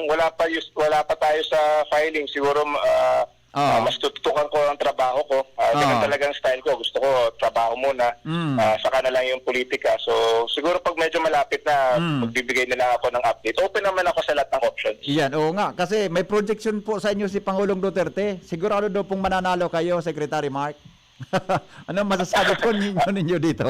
wala pa yus-, wala pa tayo sa filing, siguro, ah, Ah. ah, mas tututukan ko ang trabaho ko. Ah, ganun Ah. talagang style ko. Gusto ko, trabaho muna. Hmm. Ah, saka na lang yung politika. So, siguro pag medyo malapit na, Hmm. magbibigay na lang ako ng update. Open naman ako sa lahat ng options. Yan, oo nga. Kasi may projection po sa inyo si Pangulong Duterte. Sigurado daw pong mananalo kayo, Secretary Mark. Ano masasabi po ninyo, ninyo dito?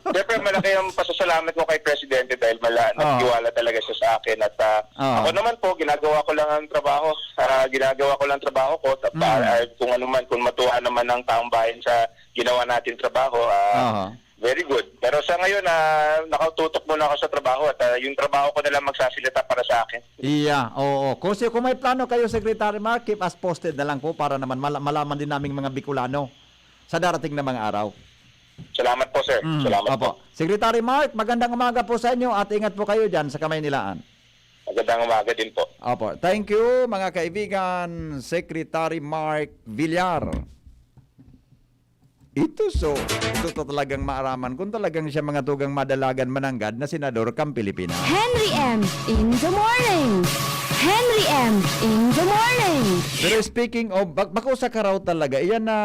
Siyempre, malaki ang pasasalamat ko kay Presidente dahil mala, Ah. nagtiwala talaga siya sa akin. At ah, Ah. ako naman po, ginagawa ko lang ang trabaho. Ah, ginagawa ko lang trabaho ko. Sa, Mm. ah, kung ano man, kung matuwa naman ang taong bayan sa ginawa natin trabaho, ah, Aha. very good. Pero sa ngayon, ah, nakatutok muna ako sa trabaho at ah, yung trabaho ko na lang magsasalita para sa akin. Iya, oo. Kung, si, kung may plano kayo, Secretary Mark, keep us posted na lang po para naman mala- malaman din naming mga Bicolano sa darating na mga araw. Salamat po, sir. Mm, Salamat opo. po. Secretary Mark, magandang umaga po sa inyo at ingat po kayo dyan sa Kamaynilaan. Magandang umaga din po. Opo. Thank you, mga kaibigan, Secretary Mark Villar. Ito so, ito to talagang maaraman kung talagang siya mga tugang madalagan mananggad na senador kang Pilipinas. Henry M in the morning. Henry M in the morning. Pero speaking of, bak bako sa karaw talaga, iyan na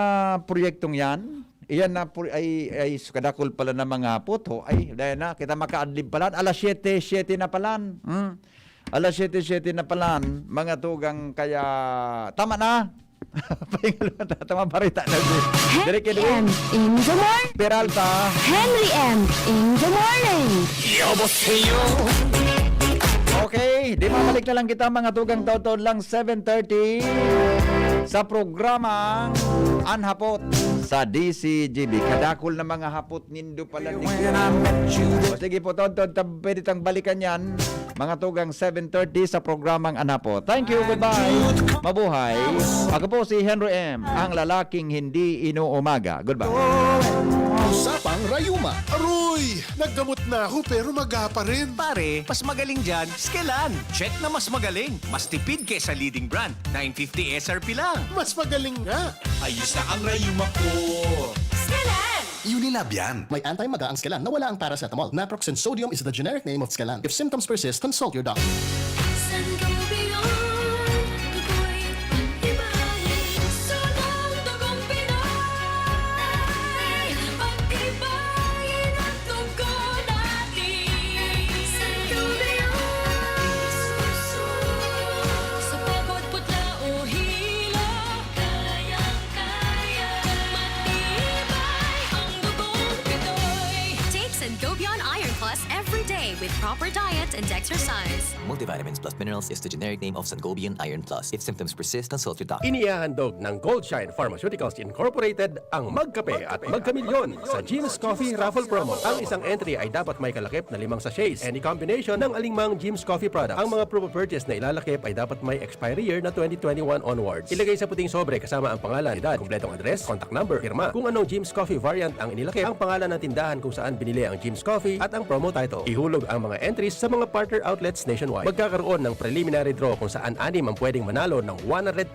proyektong yan, iyan na pro- ay, ay kadakol pala ng mga puto, ay, dahil na, kita makaadlib pala, alas siyete, siyete na pala. Hmm? Alas siyete, siyete na pala, mga tugang, kaya, tama na. Pahinga lang, tama, barita na din. Direk Edwin M in the morning. Peralta. Henry M in the morning. Okay, di mabalik na lang kita, mga tugang, taon-taon lang, seven thirty, sa programang An Hapot sa D C G B. Kadakol na mga hapot nindo pala ni. O sige po, taon-taon, tab- pwede tang balikan yan, mga tugang, seven thirty sa programang An Hapot. Thank you, goodbye. Mabuhay. Ako po si Henry M, ang lalaking hindi inuumaga. Goodbye. Usapang Rayuma. Aroy! Naggamot na ako pero maga pa rin. Pare, mas magaling dyan, Skelan. Check na mas magaling. Mas tipid kesa leading brand. nine fifty S R P lang. Mas magaling nga. Ayos na ang rayuma ko. Skelan! Unilab yan. May anti-maga ang Skelan na wala ang paracetamol. Naproxen sodium is the generic name of Skelan. If symptoms persist, consult your doctor. Sangobion, tukoy pag-ibahin. Sunang dugong Pinoy, pag-ibahin ang dugo natin. Sangobion, suso, sa pagod, putla o hilo, kayang-kaya, matibay ang dugong Pinoy. Take Sangobion Iron Plus every day with proper diet and exercise. Multivitamins plus minerals is the generic name of Sangobion Iron Plus. If symptoms persist, consult your doctor. Inihahandog ng Goldshine Pharmaceuticals Incorporated ang Magkape at Magkamilyon sa Jim's Coffee Raffle Promo. Ang isang entry ay dapat may kalakip na limang sachets. Any combination ng alingmang Jim's Coffee product. Ang mga proof of purchase na ilalakip ay dapat may expiry year na twenty twenty-one onwards. Ilagay sa puting sobre kasama ang pangalan, edad, kompletong address, contact number, pirma. Kung anong Jim's Coffee variant ang inilakip, ang pangalan ng tindahan kung saan binili ang Jim's Coffee at ang promo title. Ihulog ang mga entries sa mga partner outlets nationwide. Magkakaroon ng preliminary draw kung saan anim ang pwedeng manalo ng one hundred